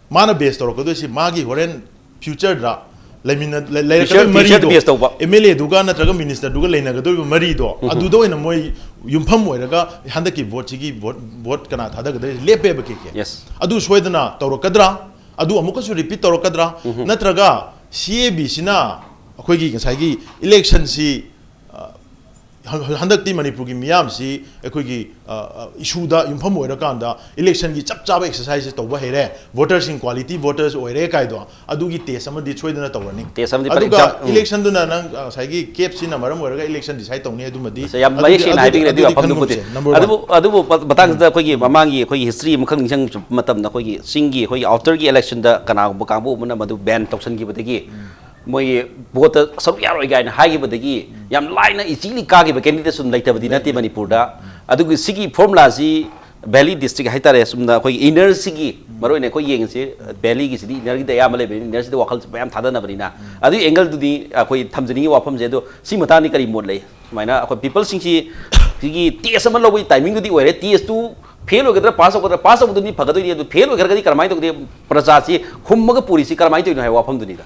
ꯃꯥꯅ ꯕꯦꯁ ꯇꯧꯔꯛꯀꯗꯣꯏꯁꯤ ꯃꯥꯒꯤ ꯍꯣꯔꯦꯟ ꯐ꯭ꯌꯨꯆꯔꯗ ꯂꯩꯃꯤꯟꯅ-, ꯂꯩ-, ꯂꯩꯔꯛꯀꯗꯣꯏ ꯐ꯭ꯌꯨꯆꯔ, ꯐ꯭ꯌꯨꯆꯔꯗ ꯃꯔꯤꯗꯣ, ꯕꯦꯁ ꯇꯧꯕ꯫ ꯑꯦꯝ ꯑꯦꯜ ꯑꯦꯗꯨꯒ ꯅꯠꯇ꯭ꯔꯒ ꯃꯤꯅꯤꯁꯇꯔꯗꯨꯒ ꯂꯩꯅꯒꯗꯧꯔꯤꯕ ꯃꯔꯤꯗꯣ, ꯎꯝ꯫ ꯑꯗꯨꯗ ꯑꯣꯏꯅ ꯃꯣꯏ ꯌꯨꯝꯐꯝ ꯑꯣꯏꯔꯒ ꯍꯟꯗꯛꯀꯤ ꯚꯣꯠꯁꯤꯒꯤ ꯚꯣꯠ, ꯚꯣꯠ ꯀꯅꯥ ꯊꯥꯗꯒꯗꯣꯏ ꯂꯦꯞꯄꯦꯕ ꯀꯦ ꯀꯦ꯫ Yes꯫ ꯑꯗꯨ ꯁꯣꯏꯗꯅ ꯇꯧꯔꯛꯀꯗ꯭ꯔꯥ? ꯑꯗꯨ ꯑꯃꯨꯛꯀꯁꯨ ꯔꯤꯄꯤꯠ ꯇꯧꯔꯛꯀꯗ꯭ꯔꯥ? ꯎꯝ꯫ ꯅꯠꯇ꯭ꯔꯒ ꯁꯤ ꯑꯦ ꯕꯤꯁꯤꯅ ꯑꯩꯈꯣꯏꯒꯤ ꯉꯁꯥꯏꯒꯤ ꯏꯂꯦꯛꯁꯟꯁꯤ, ꯑ, ꯍ-, ꯍꯟꯗꯛꯇꯤ ꯃꯅꯤꯄꯨꯔꯒꯤ ꯃꯤꯌꯥꯝꯁꯤ ꯑꯩꯈꯣꯏꯒꯤ, ꯑ, ꯑ, ꯏꯁꯨꯗ ꯌꯨꯝꯐꯝ ꯑꯣꯏꯔꯀꯥꯟꯗ ꯏꯂꯦꯛꯁꯟꯒꯤ ꯆꯞ ꯆꯥꯕ ꯑꯦꯛꯁꯔꯁꯥꯏꯁꯁꯦ ꯇꯧꯕ ꯍꯩꯔꯦ, ꯚꯣꯇꯔꯁꯤꯡ ꯀ꯭ꯋꯥꯂꯤꯇꯤ ꯚꯣꯇꯔꯁ ꯑꯣꯏꯔꯦ ꯀꯥꯏꯗꯣ, ꯑꯗꯨꯒꯤ ꯇꯦꯁ ꯑꯃꯗꯤ ꯁꯣꯏꯗꯅ ꯇꯧꯔꯅꯤ꯫ ꯇꯦꯁ ꯑꯃꯗꯤ ꯐꯖ ꯑꯗꯨꯒ ꯑꯦꯛꯖꯥꯝ-, ꯎꯝ꯫ ꯏꯂꯦꯛꯁꯟꯗꯨꯅ ꯅꯪ, ꯑ, ꯉꯁꯥꯏꯒꯤ ꯀꯦꯞꯁꯤꯅ ꯃꯔꯝ ꯑꯣꯏꯔꯒ ꯏꯂꯦꯛꯁꯟ ꯗꯤꯁꯥꯏꯠ ꯇꯧꯅꯤ ꯑꯗꯨꯃꯗꯤ, ꯁꯦ, ꯌꯥꯝ ꯑꯗꯨꯗꯤ, ꯃꯌꯦꯛ ꯁꯦꯡꯅ ꯑꯗꯨꯗꯤ, ꯍꯥꯏꯕꯤꯈ꯭ꯔꯦ ꯑꯗꯨꯒꯤ ꯑꯗꯨꯗꯤ ꯋꯥꯐꯝꯗꯨꯕꯨꯗꯤ꯫ ꯈꯟꯒꯨꯝꯁꯦ, number one꯫ ꯑꯗꯨꯕꯨ, ꯑꯗꯨꯕꯨ ꯃ-, ꯃꯇꯥꯡꯁꯤꯗ ꯎꯝ꯫ ꯑꯩꯈꯣꯏꯒꯤ ꯃꯃꯥꯡꯒꯤ ꯑꯩꯈꯣꯏꯒꯤ ꯍꯤꯁꯇ꯭ꯔꯤ ꯑꯃꯈꯛ ꯅꯤꯡꯁꯤꯡꯕ ꯃꯇꯝꯗ ꯑꯩꯈꯣꯏꯒꯤ ꯆꯤꯡꯒꯤ ꯑꯩꯈꯣꯏꯒꯤ ꯑꯥꯎꯇꯔꯒꯤ ꯏꯂꯦꯛꯁꯟꯗ ꯀꯅꯥꯒꯨꯝꯕ ꯀꯥꯡꯕꯨ ꯑꯃꯅ ꯃꯗꯨ ꯕꯦꯟ ꯇꯧꯁꯟꯈꯤꯕꯗꯒꯤ ꯎꯝ꯫ ꯃꯣꯏꯒꯤ ꯚꯣꯠꯇ ꯁꯔꯨꯛ ꯌꯥꯔꯣꯏ ꯀꯥꯏꯅ ꯍꯥꯏꯈꯤꯕꯗꯒꯤ ꯎꯝ꯫ ꯌꯥꯝ ꯂꯥꯏꯅ ꯏꯖꯤꯂꯤ ꯀꯥꯈꯤꯕ ꯀꯦꯟꯗꯤꯗꯦꯠꯁꯨ ꯑꯗꯨꯝ ꯂꯩꯇꯕꯗꯤ ꯅꯠꯇꯦ ꯂꯩꯇꯦ꯫ ꯃꯅꯤꯄꯨꯔꯗ꯫ ꯎꯝ꯫ ꯑꯗꯨꯒ ꯁꯤꯒꯤ ꯐꯣꯔꯃꯨꯂꯥꯁꯤ ꯚꯦꯂꯤ ꯗꯤꯁꯇ꯭ꯔꯤꯛ ꯍꯥꯏꯇꯥꯔꯦ, ꯁꯨꯝꯅ ꯑꯩꯈꯣꯏꯒꯤ ꯏꯅꯔꯁꯤꯒꯤ ꯎꯝ꯫ ꯃꯔꯨꯑꯣꯏꯅ ꯑꯩꯈꯣꯏ ꯌꯦꯡꯉꯤꯁꯤ, ꯎꯝ꯫ ꯚꯦꯂꯤꯒꯤꯁꯤꯗꯤ ꯏꯅꯔꯒꯤꯗ ꯑꯌꯥꯝꯕ ꯂꯩꯕꯅꯤꯅ ꯏꯅꯔꯁꯤꯗ ꯋꯥꯈꯜ ꯃꯌꯥꯝ ꯊꯥꯗꯅꯕꯅꯤꯅ꯫ ꯎꯝ꯫ ꯑꯗꯨꯒꯤ ꯑꯦꯡꯒꯜꯗꯨꯗꯤ ꯑꯩꯈꯣꯏ ꯊꯝꯖꯅꯤꯡꯉꯤ ꯋꯥꯐꯝꯁꯦ꯫ ꯑꯗꯣ ꯁꯤ ꯃꯇꯥꯡꯗꯤ ꯀꯔꯤ ꯃꯣꯠ ꯂꯩ? ꯁꯨꯃꯥꯏꯅ ꯑꯩꯈꯣꯏ ꯄꯤꯄꯜꯁꯤꯡꯁꯤ ꯁꯤꯒꯤ ꯇꯦꯁ ꯑꯃ ꯂꯧꯕꯒꯤ ꯇꯥꯏꯃꯤꯡꯗꯨꯗꯤ ꯑꯣꯏꯔꯦ꯫ ꯇꯦꯁꯇꯨ ꯐꯦꯜ ꯑꯣꯏꯒꯗ꯭ꯔꯥ, ꯄꯥꯁ ꯇꯧꯒꯗ꯭ꯔꯥ? ꯄꯥꯁ ꯇꯧꯕꯗꯨꯅꯤ ꯐꯒꯗꯣꯏꯅꯤ꯫ ꯑꯗꯨ ꯐꯦꯜ ꯑꯣꯏꯈ꯭ꯔꯒꯗꯤ ꯀꯔꯝꯍꯥꯏꯅ ꯇꯧꯒꯅꯤ? ꯄ꯭ꯔꯖꯥꯁꯤ ꯍꯨꯝꯃꯒ ꯄꯨꯔꯤꯁꯤ ꯀꯔꯝꯍꯥꯏꯅ ꯇꯧꯔꯤꯅꯣ ꯍꯥꯏꯕ ꯋꯥꯐꯝꯗꯨꯅꯤꯗ꯫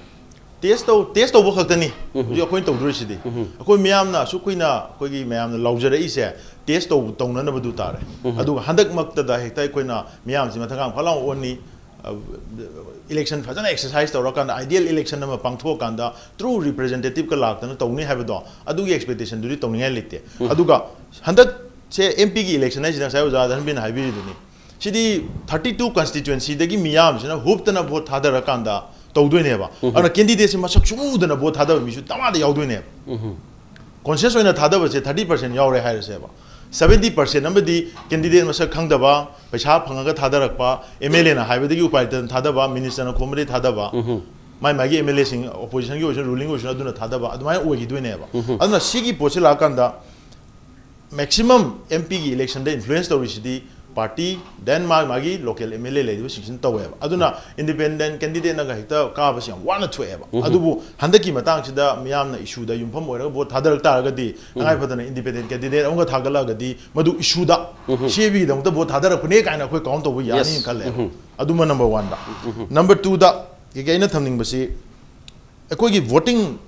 ꯇꯦꯁ ꯇꯧ ꯇꯦꯁ ꯇꯧꯕ ꯈꯛꯇꯅꯤ ꯍꯧꯖꯤꯛ ꯑꯩꯈꯣꯏꯅ ꯇꯧꯗꯣꯔꯤꯁꯤꯗꯤ꯫ ꯑꯩꯈꯣꯏ ꯃꯤꯌꯥꯝꯅ ꯑꯁꯨꯛ ꯀꯨꯏꯅ ꯑꯩꯈꯣꯏꯒꯤ ꯃꯌꯥꯝꯅ ꯂꯥꯎꯖꯔꯛꯏꯁꯦ ꯇꯦꯁ ꯇꯧ ꯇꯧꯅꯅꯕꯗꯨ ꯇꯥꯔꯦ꯫ ꯑꯗꯨꯒ ꯍꯟꯗꯛꯃꯛꯇꯗ ꯍꯦꯛꯇ ꯑꯩꯈꯣꯏꯅ ꯃꯤꯌꯥꯝꯁꯤ ꯃꯊꯪ ꯃꯈꯥ ꯐꯠ ꯂꯥꯎꯅ ꯑꯣꯟꯅꯤ꯫ ꯏꯂꯦꯛꯁꯟ ꯐꯖꯅ ꯑꯦꯛꯁꯔꯁꯥꯏꯁ ꯇꯧꯔꯀꯥꯟꯗ, ꯑꯥꯏꯗꯤꯌꯦꯜ ꯏꯂꯦꯛꯁꯟ ꯑꯃ ꯄꯥꯡꯊꯣꯛꯑꯀꯥꯟꯗ ꯇ꯭ꯔꯨ ꯔꯤꯄ꯭ꯔꯖꯦꯟꯇꯦꯇꯤꯞꯀ ꯂꯥꯛꯇꯅ ꯇꯧꯅꯤ ꯍꯥꯏꯕꯗꯣ, ꯑꯗꯨꯒꯤ ꯑꯦꯛꯁꯄꯦꯛꯇꯦꯁꯟꯗꯨꯗꯤ ꯇꯧꯅꯤꯡꯉꯥꯏ ꯂꯩꯇꯦ꯫ ꯑꯗꯨꯒ ꯍꯟꯗꯛꯁꯦ ꯑꯦꯝ ꯄꯤꯒꯤ ꯏꯂꯦꯛꯁꯟ ꯍꯥꯏꯁꯤꯅ ꯉꯁꯥꯏ ꯑꯣꯖꯥ ꯙꯟꯕꯤꯅ ꯍꯥꯏꯕꯤꯔꯤꯗꯨꯅꯤ꯫ ꯁꯤꯗꯤ ꯊꯥꯔꯇꯤ ꯇꯨ ꯀꯟꯁꯇꯤꯇ꯭ꯋꯦꯟꯁꯤꯗꯒꯤ ꯃꯤꯌꯥꯝꯁꯤꯅ ꯍꯨꯞꯇꯅ ꯚꯣꯠ ꯊꯥꯗꯔꯀꯥꯟꯗ ꯇꯧꯗꯣꯏꯅꯦꯕ꯫ ꯑꯗꯨꯅ ꯀꯦꯟꯗꯤꯗꯦꯠꯁꯤ ꯃꯁꯛ ꯁꯨꯗꯅ ꯚꯣꯠ ꯊꯥꯗꯕ ꯃꯤꯁꯨ ꯗꯃꯥꯗ ꯌꯥꯎꯗꯣꯏꯅꯦꯕ꯫ ꯀꯣꯟꯁꯤꯌꯁ ꯑꯣꯏꯅ ꯊꯥꯗꯕꯁꯦ ꯊꯥꯔꯇꯤ ꯄꯥꯔꯁꯦꯟ ꯌꯥꯎꯔꯦ ꯍꯥꯏꯔꯁꯦꯕ꯫ ꯁꯕꯦꯟꯇꯤ ꯄꯥꯔꯁꯦꯟ ꯑꯃꯗꯤ ꯀꯦꯟꯗꯤꯗꯦꯠ ꯃꯁꯛ ꯈꯪꯗꯕ, ꯄꯩꯁꯥ ꯐꯪꯉꯒ ꯊꯥꯗꯔꯛꯄ, ꯑꯦꯝ ꯑꯦꯜ ꯑꯦꯅ ꯍꯥꯏꯕꯗꯒꯤ ꯎꯄꯥꯏ ꯂꯩꯇꯗꯅ ꯊꯥꯗꯕ, ꯃꯤꯅꯤꯁꯇꯔꯅ ꯈꯣꯝꯕꯗꯒꯤ ꯊꯥꯗꯕ, ꯃꯥꯏ ꯃꯥꯒꯤ ꯑꯦꯝ ꯑꯦꯜ ꯑꯦꯁꯤꯡ, ꯑꯣꯄꯣꯖꯤꯁꯟꯒꯤ ꯑꯣꯏꯁꯅꯨ, ꯔꯨꯂꯤꯡ ꯑꯣꯏꯁꯅꯨ, ꯑꯗꯨꯅ ꯊꯥꯗꯕ, ꯑꯗꯨꯃꯥꯏꯅ ꯑꯣꯏꯈꯤꯗꯣꯏꯅꯦꯕ꯫ ꯑꯗꯨꯅ ꯁꯤꯒꯤ ꯄꯣꯠꯁꯤ ꯂꯥꯛꯑꯀꯥꯟꯗ ꯃꯦꯛꯁꯤꯃꯝ ꯑꯦꯝ ꯄꯤꯒꯤ ꯏꯂꯦꯛꯁꯟꯗ ꯏꯟꯐ꯭ꯂꯨꯌꯦꯟꯁ ꯇꯧꯔꯤꯁꯤꯗꯤ ꯄꯥꯔꯇꯤ, ꯗꯦꯟ ꯃꯥ ꯃꯥꯒꯤ ꯂꯣꯀꯦꯜ ꯑꯦꯝ ꯑꯦꯜ ꯑꯦ ꯂꯩꯔꯤꯕꯁꯤꯡꯁꯤꯅ ꯇꯧꯋꯦꯕ꯫ ꯑꯗꯨꯅ ꯏꯟꯗꯤꯄꯦꯟꯗꯦꯟ ꯀꯦꯟꯗꯤꯗꯦꯠꯅꯒ ꯍꯦꯛꯇ ꯀꯥꯕꯁꯤ ꯌꯥꯝ ꯋꯥꯅ ꯊꯣꯛꯑꯦꯕ꯫ ꯑꯗꯨꯕꯨ ꯍꯟꯗꯛꯀꯤ ꯃꯇꯥꯡꯁꯤꯗ ꯃꯤꯌꯥꯝꯅ ꯏꯁꯨꯗ ꯌꯨꯝꯐꯝ ꯑꯣꯏꯔꯒ ꯚꯣꯠ ꯊꯥꯗꯔꯛ ꯇꯥꯔꯒꯗꯤ, ꯇꯉꯥꯏ ꯐꯗꯅ ꯏꯟꯗꯤꯄꯦꯟꯗꯦꯟ ꯀꯦꯟꯗꯤꯗꯦꯠ ꯑꯃꯒ ꯊꯥꯒꯠꯂꯛꯑꯒꯗꯤ, ꯃꯗꯨ ꯏꯁꯨꯗ, ꯁꯤ ꯑꯦ ꯕꯤꯒꯤꯗꯃꯛꯇ ꯚꯣꯠ ꯊꯥꯗꯔꯛꯄꯅꯦ ꯀꯥꯏꯅ ꯑꯩꯈꯣꯏ ꯀꯥꯎꯟ ꯇꯧꯕ ꯌꯥꯅꯤꯅ ꯈꯜꯂꯦꯕ꯫ ꯑꯗꯨꯃ ꯅꯝꯕꯔ ꯋꯥꯟꯗ꯫ ꯅꯝꯕꯔ ꯇꯨꯗ ꯀꯩꯀꯩ ꯑꯩꯅ ꯊꯝꯅꯤꯡꯕꯁꯤ, ꯑꯩꯈꯣꯏꯒꯤ ꯚꯣꯇꯤꯡ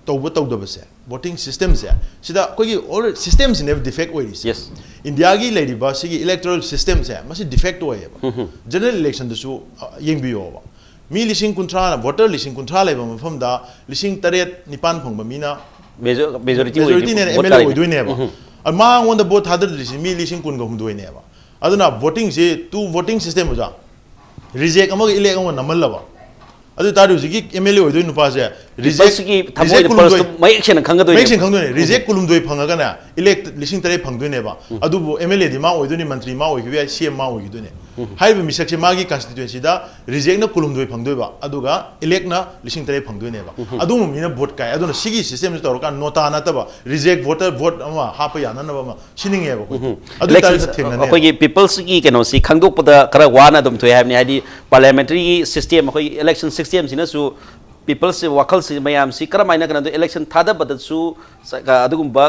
ꯇꯧꯕ ꯇꯧꯗꯕꯁꯦ, ꯚꯣꯇꯤꯡ ꯁꯤꯁꯇꯦꯝꯁꯦ, ꯁꯤꯗ ꯑꯩꯈꯣꯏꯒꯤ ꯑꯣꯜ ꯁꯤꯁꯇꯦꯝꯁꯤꯅꯦꯕ ꯗꯤꯐꯦꯛ ꯑꯣꯏꯔꯤꯁꯦ꯫ Yes. ꯏꯟꯗꯤꯌꯥꯒꯤ ꯂꯩꯔꯤꯕ ꯁꯤꯒꯤ ꯏꯂꯦꯛꯇꯣꯔꯦꯜ ꯁꯤꯁꯇꯦꯝꯁꯦ, ꯃꯁꯤ ꯗꯤꯐꯦꯛ ꯑꯣꯏꯌꯦꯕ꯫ ꯖꯦꯅꯔꯦꯜ ꯏꯂꯦꯛꯁꯟꯗꯁꯨ, ꯑ, ꯌꯦꯡꯕꯤꯌꯣꯕ, ꯃꯤ ꯂꯤꯁꯤꯡ ꯀꯨꯟꯊ꯭ꯔꯥ, ꯚꯣꯇꯔ ꯂꯤꯁꯤꯡ ꯀꯨꯟꯊ꯭ꯔꯥ ꯂꯩꯕ ꯃꯐꯝꯗ ꯂꯤꯁꯤꯡ ꯇꯔꯦꯠ ꯅꯤꯄꯥꯟ ꯐꯪꯕ ꯃꯤꯅ ꯃꯦꯖꯣꯔꯤꯇꯤ ꯃꯦꯖꯣꯔꯤꯇꯤꯅ ꯑꯦꯝ ꯑꯦꯜ ꯑꯦ ꯑꯣꯏꯗꯣꯏꯅꯦꯕ꯫ ꯑꯗꯨ ꯃꯉꯣꯟꯗ ꯚꯣꯠ ꯊꯥꯗꯔꯤꯁꯤ ꯃꯤ ꯂꯤꯁꯤꯡ ꯀꯨꯟꯒ ꯍꯨꯝꯗꯣꯏꯅꯦꯕ꯫ ꯑꯗꯨꯅ ꯚꯣꯇꯤꯡꯁꯤ, ꯇꯨ ꯚꯣꯇꯤꯡ ꯁꯤꯁꯇꯦꯝ ꯑꯣꯖꯥ, ꯔꯤꯖꯦꯛ ꯑꯃꯒ ꯏꯂꯦꯛ ꯑꯃꯒ ꯅꯝꯍꯜꯂꯕ, ꯑꯗꯨ ꯑꯣꯏ ꯇꯥꯔꯗꯤ ꯍꯧꯖꯤꯛꯀꯤ ꯑꯦꯝ ꯑꯦꯜ ꯑꯦ ꯑꯣꯏꯗꯣꯏ ꯅꯨꯄꯥꯁꯦ ꯔꯤꯖꯦꯛ, ꯄꯤꯄꯜꯁꯀꯤ ꯊꯃꯣꯏꯗ ꯄꯜꯁꯇꯨ ꯃꯌꯦꯛ ꯁꯦꯡꯅ ꯈꯪꯒꯗꯣꯏꯅꯦ꯫ ꯃꯌꯦꯛ ꯁꯦꯡꯅ ꯈꯪꯗꯣꯏꯅꯦ꯫ ꯔꯤꯖꯦꯛ ꯀꯨꯜꯍꯨꯝꯗꯣꯏ ꯐꯪꯉꯒꯅꯦ, ꯏꯂꯦꯛ ꯂꯤꯁꯤꯡ ꯇꯔꯦꯠ ꯐꯪꯗꯣꯏꯅꯦꯕ꯫ ꯑꯗꯨꯕꯨ ꯑꯦꯝ ꯑꯦꯜ ꯑꯦꯗꯤ ꯃꯥ ꯑꯣꯏꯗꯣꯏꯅꯤ, ꯃꯟꯇ꯭ꯔꯤ ꯃꯥ ꯑꯣꯏꯈꯤꯕ ꯌꯥꯏ, ꯁꯤ ꯑꯦꯝ ꯃꯥ ꯑꯣꯏꯈꯤꯗꯣꯏꯅꯦ꯫ ꯍꯥꯏꯔꯤꯕ ꯃꯤꯁꯛꯁꯦ ꯃꯥꯒꯤ ꯀꯟꯁꯇꯤꯇ꯭ꯋꯦꯟꯁꯤꯗ ꯔꯤꯖꯦꯛꯅ ꯀꯨꯜꯍꯨꯝꯗꯣꯏ ꯐꯪꯗꯣꯏꯕ, ꯑꯗꯨꯒ ꯏꯂꯦꯛꯅ ꯂꯤꯁꯤꯡ ꯇꯔꯦꯠ ꯐꯪꯗꯣꯏꯅꯦꯕ꯫ ꯑꯗꯨꯒꯨꯝꯕ ꯃꯤꯅ ꯚꯣꯠ ꯀꯥꯏ꯫ ꯑꯗꯨꯅ ꯁꯤꯒꯤ ꯁꯤꯁꯇꯦꯝꯁꯤ ꯇꯧꯔꯀꯥꯟꯗ ꯅꯣꯇꯥ ꯅꯠꯇꯕ ꯔꯤꯖꯦꯛ ꯚꯣꯇꯔ ꯚꯣꯠ ꯑꯃ ꯍꯥꯞꯄ ꯌꯥꯅꯅꯕ ꯑꯃ ꯁꯤꯅꯤꯡꯉꯦꯕ ꯑꯩꯈꯣꯏ꯫ ꯑꯗꯨ ꯑꯣꯏ ꯇꯥꯔꯗꯤ ꯊꯦꯡꯅꯅꯦꯕ꯫ ꯑꯩꯈꯣꯏꯒꯤ ꯄꯤꯄꯜꯁꯀꯤ ꯀꯩꯅꯣꯁꯤ ꯈꯪꯗꯣꯛꯄꯗ ꯈꯔ ꯋꯥꯅ ꯑꯗꯨꯝ ꯊꯣꯛꯑꯦ ꯍꯥꯏꯕꯅꯤ꯫ ꯍꯥꯏꯗꯤ ꯄꯥꯔꯂꯤꯌꯥꯃꯦꯟꯇꯔꯤꯒꯤ ꯁꯤꯁꯇꯦꯝ, ꯑꯩꯈꯣꯏꯒꯤ ꯏꯂꯦꯛꯁꯟ ꯁꯤꯁꯇꯦꯝꯁꯤꯅꯁꯨ ꯄꯤꯄꯜꯁ ꯋꯥꯈꯜꯁꯤ ꯃꯌꯥꯝꯁꯤ ꯀꯔꯝꯍꯥꯏꯅ ꯀꯩꯅꯣꯗꯣ ꯏꯂꯦꯛꯁꯟ ꯊꯥꯗꯕꯗꯁꯨ ꯁ-, ꯑ, ꯑꯗꯨꯒꯨꯝꯕ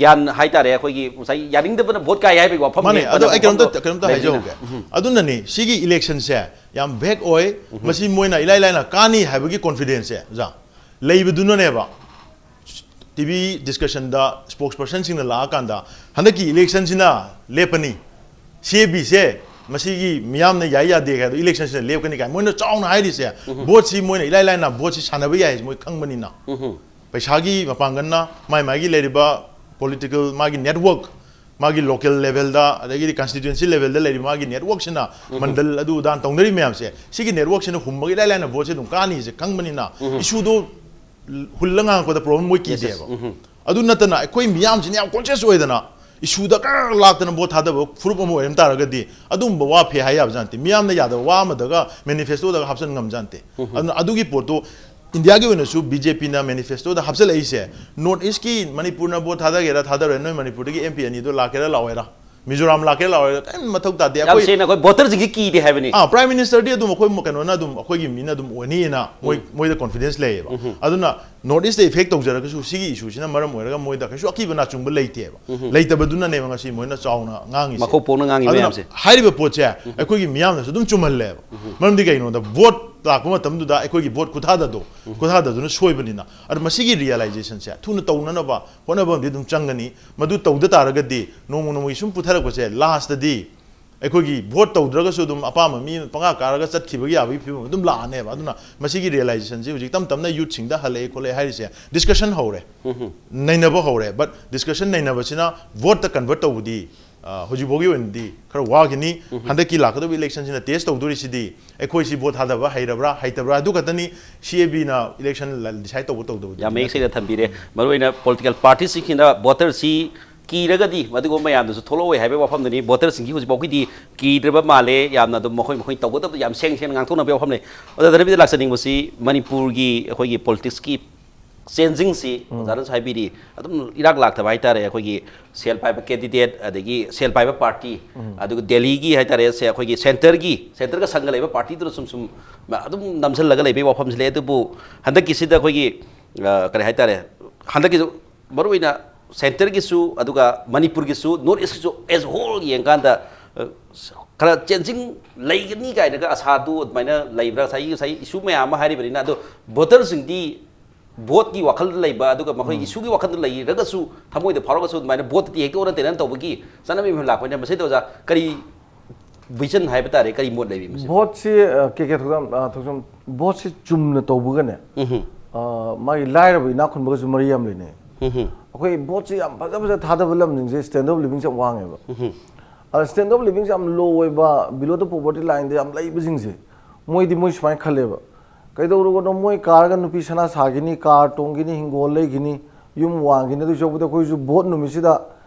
ꯒ꯭ꯌꯥꯟ ꯍꯥꯏꯇꯥꯔꯦ, ꯑꯩꯈꯣꯏꯒꯤ ꯉꯁꯥꯏ ꯌꯥꯅꯤꯡꯗꯕꯅ ꯚꯣꯠ ꯀꯥꯏ ꯍꯥꯏꯕꯒꯤ ꯋꯥꯐꯝ ꯃꯥꯅꯦ꯫ ꯂꯦꯞꯄꯅ ꯑꯗꯣ ꯑꯩ ꯀꯩꯅꯣꯝꯇ ꯋꯥꯐꯝꯗꯣ ꯀꯩꯅꯣꯝꯇ ꯂꯩꯕꯅꯤꯅ꯫ ꯎꯝ꯫ ꯑꯗꯨꯅꯅꯤ ꯁꯤꯒꯤ ꯏꯂꯦꯛꯁꯟꯁꯦ ꯌꯥꯝ ꯚꯦꯛ ꯑꯣꯏ꯫ ꯃꯁꯤ ꯃꯣꯏꯅ ꯏꯂꯥꯏ ꯂꯥꯏꯅ ꯀꯥꯅꯤ ꯍꯥꯏꯕꯒꯤ ꯀꯣꯟꯐꯤꯗꯦꯟꯁꯁꯦ, ꯑꯣꯖꯥ, ꯂꯩꯕꯗꯨꯅꯅꯦꯕ ꯇꯤ ꯚꯤ ꯗꯤꯁꯀꯁꯟꯗ ꯁ꯭ꯄꯣꯛꯁ ꯄꯔꯁꯟꯁꯤꯡꯅ ꯂꯥꯛꯑꯀꯥꯟꯗ ꯍꯟꯗꯛꯀꯤ ꯏꯂꯦꯛꯁꯟꯁꯤꯅ ꯂꯦꯞꯄꯅꯤ, ꯁꯤ ꯑꯦ ꯕꯤꯁꯦ ꯃꯁꯤꯒꯤ ꯃꯤꯌꯥꯝꯅ ꯌꯥꯏ ꯌꯥꯗꯦ ꯍꯥꯏꯗꯣ ꯏꯂꯦꯛꯁꯟꯁꯤꯅ ꯂꯦꯞꯀꯅꯤ ꯀꯥꯏꯅ ꯃꯣꯏꯅ ꯆꯥꯎꯅ ꯍꯥꯏꯔꯤꯁꯦ꯫ ꯚꯣꯠꯁꯤ ꯃꯣꯏꯅ ꯏꯂꯥꯏ ꯂꯥꯏꯅ ꯚꯣꯠꯁꯤ ꯁꯥꯟꯅꯕ ꯌꯥꯏ ꯍꯥꯏꯁꯦ ꯃꯣꯏ ꯈꯪꯕꯅꯤꯅ꯫ ꯄꯩꯁꯥꯒꯤ ꯃꯄꯥꯡꯒꯜꯅ ꯃꯥꯏ ꯃꯥꯏꯒꯤ ꯂꯩꯔꯤꯕ ꯄꯣꯂꯤꯇꯤꯀꯦꯜ ꯃꯥꯒꯤ ꯅꯦꯠꯋꯔꯛ, ꯃꯥꯒꯤ ꯂꯣꯀꯦꯜ ꯂꯦꯚꯦꯜꯗ ꯑꯗꯒꯤꯗꯤ ꯀꯟꯁꯇꯤꯇ꯭ꯋꯦꯟꯁꯤ ꯂꯦꯚꯦꯜꯗ ꯂꯩꯔꯤꯕ ꯃꯥꯒꯤ ꯅꯦꯠꯋꯔꯛꯁꯤꯅ, ꯃꯟꯗꯜ ꯑꯗꯨ ꯑꯗꯥ ꯇꯧꯅꯔꯤ ꯃꯌꯥꯝꯁꯦ, ꯁꯤꯒꯤ ꯅꯦꯠꯋꯔꯛꯁꯤꯅ ꯍꯨꯝꯃꯒ ꯏꯂꯥꯏ ꯂꯥꯏꯅ ꯚꯣꯠꯁꯦ ꯑꯗꯨꯝ ꯀꯥꯅꯤꯁꯦ ꯈꯪꯕꯅꯤꯅ, ꯏꯁꯨꯗꯣ ꯍꯨꯜꯂ ꯉꯥꯡꯉꯛꯄꯗ ꯄ꯭ꯔꯣꯕ꯭ꯂꯦꯝ ꯃꯣꯏ ꯀꯤꯗꯦꯕ꯫ ꯑꯗꯨ ꯅꯠꯇꯅ ꯑꯩꯈꯣꯏ ꯃꯤꯌꯥꯝꯁꯤꯅ ꯌꯥꯝ ꯀꯣꯟꯁꯤꯌꯁ ꯑꯣꯏꯗꯅ ꯏꯁꯨꯗ ꯈꯔ ꯂꯥꯛꯇꯅ ꯚꯣꯠ ꯊꯥꯗꯕ ꯐꯨꯔꯨꯞ ꯑꯃ ꯑꯣꯏꯔꯝ ꯇꯥꯔꯒꯗꯤ ꯑꯗꯨꯒꯨꯝꯕ ꯋꯥ ꯐꯦ ꯍꯥꯏ ꯌꯥꯕ ꯖꯥꯠ ꯅꯠꯇꯦ꯫ ꯃꯤꯌꯥꯝꯅ ꯌꯥꯗꯕ ꯋꯥ ꯑꯃꯗꯒ ꯃꯦꯅꯤꯐꯦꯁꯇꯣꯗꯒ ꯍꯥꯞꯆꯤꯟ ꯉꯝ ꯖꯥꯠ ꯅꯠꯇꯦ꯫ ꯑꯗꯨꯅ ꯑꯗꯨꯒꯤ ꯄꯣꯠꯇꯣ ꯏꯟꯗꯤꯌꯥꯒꯤ ꯑꯣꯏꯅꯁꯨ ꯕꯤ ꯖꯦ ꯄꯤꯅ ꯃꯦꯅꯤꯐꯦꯁꯇꯣꯗ ꯍꯥꯞꯆꯤꯜꯂꯛꯏꯁꯦ, ꯅꯣꯔꯠ ꯏꯁꯀꯤ ꯃꯅꯤꯄꯨꯔꯅ ꯚꯣꯠ ꯊꯥꯗꯒꯦꯔꯥ ꯊꯥꯗꯔꯣꯏ, ꯅꯣꯏ ꯃꯅꯤꯄꯨꯔꯗꯒꯤ ꯑꯦꯝ ꯄꯤ ꯑꯅꯤꯗꯣ ꯂꯥꯛꯀꯦꯔꯥ ꯂꯥꯛꯑꯣꯏꯔꯥ, ꯃꯤꯖꯣꯔꯥꯝ ꯂꯥꯛꯀꯦꯔꯥ ꯂꯥꯛꯑꯣꯏꯔꯥ, ꯀꯔꯤꯝ ꯃꯊꯧ ꯇꯥꯗꯦ꯫ ꯌꯥꯝ ꯑꯩꯈꯣꯏ ꯁꯦꯡꯅ ꯑꯩꯈꯣꯏ ꯚꯣꯇꯔꯁꯤꯡꯒꯤ ꯀꯤꯗꯦ ꯍꯥꯏꯕꯅꯤ꯫ ꯑꯥ, ꯄ꯭ꯔꯥꯏꯝ ꯃꯤꯅꯤꯁꯇꯔꯗꯤ ꯑꯗꯨꯝ ꯑꯩꯈꯣꯏ ꯀꯩꯅꯣꯅ ꯑꯗꯨꯝ ꯑꯩꯈꯣꯏꯒꯤ ꯃꯤꯅ ꯑꯗꯨꯝ ꯑꯣꯏꯅꯤꯅ ꯃꯣꯏ, ꯃꯣꯏꯗ ꯀꯣꯟꯐꯤꯗꯦꯟꯁ ꯂꯩꯌꯦꯕ꯫ ꯑꯗꯨꯅ ꯅꯣꯔꯠ ꯏꯁꯇ ꯏꯐꯦꯛ ꯇꯧꯖꯔꯒꯁꯨ ꯁꯤꯒꯤ ꯏꯁꯨꯁꯤꯅ ꯃꯔꯝ ꯑꯣꯏꯔꯒ ꯃꯣꯏꯗ ꯀꯩꯁꯨ ꯑꯀꯤꯕ ꯅꯥꯆꯨꯡꯕ ꯂꯩꯇꯦꯕ꯫ ꯂꯩꯇꯕꯗꯨꯅꯅꯦꯕ ꯉꯁꯤ ꯃꯣꯏꯅ ꯆꯥꯎꯅ ꯉꯥꯡꯉꯤꯁꯦ꯫ ꯃꯈꯣꯛ ꯄꯣꯛꯅ ꯉꯥꯡꯉꯤ ꯑꯗꯨꯅ ꯃꯌꯥꯝꯁꯦ꯫ ꯍꯥꯏꯔꯤꯕ ꯄꯣꯠꯁꯦ ꯑꯩꯈꯣꯏꯒꯤ ꯃꯤꯌꯥꯝꯅꯁꯨ ꯑꯗꯨꯝ ꯆꯨꯝꯍꯜꯂꯦꯕ꯫ ꯃꯔꯝꯗꯤ ꯀꯩꯒꯤꯅꯣꯗ ꯚꯣꯠ ꯂꯥꯛꯄ ꯃꯇꯝꯗꯨꯗ ꯑꯩꯈꯣꯏꯒꯤ ꯚꯣꯠ ꯈꯨꯊꯥꯗꯗꯣ, ꯈꯨꯊꯥꯗꯗꯨꯅ ꯁꯣꯏꯕꯅꯤꯅ꯫ ꯑꯗꯣ ꯃꯁꯤꯒꯤ ꯔꯤꯌꯦꯂꯥꯏꯖꯦꯁꯟꯁꯦ ꯊꯨꯅ ꯇꯧꯅꯅꯕ ꯍꯣꯠꯅꯕ ꯑꯃꯗꯤ ꯑꯗꯨꯝ ꯆꯪꯒꯅꯤ꯫ ꯃꯗꯨ ꯇꯧꯗ ꯇꯥꯔꯒꯗꯤ ꯅꯣꯡꯃ ꯅꯣꯡꯃꯒꯤ ꯁꯨꯝ ꯄꯨꯊꯔꯛꯄꯁꯦ ꯂꯥꯁꯇꯗꯤ ꯑꯩꯈꯣꯏꯒꯤ ꯚꯣꯠ ꯇꯧꯗ꯭ꯔꯒꯁꯨ ꯑꯗꯨꯝ ꯑꯄꯥꯝꯕ ꯃꯤ ꯄꯪꯀꯥ ꯀꯥꯔꯒ ꯆꯠꯈꯤꯕꯒꯤ ꯌꯥꯕꯒꯤ ꯐꯤꯕꯝ ꯑꯗꯨꯝ ꯂꯥꯛꯑꯅꯦꯕ꯫ ꯑꯗꯨꯅ ꯃꯁꯤꯒꯤ ꯔꯤꯌꯦꯂꯥꯏꯖꯦꯁꯟꯁꯤ ꯍꯧꯖꯤꯛ ꯇꯞ ꯇꯞꯅ ꯌꯨꯠꯁꯤꯡꯗ ꯍꯜꯂꯛꯑꯦ ꯈꯣꯠꯂꯛꯑꯦ ꯍꯥꯏꯔꯤꯁꯦ ꯗꯤꯁꯀꯁꯟ ꯍꯧꯔꯦ, ꯅꯩꯅꯕ ꯍꯧꯔꯦ꯫ ꯕꯠ ꯗꯤꯁꯀꯁꯟ ꯅꯩꯅꯕꯁꯤꯅ ꯚꯣꯠꯇ ꯀꯟꯚꯔꯠ ꯇꯧꯕꯗꯤ, ꯑ, ꯍꯧꯖꯤꯛꯐꯥꯎꯒꯤ ꯑꯣꯏꯅꯗꯤ ꯈꯔ ꯋꯥꯈꯤꯅꯤ꯫ ꯍꯟꯗꯛꯀꯤ ꯂꯥꯛꯀꯗꯧꯕ ꯏꯂꯦꯛꯁꯟꯁꯤꯅ ꯇꯦꯁ ꯇꯧꯗꯣꯔꯤꯁꯤꯗꯤ ꯑꯩꯈꯣꯏꯁꯤ ꯚꯣꯠ ꯊꯥꯗꯕ ꯍꯩꯔꯕ꯭ꯔꯥ ꯍꯩꯇꯕ꯭ꯔꯥ ꯑꯗꯨ ꯈꯛꯇꯅꯤ꯫ ꯁꯤ ꯑꯦ ꯕꯤꯅ ꯏꯂꯦꯛꯁꯟ ꯗꯤꯁꯥꯏꯠ ꯇꯧꯕ ꯇꯧꯗꯕꯗꯤ ꯌꯥꯝ ꯃꯌꯦꯛ ꯅꯠꯇꯦ꯫ ꯁꯦꯡꯅ ꯊꯝꯕꯤꯔꯦ꯫ ꯃꯔꯨꯑꯣꯏꯅ ꯄꯣꯂꯤꯇꯤꯀꯦꯜ ꯄꯥꯔꯇꯤꯁꯤꯡꯁꯤꯅ ꯚꯣꯇꯔꯁꯤ ꯀꯤꯔꯒꯗꯤ ꯃꯗꯨꯒꯨꯝꯕ ꯃꯌꯥꯝꯗꯨꯁꯨ ꯊꯣꯛꯂꯛꯑꯣꯏ ꯍꯥꯏꯕꯒꯤ ꯋꯥꯐꯝꯗꯨꯅꯤ꯫ ꯚꯣꯇꯔꯁꯤꯡꯒꯤ ꯍꯧꯖꯤꯛꯐꯥꯎꯒꯤꯗꯤ ꯀꯤꯗ꯭ꯔꯕ ꯃꯥꯜꯂꯦ꯫ ꯌꯥꯝꯅ ꯑꯗꯨꯝ ꯃꯈꯣꯏ ꯃꯈꯣꯏ ꯇꯧꯒꯗꯕꯗꯨ ꯌꯥꯝ ꯁꯦꯡ ꯁꯦꯡꯅ ꯉꯥꯡꯊꯣꯛꯅꯕꯒꯤ ꯋꯥꯐꯝ ꯂꯩ꯫ ꯑꯣꯖꯥ ꯙꯔꯃꯦꯟꯗ꯭ꯔ ꯂꯥꯛꯆꯅꯤꯡꯕꯁꯤ ꯃꯅꯤꯄꯨꯔꯒꯤ ꯑꯩꯈꯣꯏꯒꯤ ꯄꯣꯂꯤꯇꯤꯛꯁꯀꯤ ꯆꯦꯟꯖꯤꯡꯁꯤ ꯑꯣꯖꯥꯅꯁꯨ ꯍꯥꯏꯕꯤꯔꯤ, ꯑꯗꯨꯝ ꯏꯔꯥꯛ ꯂꯥꯛꯇꯕ ꯍꯥꯏꯇꯥꯔꯦ꯫ ꯑꯩꯈꯣꯏꯒꯤ ꯁꯦꯜ ꯄꯥꯏꯕ ꯀꯦꯟꯗꯤꯗꯦꯠ, ꯑꯗꯒꯤ ꯁꯦꯜ ꯄꯥꯏꯕ ꯄꯥꯔꯇꯤ, ꯑꯗꯨꯒ ꯗꯦꯜꯂꯤꯒꯤ ꯍꯥꯏꯇꯥꯔꯦ, ꯁꯦ ꯑꯩꯈꯣꯏꯒꯤ ꯁꯦꯟꯇꯔꯒꯤ, ꯁꯦꯟꯇꯔꯒ ꯁꯪꯒ ꯂꯩꯕ ꯄꯥꯔꯇꯤꯗꯨꯅ ꯁꯨꯝ ꯁꯨꯝ ꯑꯗꯨꯝ ꯅꯝꯁꯤꯜꯂꯒ ꯂꯩꯕꯒꯤ ꯋꯥꯐꯝꯁꯤ ꯂꯩ꯫ ꯑꯗꯨꯕꯨ ꯍꯟꯗꯛꯀꯤꯁꯤꯗ ꯑꯩꯈꯣꯏꯒꯤ, ꯑ, ꯀꯔꯤ ꯍꯥꯏꯇꯥꯔꯦ, ꯍꯟꯗꯛꯀꯤꯁꯨ ꯃꯔꯨꯑꯣꯏꯅ ꯁꯦꯟꯇꯔꯒꯤꯁꯨ ꯑꯗꯨꯒ ꯃꯅꯤꯄꯨꯔꯒꯤꯁꯨ, ꯅꯣꯔꯠ ꯏꯁꯀꯤꯁꯨ as whole ꯌꯦꯡꯀꯥꯟꯗ, ꯑ, ꯈꯔ ꯆꯦꯟꯖꯤꯡ ꯂꯩꯒꯅꯤ ꯀꯥꯏꯅꯒ ꯑꯁꯥꯗꯨ ꯑꯗꯨꯃꯥꯏꯅ ꯂꯩꯕ꯭ꯔꯥ? ꯉꯁꯥꯏꯒꯤ, ꯉꯁꯥꯏ ꯏꯁꯨ ꯃꯌꯥꯝ ꯑꯃ ꯍꯥꯏꯔꯤꯕꯅꯤꯅ, ꯑꯗꯣ ꯚꯣꯇꯔꯁꯤꯡꯗꯤ ꯚꯣꯠꯀꯤ ꯋꯥꯈꯜꯗ ꯂꯩꯕ, ꯑꯗꯨꯒ ꯃꯈꯣꯏ ꯏꯁꯨꯒꯤ ꯋꯥꯈꯜꯗ ꯂꯩꯔꯒꯁꯨ, ꯊꯃꯣꯏꯗ ꯐꯥꯎꯔꯒꯁꯨ ꯑꯗꯨꯃꯥꯏꯅ ꯚꯣꯠꯇꯗꯤ ꯍꯦꯛꯇ ꯑꯣꯟꯅ ꯇꯩꯅꯅ ꯇꯧꯕꯒꯤ ꯆꯠꯅꯕꯤ ꯑꯃ ꯂꯥꯛꯄꯅꯤꯅ, ꯃꯁꯤꯗ ꯑꯣꯖꯥ ꯀꯔꯤ ꯚꯤꯖꯟ ꯍꯥꯏꯕ ꯇꯥꯔꯦ, ꯀꯔꯤ ꯃꯣꯠ ꯂꯩꯕꯤ ꯃꯁꯤ? ꯚꯣꯠꯁꯤ, ꯑ, ꯀꯦ ꯀꯦ ꯊꯣꯛꯆꯝ, ꯑ, ꯊꯣꯛꯆꯝ, ꯚꯣꯠꯁꯤ ꯆꯨꯝꯅ ꯇꯧꯕꯒꯅꯦ, ꯎꯝꯍꯨꯝ꯫ ꯑ, ꯃꯥꯒꯤ ꯂꯥꯏꯔꯕ ꯏꯅꯥꯛ ꯈꯨꯟꯕꯒꯁꯨ ꯃꯔꯤ ꯌꯥꯝ ꯂꯩꯅꯩ꯫ ꯎꯝꯍꯨꯝ꯫ ꯑꯩꯈꯣꯏ ꯚꯣꯠꯁꯤ ꯌꯥꯝ ꯐꯖ ꯐꯖ ꯊꯥꯗꯕ ꯂꯝꯁꯤꯡꯁꯦ ꯁ꯭ꯇꯦꯟꯗꯔꯠ ꯑꯣꯐ ꯂꯤꯕꯤꯡꯁꯦ ꯌꯥꯝ ꯋꯥꯡꯉꯦꯕ꯫ ꯎꯝꯍꯨꯝ꯫ ꯑꯗ ꯁ꯭ꯇꯦꯟꯗꯔꯠ ꯑꯣꯐ ꯂꯤꯕꯤꯡꯁꯦ ꯌꯥꯝ ꯂꯣ ꯑꯣꯏꯕ, below the poverty line ꯗ ꯌꯥꯝ ꯂꯩꯕꯁꯤꯡꯁꯦ, ꯃꯣꯏꯗꯤ ꯃꯣꯏ ꯁꯨꯃꯥꯏꯅ ꯈꯜꯂꯦꯕ, ꯀꯩꯗꯧꯔꯨꯒꯅꯣ, ꯃꯣꯏ ꯀꯥꯔꯒ ꯅꯨꯄꯤ ꯁꯅꯥ ꯁꯥꯈꯤꯅꯤ, ꯀꯥꯔ ꯇꯣꯡꯈꯤꯅꯤ, ꯍꯤꯡꯒꯣꯜ ꯂꯩꯈꯤꯅꯤ, ꯌꯨꯝ ꯋꯥꯡꯈꯤꯅꯤ, ꯑꯗꯨ ꯁꯔꯨꯛꯄꯨꯗꯤ ꯑꯩꯈꯣꯏꯁꯨ ꯚꯣꯠ ꯅꯨꯃꯤꯠꯁꯤꯗ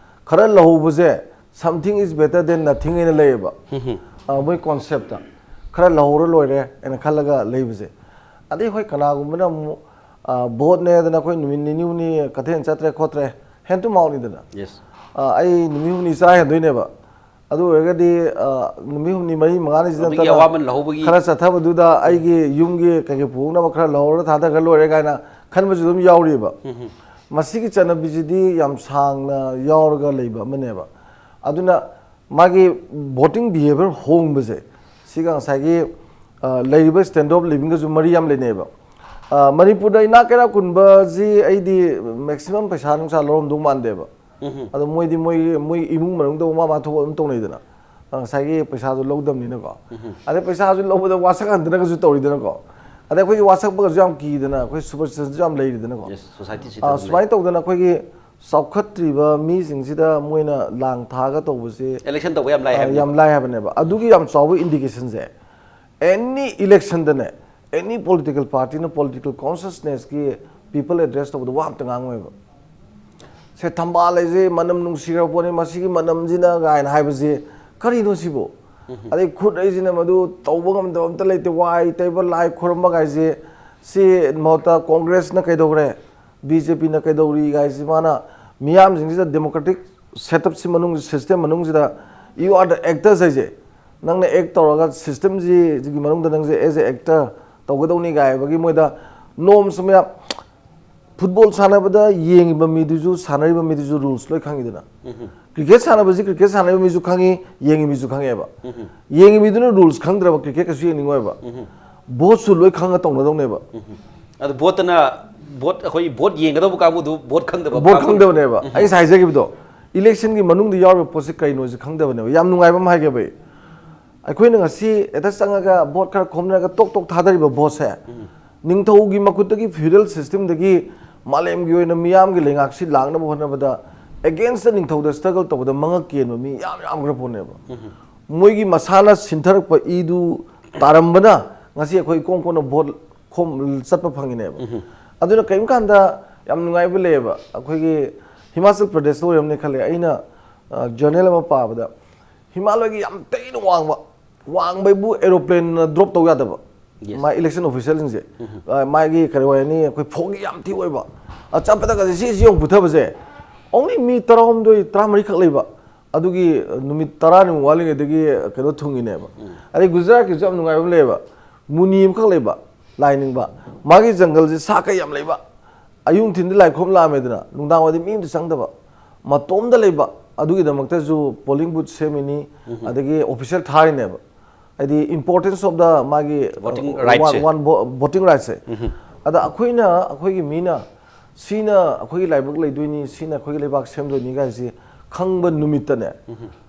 ꯈꯔ ꯂꯧꯍꯧꯕꯁꯦ, something is better than nothing ꯍꯥꯏꯅ ꯂꯩꯌꯦꯕ꯫ ꯎꯝꯍꯨꯝ꯫ ꯑ, ꯃꯣꯏ ꯀꯣꯟꯁꯦꯞꯇ ꯈꯔ ꯂꯧꯍꯧꯔ ꯂꯣꯏꯔꯦ ꯍꯥꯏꯅ ꯈꯜꯂꯒ ꯂꯩꯕꯁꯦ꯫ ꯑꯗꯩ ꯍꯣꯏ, ꯀꯅꯥꯒꯨꯝꯕꯅ ꯑꯃꯨꯛ, ꯑ, ꯚꯣꯠꯅꯦꯗꯅ ꯑꯩꯈꯣꯏ ꯅꯨꯃꯤꯠ ꯅꯤꯅꯤ ꯍꯨꯝꯅꯤ ꯀꯩꯊꯦꯜ ꯆꯠꯇ꯭ꯔꯦ ꯈꯣꯠꯇ꯭ꯔꯦ, hand to mouth ꯅꯤꯗꯅ꯫ Yes꯫ ꯑ, ꯑꯩ ꯅꯨꯃꯤꯠ ꯍꯨꯝꯅꯤ ꯆꯔꯥ ꯍꯦꯟꯗꯣꯏꯅꯦꯕ꯫ ꯑꯗꯨ ꯑꯣꯏꯔꯒꯗꯤ, ꯑ, ꯅꯨꯃꯤꯠ ꯍꯨꯝꯅꯤ, ꯃꯔꯤ, ꯃꯉꯥꯅꯤꯁꯤꯗ ꯑꯗꯨꯒꯤ ꯅꯠꯇꯅ ꯑꯋꯥꯃꯟ ꯂꯧꯍꯧꯕꯒꯤ ꯈꯔ ꯆꯠꯊꯕꯗꯨꯗ ꯑꯩꯒꯤ ꯌꯨꯝꯒꯤ ꯀꯩꯀꯩ ꯄꯨꯍꯧꯅꯕ ꯈꯔ ꯂꯧꯍꯧꯔ ꯊꯥꯗꯈ꯭ꯔ ꯂꯣꯏꯔꯦ ꯀꯥꯏꯅ ꯈꯟꯕꯁꯨ ꯑꯗꯨꯝ ꯌꯥꯎꯔꯤꯕ꯫ ꯎꯝ, ꯎꯝ꯫ ꯃꯁꯤꯒꯤ ꯆꯠꯅꯕꯤꯁꯤꯗꯤ ꯌꯥꯝ ꯁꯥꯡꯅ ꯌꯥꯎꯔꯒ ꯂꯩꯕ ꯑꯃꯅꯦꯕ꯫ ꯑꯗꯨꯅ ꯃꯥꯒꯤ voting behaviour ꯍꯣꯡꯕꯁꯦ, ꯁꯤꯒ ꯉꯁꯥꯏꯒꯤ, ꯑ, ꯂꯩꯔꯤꯕ standard of living ꯒꯁꯨ ꯃꯔꯤ ꯌꯥꯝ ꯂꯩꯅꯩꯕ꯫ ꯑ, ꯃꯅꯤꯄꯨꯔꯗ ꯏꯅꯥꯛ ꯀꯩꯔꯥꯛ ꯈꯨꯟꯕꯁꯤ ꯑꯩꯗꯤ maximum ꯄꯩꯁꯥ ꯅꯨꯡꯁꯥ ꯂꯧꯔꯝꯗꯧ ꯃꯥꯟꯗꯦꯕ꯫ ꯎꯝ, ꯎꯝ꯫ ꯑꯗꯣ ꯃꯣꯏꯗꯤ ꯃꯣꯏ, ꯃꯣꯏ ꯏꯃꯨꯡ ꯃꯅꯨꯡꯗ ꯃꯥ ꯃꯥ ꯊꯣꯛꯄ ꯑꯗꯨꯝ ꯇꯧꯅꯩꯗꯅ꯫ ꯑ, ꯉꯁꯥꯏꯒꯤ ꯄꯩꯁꯥꯁꯨ ꯂꯧꯗꯕꯅꯤꯅꯀꯣ꯫ ꯎꯝ, ꯎꯝ꯫ ꯑꯗꯩ ꯄꯩꯁꯥꯁꯨ ꯂꯧꯕꯗ ꯋꯥꯁꯛꯍꯟꯗꯅꯒꯁꯨ ꯇꯧꯔꯤꯗꯅꯀꯣ꯫ ꯑꯗꯩ ꯑꯩꯈꯣꯏꯒꯤ ꯋꯥꯁꯛꯄꯒꯁꯨ ꯌꯥꯝ ꯀꯤꯗꯅ, ꯑꯩꯈꯣꯏ superstition ꯁꯨ ꯌꯥꯝ ꯂꯩꯔꯤꯗꯅꯀꯣ꯫ Yes, society ꯁꯤꯗ ꯑ, ꯑꯗꯨꯝ ꯁꯨꯃꯥꯏꯅ ꯂꯩ꯫ ꯇꯧꯗꯅ ꯑꯩꯈꯣꯏꯒꯤ ꯆꯥꯎꯈꯠꯇ꯭ꯔꯤꯕ ꯃꯤꯁꯤꯡꯁꯤꯗ ꯃꯣꯏꯅ ꯂꯥꯡ ꯊꯥꯛꯑꯒ ꯇꯧꯕꯁꯦ, election ꯇꯧꯕ ꯌꯥꯝ ꯂꯥꯏ ꯑ, ꯍꯥꯏꯕꯅꯦꯕ꯫ ꯌꯥꯝ ꯂꯥꯏ ꯍꯥꯏꯕꯅꯦꯕ꯫ ꯑꯗꯨꯒꯤ ꯌꯥꯝ ꯆꯥꯎꯕ indication ꯁꯦ, any election ꯗꯅꯦ, any political party ꯅ political consciousness ꯀꯤ people address ꯇꯧꯕꯗ ꯋꯥ ꯑꯝꯇ ꯉꯥꯡꯉꯣꯏꯕ꯫ ꯁꯦ, ꯊꯝꯕꯥꯜ ꯍꯥꯏꯁꯦ ꯃꯅꯝ ꯅꯨꯡꯁꯤꯈ꯭ꯔꯕ ꯄꯣꯠꯅꯤ, ꯃꯁꯤꯒꯤ ꯃꯅꯝꯁꯤꯅ ꯀꯥꯏꯅ ꯍꯥꯏꯕꯁꯦ ꯀꯔꯤꯅꯣ ꯁꯤꯕꯨ? ꯎꯝ꯫ ꯑꯗꯩ ꯈꯨꯠ ꯍꯥꯏꯁꯤꯅ ꯃꯗꯨ ꯇꯧꯕ ꯉꯝꯗꯕ ꯑꯝꯇ ꯂꯩꯇꯦ, ꯋꯥꯏ ꯇꯩꯕ, ꯂꯥꯏ ꯈꯨꯔꯨꯝꯕ ꯀꯥꯏꯁꯦ, ꯁꯤ ꯃꯍꯨꯠꯇ ꯀꯣꯡꯒ꯭ꯔꯦꯁꯅ ꯀꯩꯗꯧꯈ꯭ꯔꯦ? ꯕꯤ ꯖꯦ ꯄꯤꯅ ꯀꯩꯗꯧꯔꯤ ꯍꯥꯏꯁꯤ ꯃꯥꯅ ꯃꯤꯌꯥꯝꯁꯤꯡꯁꯤꯗ democratic setup ꯁꯤ ꯃꯅꯨꯡ system ꯃꯅꯨꯡꯁꯤꯗ you are the actors ꯍꯥꯏꯁꯦ, ꯅꯪꯅ act ꯇꯧꯔꯒ system ꯁꯤꯒꯤ ꯃꯅꯨꯡꯗ ꯅꯪꯁꯦ as a actor ꯇꯧꯒꯗꯧꯅꯤ ꯀꯥꯏ ꯍꯥꯏꯕꯒꯤ ꯃꯣꯏꯗ norms ꯃꯌꯥꯝ, football ꯁꯥꯟꯅꯕꯗ ꯌꯦꯡꯉꯤꯕ ꯃꯤꯗꯨꯁꯨ ꯁꯥꯟꯅꯔꯤꯕ ꯃꯤꯗꯨꯁꯨ rules ꯂꯣꯏ ꯈꯪꯉꯤꯗꯅ꯫ Cricket ꯁꯥꯟꯅꯕꯁꯤ cricket ꯁꯥꯟꯅꯕ ꯃꯤꯁꯨ ꯈꯪꯉꯤ, ꯌꯦꯡꯉꯤ ꯃꯤꯁꯨ ꯈꯪꯉꯦꯕ꯫ ꯌꯦꯡꯉꯤ ꯃꯤꯗꯨꯅ rules ꯈꯪꯗ꯭ꯔꯕ cricket ꯀꯩꯁꯨ ꯌꯦꯡꯅꯤꯡꯉꯣꯏꯕ꯫ Vote ꯁꯨ ꯂꯣꯏ ꯈꯪꯉ ꯇꯧꯅꯗꯧꯅꯦꯕ꯫ ꯑꯗꯨ vote ꯇꯅ vote ꯑꯩꯈꯣꯏ vote ꯌꯦꯡꯒꯗꯧꯕ ꯀꯥꯡꯕꯨꯗꯨ vote ꯈꯪꯗꯕ Vote ꯈꯪꯗꯕꯅꯦꯕ꯫ ꯑꯩ ꯉꯁꯥꯏ ꯍꯥꯏꯖꯈꯤꯕꯗꯣ, election ꯒꯤ ꯃꯅꯨꯡꯗ ꯌꯥꯎꯔꯤꯕ ꯄꯣꯠꯁꯤ ꯀꯩꯅꯣꯁꯤ ꯈꯪꯗꯕꯅꯦꯕ꯫ ꯌꯥꯝ ꯅꯨꯡꯉꯥꯏꯕ ꯑꯃ ꯍꯥꯏꯒꯦꯕ ꯑꯩ꯫ ꯑꯩꯈꯣꯏꯅ ꯉꯁꯤ ꯍꯦꯛꯇ ꯆꯪꯉꯒ vote ꯈꯔ ꯈꯣꯝꯅꯔꯒ ꯇꯣꯛ ꯇꯣꯛ ꯊꯥꯗꯔꯤꯕ vote ꯁꯦ, ꯅꯤꯡꯊꯧꯒꯤ ꯃꯈꯨꯠꯇꯒꯤ feudal system ꯗꯒꯤ ꯃꯥꯂꯦꯝꯒꯤ ꯑꯣꯏꯅ ꯃꯤꯌꯥꯝꯒꯤ ꯂꯩꯉꯥꯛꯁꯤ ꯂꯥꯛꯅꯕ ꯍꯣꯠꯅꯕꯗ against ꯇ ꯅꯤꯡꯊꯧꯗ struggle ꯇꯧꯕꯗ ꯃꯉꯛ ꯀꯦꯟꯕ ꯃꯤ ꯌꯥꯝ ꯌꯥꯝꯈ꯭ꯔ ꯄꯣꯠꯅꯦꯕ꯫ ꯃꯣꯏꯒꯤ ꯃꯁꯥꯅ ꯁꯤꯟꯊꯔꯛꯄ ꯏꯗꯨ ꯇꯥꯔꯝꯕꯅ ꯉꯁꯤ ꯑꯩꯈꯣꯏ ꯏꯀꯣꯟ ꯀꯣꯟꯅ vote ꯈꯣꯝ ꯆꯠꯄ ꯐꯪꯉꯤꯅꯦꯕ꯫ ꯑꯗꯨꯅ ꯀꯔꯤꯒꯨꯝꯕ ꯀꯥꯟꯗ ꯌꯥꯝ ꯅꯨꯡꯉꯥꯏꯕ ꯂꯩꯌꯦꯕ꯫ ꯑꯩꯈꯣꯏꯒꯤ ꯍꯤꯃꯥꯆꯜ ꯄ꯭ꯔꯗꯦꯁꯇ ꯑꯣꯏꯔꯝꯅꯤ ꯈꯜꯂꯦ, ꯑꯩꯅ journal ꯑꯃ ꯄꯥꯕꯗ ꯍꯤꯃꯥꯂꯌꯒꯤ ꯌꯥꯝ ꯊꯤꯅ ꯋꯥꯡꯕ, ꯋꯥꯡꯕꯩꯕꯨ aeroplane ꯅ drop ꯇꯧ ꯌꯥꯗꯕ꯫ ꯃꯥ election official ꯁꯤꯡꯁꯦ, ꯃꯥꯒꯤ ꯀꯔꯤ ꯍꯥꯏꯅꯤ, ꯑꯩꯈꯣꯏ foggy ꯌꯥꯝ ꯊꯤ ꯑꯣꯏꯕ꯫ ꯆꯠꯄꯗꯒꯁꯦ ꯁꯤ ꯁꯤ ꯌꯦꯡ ꯄꯨꯊꯕꯁꯦ, only ꯃꯤ ꯇꯔꯥꯍꯨꯝꯗꯣꯏ ꯇꯔꯥꯃꯔꯤꯈꯛ ꯂꯩꯕ꯫ ꯑꯗꯨꯒꯤ ꯅꯨꯃꯤꯠ ꯇꯔꯥꯅꯤꯃꯨꯛ ꯋꯥꯠꯂꯤꯉꯩꯗꯒꯤ ꯀꯩꯅꯣ ꯊꯨꯡꯉꯤꯅꯦꯕ꯫ ꯑꯗꯩ ꯒꯨꯖꯔꯥꯠꯀꯤꯁꯨ ꯌꯥꯝ ꯅꯨꯡꯉꯥꯏꯕ ꯑꯃ ꯂꯩꯌꯦꯕ, ꯃꯨꯅꯤ ꯑꯃꯈꯛ ꯂꯩꯕ, ꯂꯥꯏ ꯅꯤꯡꯕ꯫ ꯃꯥꯒꯤ ꯖꯪꯒꯜꯁꯦ ꯁꯥ ꯀꯩ ꯌꯥꯝ ꯂꯩꯕ, ꯑꯌꯨꯛ ꯅꯨꯡꯊꯤꯟꯗꯤ ꯂꯥꯏꯈꯨꯔꯨꯝ ꯂꯥꯛꯑꯝꯃꯦꯗꯅ, ꯅꯨꯡꯗꯥꯡ ꯋꯥꯏꯗꯤ ꯃꯤ ꯑꯝꯇ ꯆꯪꯗꯕ, ꯃꯇꯣꯝꯗ ꯂꯩꯕ꯫ ꯑꯗꯨꯒꯤꯗꯃꯛꯇꯁꯨ polling booth ꯁꯦꯝꯃꯤꯅꯤ, ꯑꯗꯒꯤ official ꯊꯥꯔꯤꯅꯦꯕ꯫ ꯍꯥꯏꯗꯤ importance of the ꯃꯥꯒꯤ Voting right ꯁꯦ꯫ Voting right ꯁꯦ꯫ ꯑꯗ ꯑꯩꯈꯣꯏꯅ, ꯑꯩꯈꯣꯏꯒꯤ ꯃꯤꯅ ꯁꯤꯅ ꯑꯩꯈꯣꯏꯒꯤ ꯂꯥꯏꯕꯛ ꯂꯩꯗꯣꯏꯅꯤ, ꯁꯤꯅ ꯑꯩꯈꯣꯏꯒꯤ ꯂꯩꯕꯥꯛ ꯁꯦꯝꯗꯣꯏꯅꯤ ꯀꯥꯏꯁꯤ ꯈꯪꯕ ꯅꯨꯃꯤꯠꯇꯅꯦ,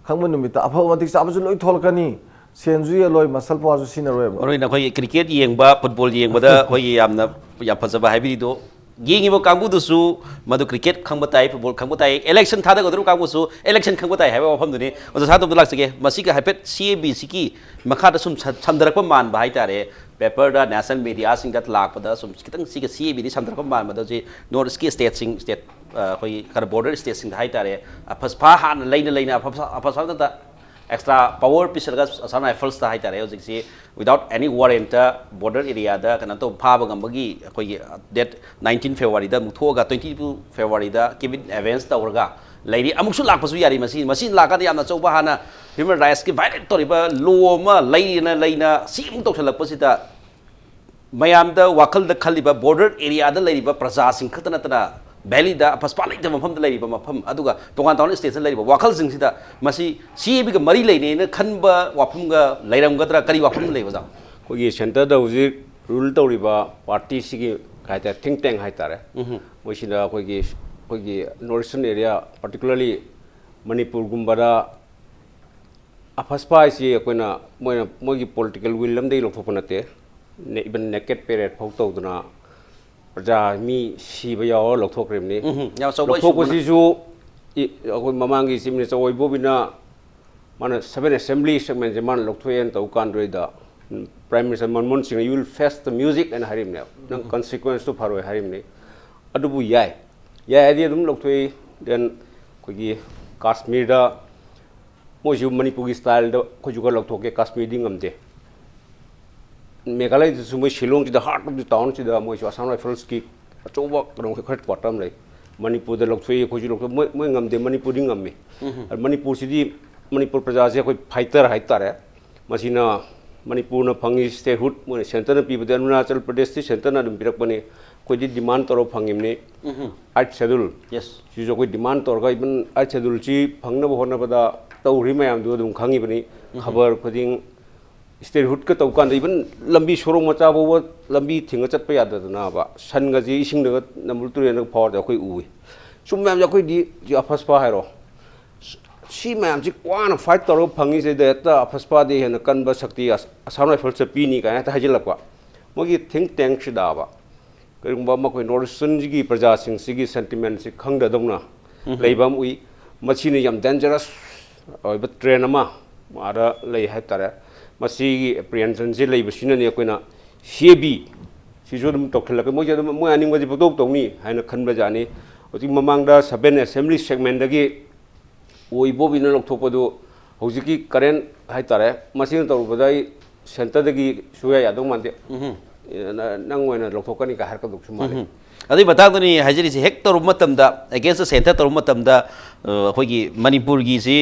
ꯈꯪꯕ ꯅꯨꯃꯤꯠꯇ ꯑꯐꯕ ꯃꯇꯤꯛ ꯆꯥꯕꯁꯨ ꯂꯣꯏ ꯊꯣꯛꯂꯛꯀꯅꯤ, ꯁꯦꯟꯁꯨ ꯌꯦꯜꯂꯣꯏ, muscle power ꯁꯨ ꯁꯤꯖꯤꯟꯅꯔꯣꯏꯕ꯫ ꯃꯔꯨ ꯑꯣꯏꯅ ꯑꯩꯈꯣꯏꯒꯤ cricket ꯌꯦꯡꯕ, football ꯌꯦꯡꯕꯗ ꯑꯩꯈꯣꯏꯒꯤ ꯌꯥꯝꯅ, ꯌꯥꯝ ꯐꯖꯕ ꯍꯥꯏꯕꯤꯔꯤꯗꯣ, ꯌꯦꯡꯉꯤꯕ ꯀꯥꯡꯕꯨꯗꯨꯁꯨ ꯃꯗꯨ cricket ꯈꯪꯕ ꯇꯥꯏ, football ꯈꯪꯕ ꯇꯥꯏ, election ꯊꯥꯗꯒꯗꯧꯔꯤꯕ ꯀꯥꯡꯕꯨꯁꯨ election ꯈꯪꯕ ꯇꯥꯏ ꯍꯥꯏꯕ ꯋꯥꯐꯝꯗꯨꯅꯤ꯫ ꯑꯣꯖꯥ ꯁꯥꯟꯇꯣꯝꯗ ꯂꯥꯛꯆꯒꯦ꯫ ꯃꯁꯤꯒ ꯍꯥꯏꯐꯦꯠ C A B C ꯒꯤ ꯃꯈꯥꯗ ꯁꯨꯝ ꯁ-, ꯁꯝꯊꯔꯛꯄ ꯃꯥꯟꯕ ꯍꯥꯏꯇꯥꯔꯦ, paper ꯗ, national media ꯁꯤꯡꯗ ꯂꯥꯛꯄꯗ ꯁꯨꯝ ꯈꯤꯇꯪ ꯁꯤꯒ C A B ꯗꯤ ꯁꯝꯊꯔꯛꯄ ꯃꯥꯟꯕꯗ ꯍꯧꯖꯤꯛ north east ꯀꯤ state ꯁꯤꯡ, state, ꯑ, ꯑꯩꯈꯣꯏꯒꯤ ꯈꯔ border state ꯁꯤꯡꯗ ꯍꯥꯏꯇꯥꯔꯦ, ꯑꯐ-, ꯐꯥ ꯍꯥꯟꯅ ꯂꯩꯅ ꯂꯩꯅ ꯑꯐ-, ꯑꯐ ꯁꯥꯗ ꯑꯦꯛꯁꯇ꯭ꯔꯥ ꯄꯋꯥꯔ ꯄꯤꯁꯜꯂꯒ ꯑꯁꯥꯝ ꯔꯥꯏꯐꯜꯁꯇ ꯍꯥꯏꯇꯥꯔꯦ, ꯍꯧꯖꯤꯛꯁꯤ without any warrant border areaꯗ ꯀꯩꯅꯣ ꯇꯧ, ꯐꯥꯕ ꯉꯝꯕꯒꯤ ꯑꯩꯈꯣꯏꯒꯤ date nineteen Februaryꯗ ꯑꯃꯨꯛ ꯊꯣꯛꯑꯒ twenty two Februaryꯗ cabin advance ꯇꯧꯔꯒ ꯂꯩꯔꯤ꯫ ꯑꯃꯨꯛꯁꯨ ꯂꯥꯛꯄꯁꯨ ꯌꯥꯔꯤ꯫ ꯃꯁꯤ, ꯃꯁꯤ ꯂꯥꯛꯀꯥꯟꯗ ꯌꯥꯝꯅ ꯑꯆꯧꯕ, ꯍꯥꯟꯅ human rightsꯀꯤ violate ꯇꯧꯔꯤꯕ law ꯑꯃ ꯂꯩꯔꯤꯅ ꯂꯩꯅ ꯁꯤ ꯑꯃꯨꯛ ꯇꯧꯁꯜꯂꯛꯄꯁꯤꯗ ꯃꯌꯥꯝꯗ ꯋꯥꯈꯜꯗ ꯈꯜꯂꯤꯕ border areaꯗ ꯂꯩꯔꯤꯕ ꯄ꯭ꯔꯖꯥꯁꯤꯡ ꯈꯛꯇ ꯅꯠꯇꯅ valleyꯗ ꯑꯐꯁꯄꯥ ꯂꯩꯇꯕ ꯃꯐꯝꯗ ꯂꯩꯔꯤꯕ ꯃꯐꯝ, ꯑꯗꯨꯒ ꯇꯣꯉꯥꯟ ꯇꯣꯉꯥꯟꯕ stateꯇ ꯂꯩꯔꯤꯕ ꯋꯥꯈꯜꯁꯤꯡꯁꯤꯗ ꯃꯁꯤ CABꯒ ꯃꯔꯤ ꯂꯩꯅꯩꯅ ꯈꯟꯕ ꯋꯥꯐꯝꯒ ꯂꯩꯔꯝꯒꯗ꯭ꯔꯥ? ꯀꯔꯤ ꯋꯥꯐꯝ ꯂꯩꯕ, ꯑꯣꯖꯥ? ꯑꯩꯈꯣꯏꯒꯤ centreꯗ ꯍꯧꯖꯤꯛ rule ꯇꯧꯔꯤꯕ partyꯁꯤꯒꯤ ꯀꯩ ꯍꯥꯏꯇꯥꯔꯦ, think tank ꯍꯥꯏꯇꯥꯔꯦ, ꯎꯝ꯫ ꯃꯣꯏꯁꯤꯅ ꯑꯩꯈꯣꯏꯒꯤ, ꯑꯩꯈꯣꯏꯒꯤ North Eastern area, particularly ꯃꯅꯤꯄꯨꯔꯒꯨꯝꯕꯗ ꯑꯐꯁꯄꯥ ꯍꯥꯏꯁꯤ ꯑꯩꯈꯣꯏꯅ, ꯃꯣꯏꯅ, ꯃꯣꯏꯒꯤ political will ꯑꯃꯗꯒꯤ ꯂꯧꯊꯣꯛꯄ ꯅꯠꯇꯦ꯫ Ne- even naked parade ꯐꯥꯎ ꯇꯧꯗꯅ ꯄ꯭ꯔꯖꯥ ꯃꯤ ꯁꯤꯕ ꯌꯥꯎꯔ ꯂꯧꯊꯣꯛꯈ꯭ꯔꯤꯕꯅꯤ꯫ ꯎꯝ, ꯌꯥꯝ ꯑꯆꯧꯕ issue ꯑꯃꯅ꯫ ꯂꯧꯊꯣꯛꯄꯁꯤꯁꯨ ꯏ- ꯑꯩꯈꯣꯏ ꯃꯃꯥꯡꯒꯤ Chief Minister ꯑꯣꯏꯕꯣꯕꯤꯅ ꯃꯥꯅ seven assembly segmentꯁꯦ ꯃꯥꯅ ꯂꯧꯊꯣꯛꯑꯦꯅ ꯇꯧ ꯀꯥꯟꯗꯨꯗ Prime Minister ꯃꯟꯃꯣꯍꯟ ꯁꯤꯡꯅ "You will face the music" ꯍꯥꯏꯅ ꯍꯥꯏꯔꯤꯕꯅꯦꯕ, "ꯅꯪ consequenceꯇꯨ ꯐꯔꯣꯏ" ꯍꯥꯏꯔꯤꯕꯅꯤ꯫ ꯑꯗꯨꯕꯨ ꯌꯥꯏ, ꯌꯥꯏ ꯍꯥꯏꯗꯤ ꯑꯗꯨꯝ ꯂꯧꯊꯣꯛꯏ꯫ Then ꯑꯩꯈꯣꯏꯒꯤ ꯀꯥꯁꯃꯤꯔꯗ ꯃꯣꯏꯁꯨ ꯃꯅꯤꯄꯨꯔꯒꯤ styleꯗ ꯑꯩꯈꯣꯏꯁꯨ ꯈꯔ ꯂꯧꯊꯣꯛꯀꯦ, ꯀꯥꯁꯃꯤꯔꯗꯤ ꯉꯝꯗꯦ꯫ ꯃꯦꯘꯥꯂꯌꯗꯁꯨ ꯃꯣꯏ ꯁꯤꯂꯣꯡꯁꯤꯗ heart of the townꯁꯤꯗ ꯃꯣꯏꯁꯨ Assam Riflesꯀꯤ ꯑꯆꯧꯕ ꯀꯩꯅꯣ headquarter ꯑꯃ ꯂꯩ꯫ ꯃꯅꯤꯄꯨꯔꯗ ꯂꯧꯊꯣꯛꯏ, ꯑꯩꯈꯣꯏꯁꯨ ꯂꯧꯊꯣꯛ, ꯃꯣꯏ, ꯃꯣꯏ ꯉꯝꯗꯦ, ꯃꯅꯤꯄꯨꯔꯗꯤ ꯉꯝꯃꯤ꯫ ꯑꯗꯨ ꯃꯅꯤꯄꯨꯔꯁꯤꯗꯤ, ꯃꯅꯤꯄꯨꯔ ꯄ꯭ꯔꯖꯥꯁꯦ ꯑꯩꯈꯣꯏ fighter ꯍꯥꯏꯇꯥꯔꯦ꯫ ꯃꯁꯤꯅ ꯃꯅꯤꯄꯨꯔꯅ ꯐꯪꯉꯤ statehood, ꯃꯣꯏꯅ centreꯅ ꯄꯤꯕꯗꯤ ꯑꯔꯨꯅꯥꯆꯜ ꯄ꯭ꯔꯗꯦꯁꯇꯤ centreꯅ ꯑꯗꯨꯝ ꯄꯤꯔꯛꯄꯅꯤ꯫ ꯑꯩꯈꯣꯏꯗꯤ demand ꯇꯧꯔ ꯐꯪꯉꯤꯕꯅꯤ꯫ Eighth Schedule꯫ Yes. ꯁꯤꯁꯨ ꯑꯩꯈꯣꯏ demand ꯇꯧꯔꯒ even Eighth Scheduleꯁꯤ ꯐꯪꯅꯕ ꯍꯣꯠꯅꯕꯗ ꯇꯧꯔꯤ ꯃꯌꯥꯝꯗꯨ ꯑꯗꯨꯝ ꯈꯪꯉꯤꯕꯅꯤ꯫ ꯈꯕꯔ ꯈꯨꯗꯤꯡ, statehoodꯀ ꯇꯧ ꯀꯥꯟꯗ even ꯂꯝꯕꯤ ꯁꯣꯔꯣꯛ ꯃꯆꯥ ꯐꯥꯎꯕ ꯂꯝꯕꯤ ꯊꯤꯡꯉ ꯆꯠꯄ ꯌꯥꯗꯗꯅꯕ, ꯁꯟꯒꯁꯤ ꯏꯁꯤꯡꯗꯒ ꯅꯝꯕꯨꯜ ꯇꯨꯔꯦꯜꯗꯒ ꯐꯥꯎꯔꯗꯤ ꯑꯩꯈꯣꯏ ꯎꯏ꯫ ꯁꯨꯝ ꯃꯌꯥꯝꯁꯦ ꯑꯩꯈꯣꯏꯗꯤ ꯁꯤ ꯑꯐꯁꯄꯥ ꯍꯥꯏꯔꯣ, ꯁꯤ ꯃꯌꯥꯝꯁꯤ ꯋꯥꯅ fight ꯇꯧꯔꯒ ꯐꯪꯉꯤꯁꯤꯗ ꯍꯦꯛꯇ ꯑꯐꯁꯄꯥꯗꯤ ꯍꯦꯟꯅ ꯀꯟꯕ ꯁꯛꯇꯤ ꯑꯁ-, Assam Riflesꯇ ꯄꯤꯅꯤ ꯀꯥꯏꯅ ꯍꯦꯛꯇ ꯍꯥꯏꯖꯤꯜꯂꯛꯄ꯫ ꯃꯣꯏꯒꯤ think tankꯁꯤꯗꯕ ꯀꯔꯤꯒꯨꯝꯕ ꯃꯈꯣꯏ North Easternꯁꯤꯒꯤ ꯄ꯭ꯔꯖꯥꯁꯤꯡꯁꯤꯒꯤ sentimentꯁꯤ ꯈꯪꯗꯗꯧꯅ ꯂꯩꯕ ꯑꯃ ꯎꯏ꯫ ꯃꯁꯤꯅ ꯌꯥꯝ dangerous ꯑꯣꯏꯕ trend ꯑꯃ ꯑꯥꯗ ꯂꯩ ꯍꯥꯏꯕ ꯇꯥꯔꯦ꯫ ꯃꯁꯤꯒꯤ apprehensionꯁꯤ ꯂꯩꯕꯁꯤꯅꯅꯤ ꯑꯩꯈꯣꯏꯅ CAB ꯁꯤꯁꯨ ꯑꯗꯨꯝ ꯇꯧꯈꯠꯂꯛꯀꯅꯤ, ꯃꯣꯏꯁꯦ ꯑꯗꯨꯝ ꯃꯣꯏ ꯑꯅꯤꯡꯕꯁꯦ ꯄꯪꯇꯧ ꯇꯧꯅꯤ ꯍꯥꯏꯅ ꯈꯟꯕꯖꯥꯠꯅꯤ꯫ ꯍꯧꯖꯤꯛ ꯃꯃꯥꯡꯗ seven assembly segmentꯗꯒꯤ ꯑꯣꯏꯕꯣꯕꯤꯅ ꯂꯧꯊꯣꯛꯄꯗꯨ ꯍꯧꯖꯤꯛꯀꯤ ꯀꯔꯦꯟ ꯍꯥꯏꯇꯥꯔꯦ, ꯃꯁꯤꯅ ꯇꯧꯔꯨꯕꯗ ꯑꯩ ꯁꯦꯟꯇꯔꯗꯒꯤ ꯁꯨꯌꯥ ꯌꯥꯗꯧ ꯃꯥꯟꯗꯦ꯫ ꯎꯝ꯫ ꯅ-, ꯅꯪ ꯑꯣꯏꯅ ꯂꯧꯊꯣꯛꯀꯅꯤꯒ ꯍꯥꯏꯔꯛꯀꯗꯧꯁꯨ ꯃꯥꯜꯂꯤ꯫ ꯎꯝ꯫ ꯑꯗꯨꯏ ꯃꯇꯥꯡꯗꯅꯤ ꯍꯥꯏꯖꯔꯤꯁꯦ꯫ ꯍꯦꯛ ꯇꯧꯔꯨꯕ ꯃꯇꯝꯗ, against the centre ꯇꯧꯔꯨꯕ ꯃꯇꯝꯗ, ꯑ, ꯑꯩꯈꯣꯏꯒꯤ ꯃꯅꯤꯄꯨꯔꯒꯤꯁꯤ,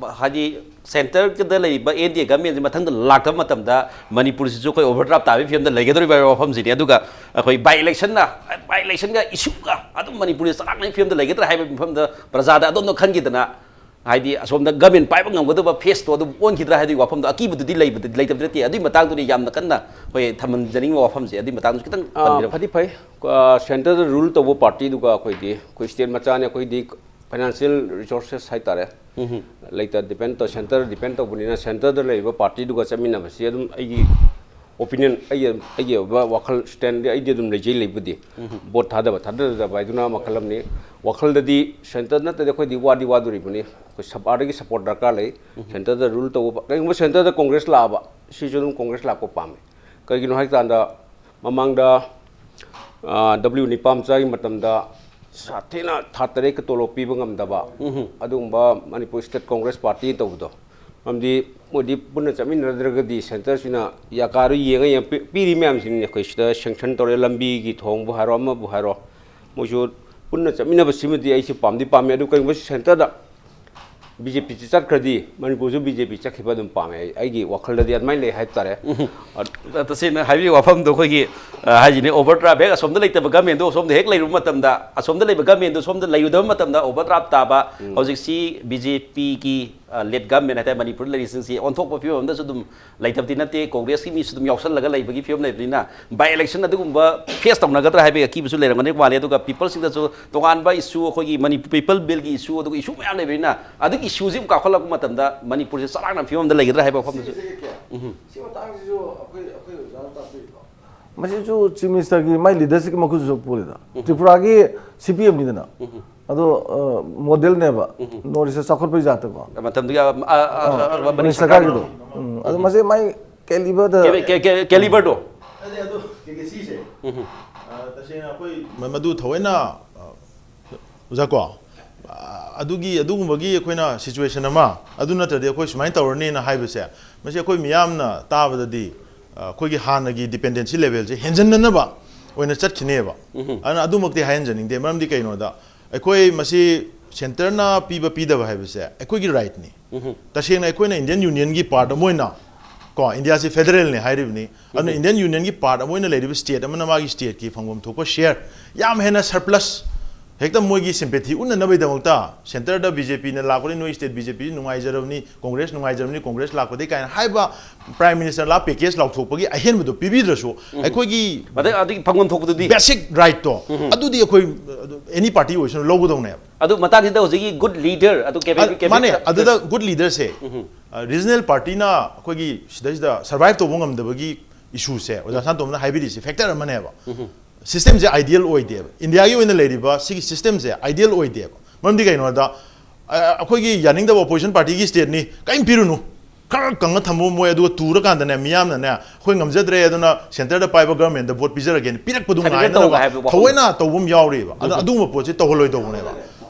ꯑ, ꯍꯥꯏꯗꯤ centreꯗ ꯂꯩꯔꯤꯕ NDA governmentꯁꯤ ꯃꯊꯪꯗ ꯂꯥꯛꯇꯕ ꯃꯇꯝꯗ ꯃꯅꯤꯄꯨꯔꯁꯤꯁꯨ ꯑꯩꯈꯣꯏ overdraft ꯇꯥꯕꯒꯤ ꯐꯤꯕꯝꯗ ꯂꯩꯒꯗꯧꯔꯤꯕ ꯍꯥꯏꯕ ꯋꯥꯐꯝꯁꯤꯅꯤ꯫ ꯑꯗꯨꯒ ꯑꯩꯈꯣꯏ by electionꯅ, by electionꯒ issueꯒ ꯑꯗꯨꯝ ꯃꯅꯤꯄꯨꯔꯁꯤ ꯆꯔꯥꯡꯅꯕꯒꯤ ꯐꯤꯕꯝꯗ ꯂꯩꯒꯗ꯭ꯔꯥ ꯍꯥꯏꯕꯒꯤ ꯃꯐꯝꯗ ꯄ꯭ꯔꯖꯥꯗ ꯑꯗꯣꯝꯗ ꯈꯟꯈꯤꯗꯅ, ꯍꯥꯏꯗꯤ ꯑꯁꯣꯝꯗ government ꯄꯥꯏꯕ ꯉꯝꯒꯗꯕ phaseꯇꯣ ꯑꯗꯨꯝ ꯑꯣꯟꯈꯤꯗ꯭ꯔꯥ ꯍꯥꯏꯕꯒꯤ ꯋꯥꯐꯝꯗꯣ ꯑꯀꯤꯕꯗꯨꯗꯤ ꯂꯩꯕꯗꯤ, ꯂꯩꯇꯕꯗꯤ ꯅꯠꯇꯦ꯫ ꯑꯗꯨꯒꯤ ꯃꯇꯥꯡꯗꯨꯅꯤ ꯌꯥꯝꯅ ꯀꯟꯅ ꯑꯩꯈꯣꯏ ꯊꯝꯍꯟꯖꯅꯤꯡꯕ ꯋꯥꯐꯝꯁꯦ꯫ ꯑꯗꯨꯒꯤ ꯃꯇꯥꯡꯗꯁꯨ ꯈꯤꯇꯪ ꯑꯥ, ꯄꯟꯕꯤꯔꯝꯃꯨ꯫ ꯐꯗꯤ ꯐꯩ꯫ ꯑꯥ, centreꯗ rule ꯇꯧꯕ partyꯗꯨꯒ ꯑꯩꯈꯣꯏꯗꯤ, ꯑꯩꯈꯣꯏ state ꯃꯆꯥꯅꯤ, ꯑꯩꯈꯣꯏꯗꯤ financial resources ꯍꯥꯏꯇꯥꯔꯦ, ꯎꯝ꯫ ꯂꯩꯇ, depend ꯇꯧ, centre depend ꯇꯧꯕꯅꯤꯅ centreꯗ ꯂꯩꯔꯤꯕ partyꯗꯨꯒ ꯆꯠꯃꯤꯟꯅꯕꯁꯤ ꯑꯗꯨꯝ ꯑꯩꯒꯤ opinion, ꯑꯩꯒꯤ, ꯑꯩꯒꯤ ꯑꯣꯏꯕ ꯋꯥꯈꯜ standꯗꯤ ꯑꯩꯗꯤ ꯑꯗꯨꯝ ꯂꯩꯖꯩ ꯂꯩꯕꯨꯗꯤ꯫ ꯎꯝ꯫ Vote ꯊꯥꯗꯕ ꯊꯥꯗꯗꯕ ꯍꯥꯏꯗꯨꯅ ꯃꯈꯜ ꯑꯃꯅꯤ꯫ ꯋꯥꯈꯜꯗꯗꯤ centre ꯅꯠꯇ꯭ꯔꯗꯤ ꯑꯩꯈꯣꯏꯗꯤ ꯋꯥꯗꯤ ꯋꯥꯗꯣꯔꯤꯕꯅꯤ꯫ ꯑꯩꯈꯣꯏ ꯁꯔꯀꯥꯔꯗꯒꯤ support ꯗꯔꯀꯥꯔ ꯂꯩ꯫ ꯎꯝ꯫ Centreꯗ rule ꯇꯧꯕ, ꯀꯔꯤꯒꯨꯝꯕ centreꯗ Congress ꯂꯥꯛꯑꯕ, ꯁꯤꯁꯨ ꯑꯗꯨꯝ Congress ꯂꯥꯛꯄ ꯄꯥꯝꯃꯤ꯫ ꯀꯔꯤꯒꯤꯅꯣ ꯍꯥꯏ ꯀꯥꯟꯗ ꯃꯃꯥꯡꯗ, ꯑ, W ꯅꯤꯄꯥ ꯃꯆꯥꯒꯤ ꯃꯇꯝꯗ ꯁꯥꯊꯤꯅ ꯊꯥ ꯇꯔꯦꯠꯀ ꯇꯣꯂꯣꯞ ꯄꯤꯕ ꯉꯝꯗꯕ, ꯎꯝ꯫ ꯑꯗꯨꯒꯨꯝꯕ ꯃꯅꯤꯄꯨꯔ State Congress Party ꯇꯧꯕꯗꯣ, ꯃꯔꯝꯗꯤ ꯃꯣꯏꯗꯤ ꯄꯨꯟꯅ ꯆꯠꯃꯤꯟꯅꯗ꯭ꯔꯒꯗꯤ centreꯁꯤꯅ ꯌꯥꯀꯥꯗꯣ ꯌꯦꯡꯉ ꯌꯦꯡꯉ ꯄꯤ-, ꯄꯤꯔꯤ ꯃꯌꯥꯝꯁꯤꯅꯤ ꯑꯩꯈꯣꯏ ꯁꯤꯗ sanction ꯇꯧꯔꯦ, ꯂꯝꯕꯤꯒꯤ ꯊꯣꯡꯕꯨ ꯍꯥꯏꯔꯣ, ꯑꯃꯕꯨ ꯍꯥꯏꯔꯣ, ꯃꯣꯏꯁꯨ ꯄꯨꯟꯅ ꯆꯠꯃꯤꯟꯅꯕꯁꯤꯃꯗꯤ ꯑꯩꯁꯨ ꯄꯥꯝꯗꯤ ꯄꯥꯝꯃꯤ꯫ ꯑꯗꯨ ꯀꯔꯤꯒꯨꯝꯕ centreꯗ BJP ꯁꯤ ꯆꯠꯈ꯭ꯔꯗꯤ ꯃꯅꯤꯄꯨꯔꯁꯨ BJP ꯆꯠꯈꯤꯕ ꯑꯗꯨꯝ ꯄꯥꯝꯃꯦ꯫ ꯑꯩ, ꯑꯩꯒꯤ ꯋꯥꯈꯜꯗꯗꯤ ꯑꯗꯨꯃꯥꯏꯅ ꯂꯩ ꯍꯥꯏꯕ ꯇꯥꯔꯦ꯫ ꯎꯝ꯫ ꯑ, ꯇꯁꯦꯡꯅ ꯍꯥꯏꯕꯤꯔꯤꯕ ꯋꯥꯐꯝꯗꯣ ꯑꯩꯈꯣꯏꯒꯤ, ꯑ, ꯍꯥꯏꯁꯤꯅꯦ, overdraft ꯍꯦꯛ ꯑꯁꯣꯝꯗ ꯂꯩꯇꯕ governmentꯗꯣ ꯑꯁꯣꯝꯗ ꯍꯦꯛ ꯂꯩꯔꯨꯕ ꯃꯇꯝꯗ, ꯑꯁꯣꯝꯗ ꯂꯩꯕ governmentꯗꯣ ꯁꯣꯝꯗ ꯂꯩꯔꯨꯗꯕ ꯃꯇꯝꯗ overdraft ꯇꯥꯕ, ꯎꯝ꯫ ꯍꯧꯖꯤꯛꯁꯤ BJPꯒꯤ, ꯑ, led government ꯍꯥꯏꯇꯥꯔꯦ, ꯃꯅꯤꯄꯨꯔꯗ ꯂꯩꯔꯤꯁꯤꯡꯁꯤ ꯑꯣꯟꯊꯣꯛꯄ ꯐꯤꯕꯝ ꯑꯃꯗꯁꯨ ꯑꯗꯨꯝ ꯂꯩꯇꯕꯗꯤ ꯅꯠꯇꯦ꯫ Congressꯀꯤ ꯃꯤꯁꯨ ꯑꯗꯨꯝ ꯌꯥꯎꯁꯜꯂꯒ ꯂꯩꯕꯒꯤ ꯐꯤꯕꯝ ꯂꯩꯕꯅꯤꯅ, by election ꯑꯗꯨꯒꯨꯝꯕ face ꯇꯧꯅꯒꯗ꯭ꯔꯥ ꯍꯥꯏꯕꯒꯤ ꯑꯀꯤꯕꯁꯨ ꯂꯩꯔꯝꯒꯅꯤ ꯃꯥꯜꯂꯦ꯫ ꯑꯗꯨꯒ peopleꯁꯤꯡꯗꯁꯨ ꯇꯣꯉꯥꯟꯕ issue, ꯑꯩꯈꯣꯏꯒꯤ ꯃꯅꯤꯄꯨꯔ People Billꯒꯤ issue, ꯑꯗꯨꯒ issue ꯃꯌꯥꯝ ꯂꯩꯕꯅꯤꯅ, ꯑꯗꯨꯒꯤ issueꯁꯤ ꯑꯃꯨꯛ ꯀꯥꯎꯈꯠꯂꯛꯄ ꯃꯇꯝꯗ ꯃꯅꯤꯄꯨꯔꯁꯦ ꯆꯔꯥꯡꯅꯕ ꯐꯤꯕꯝꯗ ꯂꯩꯒꯗ꯭ꯔꯥ ꯍꯥꯏꯕ ꯋꯥꯐꯝꯗꯨꯁꯨ꯫ ꯁꯤ ꯃꯇꯥꯡꯁꯤꯁꯨ ꯑꯩꯈꯣꯏ, ꯑꯩꯈꯣꯏ ꯑꯣꯖꯥꯅ ꯇꯥꯛꯄꯤꯔꯤꯀꯣ? ꯃꯁꯤꯁꯨ Chief Ministerꯒꯤ ꯃꯥꯏ leadershipꯀꯤ ꯃꯈꯨꯠꯁꯨ ꯄꯣꯜꯂꯤꯗ꯫ ꯎꯝ꯫ ꯇ꯭ꯔꯤꯄꯨꯔꯥꯒꯤ CPMꯅꯤꯗꯅ꯫ ꯎꯝ꯫ ꯑꯗꯣ, ꯑ, modelꯅꯦꯕ꯫ ꯎꯝ꯫ North Eastꯇ ꯆꯥꯎꯈꯠꯄꯒꯤ ꯖꯥꯠꯇꯀꯣ꯫ ꯃꯇꯝꯗꯨꯒꯤ, ꯑ, ꯑ, ꯑ, ꯑ, ꯑ, ꯃꯅꯤꯡ ꯃꯅꯤꯡ ꯁꯔꯀꯥꯔꯒꯤꯗꯣ꯫ ꯁꯔꯀꯥꯔꯒꯤꯗꯣ꯫ ꯎꯝ꯫ ꯑꯗꯣ ꯃꯁꯤ ꯃꯥꯏ caliberꯗ ꯀꯦ-, ꯀꯦ-, ꯀꯦ-, caliberꯗꯣ꯫ ꯑꯗꯩ ꯑꯗꯣ ꯀꯦ ꯀꯦ ꯁꯤꯁꯦ, ꯎꯝ꯫ ꯑ, ꯇꯁꯦꯡꯅ ꯑꯩꯈꯣꯏ ꯃ-, ꯃꯗꯨ ꯊꯑꯣꯏꯅ, ꯑ, ꯑꯣꯖꯥ ꯀꯣ, ꯑ, ꯑꯗꯨꯒꯤ, ꯑꯗꯨꯒꯨꯝꯕꯒꯤ ꯑꯩꯈꯣꯏꯅ situation ꯑꯃ, ꯑꯗꯨ ꯅꯠꯇ꯭ꯔꯗꯤ ꯑꯩꯈꯣꯏ ꯁꯨꯃꯥꯏꯅ ꯇꯧꯔꯅꯤꯅ ꯍꯥꯏꯕꯁꯦ, ꯃꯁꯤ ꯑꯩꯈꯣꯏ ꯃꯤꯌꯥꯝꯅ ꯇꯥꯕꯗꯗꯤ, ꯑ, ꯑꯩꯈꯣꯏꯒꯤ ꯍꯥꯟꯅꯒꯤ dependency levelꯁꯦ ꯍꯦꯟꯖꯟꯅꯅꯕ ꯑꯣꯏꯅ ꯆꯠꯈꯤꯅꯦꯕ꯫ ꯑꯗꯨꯅ ꯑꯗꯨꯃꯛꯇꯤ ꯍꯥꯏꯍꯟꯖꯅꯤꯡꯗꯦ꯫ ꯃꯔꯝꯗꯤ ꯀꯩꯅꯣꯗ, ꯑꯩꯈꯣꯏ ꯃꯁꯤ centreꯅ ꯄꯤꯕ ꯄꯤꯗꯕ ꯍꯥꯏꯕꯁꯦ ꯑꯩꯈꯣꯏꯒꯤ rightꯅꯤ꯫ ꯇꯁꯦꯡꯅ ꯑꯩꯈꯣꯏꯅ Indian Unionꯒꯤ part ꯑꯃ ꯑꯣꯏꯅ, ꯀꯣ, ꯏꯟꯗꯤꯌꯥꯁꯤ federalꯅꯦ ꯍꯥꯏꯔꯤꯕꯅꯤ꯫ ꯑꯗꯨꯅ Indian Unionꯒꯤ part ꯑꯃ ꯑꯣꯏꯅ ꯂꯩꯔꯤꯕ state ꯑꯃꯅ ꯃꯥꯒꯤ stateꯀꯤ ꯐꯪꯐꯝ ꯊꯣꯛꯄ share ꯌꯥꯝ ꯍꯦꯟꯅ surplus, ꯍꯦꯛꯇ ꯃꯣꯏꯒꯤ sympathy ꯎꯠꯅꯅꯕꯒꯤꯗꯃꯛꯇ centreꯗ BJPꯅ ꯂꯥꯛꯄꯅꯤ, ꯅꯣꯏ state BJP ꯅꯨꯡꯉꯥꯏꯖꯔꯕꯅꯤ, Congress ꯅꯨꯡꯉꯥꯏꯖꯔꯕꯅꯤ, Congress ꯂꯥꯛꯄꯗꯒꯤ ꯀꯥꯏꯅ ꯍꯥꯏꯕ Prime Minister ꯂꯥ package ꯂꯥꯎꯊꯣꯛꯄꯒꯤ ꯑꯍꯦꯟꯕꯗꯣ ꯄꯤꯕꯤꯗ꯭ꯔꯁꯨ, ꯑꯩꯈꯣꯏꯒꯤ ꯑꯗꯩ ꯑꯗꯨꯒꯤ ꯐꯪꯐꯝ ꯊꯣꯛꯄꯗꯨꯗꯤ? Basic rightꯇꯣ, ꯑꯗꯨꯗꯤ ꯑꯩꯈꯣꯏ, ꯑꯗꯨ any party ꯑꯣꯏꯁꯅꯨ, ꯂꯧꯒꯗꯧꯅꯦꯕ꯫ ꯑꯗꯨ ꯃꯇꯥꯡꯁꯤꯗ ꯍꯧꯖꯤꯛꯀꯤ good leader ꯑꯗꯨ cabinet, ꯑ, ꯃꯥꯅꯦ, cabinet ꯑꯗꯨꯗ good leaderꯁꯦ, ꯑ, regional partyꯅ ꯑꯩꯈꯣꯏꯒꯤ ꯁꯤꯗꯩꯁꯤꯗ survive ꯇꯧꯕ ꯉꯝꯗꯕꯒꯤ issueꯁꯦ ꯑꯣꯖꯥ ꯁꯥꯟꯇꯣꯝꯅ ꯍꯥꯏꯕꯤꯔꯤꯁꯦ factor ꯑꯃꯅꯦꯕ꯫ Systemꯁꯦ ideal ꯑꯣꯏꯗꯦꯕ꯫ ꯏꯟꯗꯤꯌꯥꯒꯤ ꯑꯣꯏꯅ ꯂꯩꯔꯤꯕ ꯁꯤꯒꯤ systemꯁꯦ ideal ꯑꯣꯏꯗꯦꯕ꯫ ꯃꯔꯝꯗꯤ ꯀꯩꯅꯣꯗ, ꯑ, ꯑꯩꯈꯣꯏꯒꯤ ꯌꯥꯅꯤꯡꯗꯕ opposition partyꯒꯤ stateꯅꯤ, ꯀꯔꯤꯝ ꯄꯤꯔꯨꯅꯨ, ꯈꯔ ꯀꯪꯅ ꯊꯝꯃꯣ ꯃꯣꯏ, ꯑꯗꯨꯒ ꯇꯨꯔꯀꯥꯟꯗꯅꯦ ꯃꯤꯌꯥꯝꯅꯅꯦ ꯑꯩꯈꯣꯏ ꯉꯝꯖꯗ꯭ꯔꯦ, ꯑꯗꯨꯅ centreꯗ ꯄꯥꯏꯕ governmentꯗ vote ꯄꯤꯖꯔꯒꯦꯅ ꯄꯤꯔꯛꯄꯗꯨ ꯈꯖꯤꯛ ꯉꯥꯏꯅꯅꯕ ꯇꯧꯕ ꯍꯥꯏꯕ ꯋꯥꯐꯝ꯫ ꯊꯑꯣꯏꯅ ꯇꯧꯕ ꯑꯃ ꯌꯥꯎꯔꯤꯕ꯫ ꯑꯗꯣ ꯑꯗꯨꯒꯨꯝꯕ ꯄꯣꯠꯁꯤ ꯇꯧꯍꯜꯂꯣꯏꯗꯧꯕꯅꯦꯕ꯫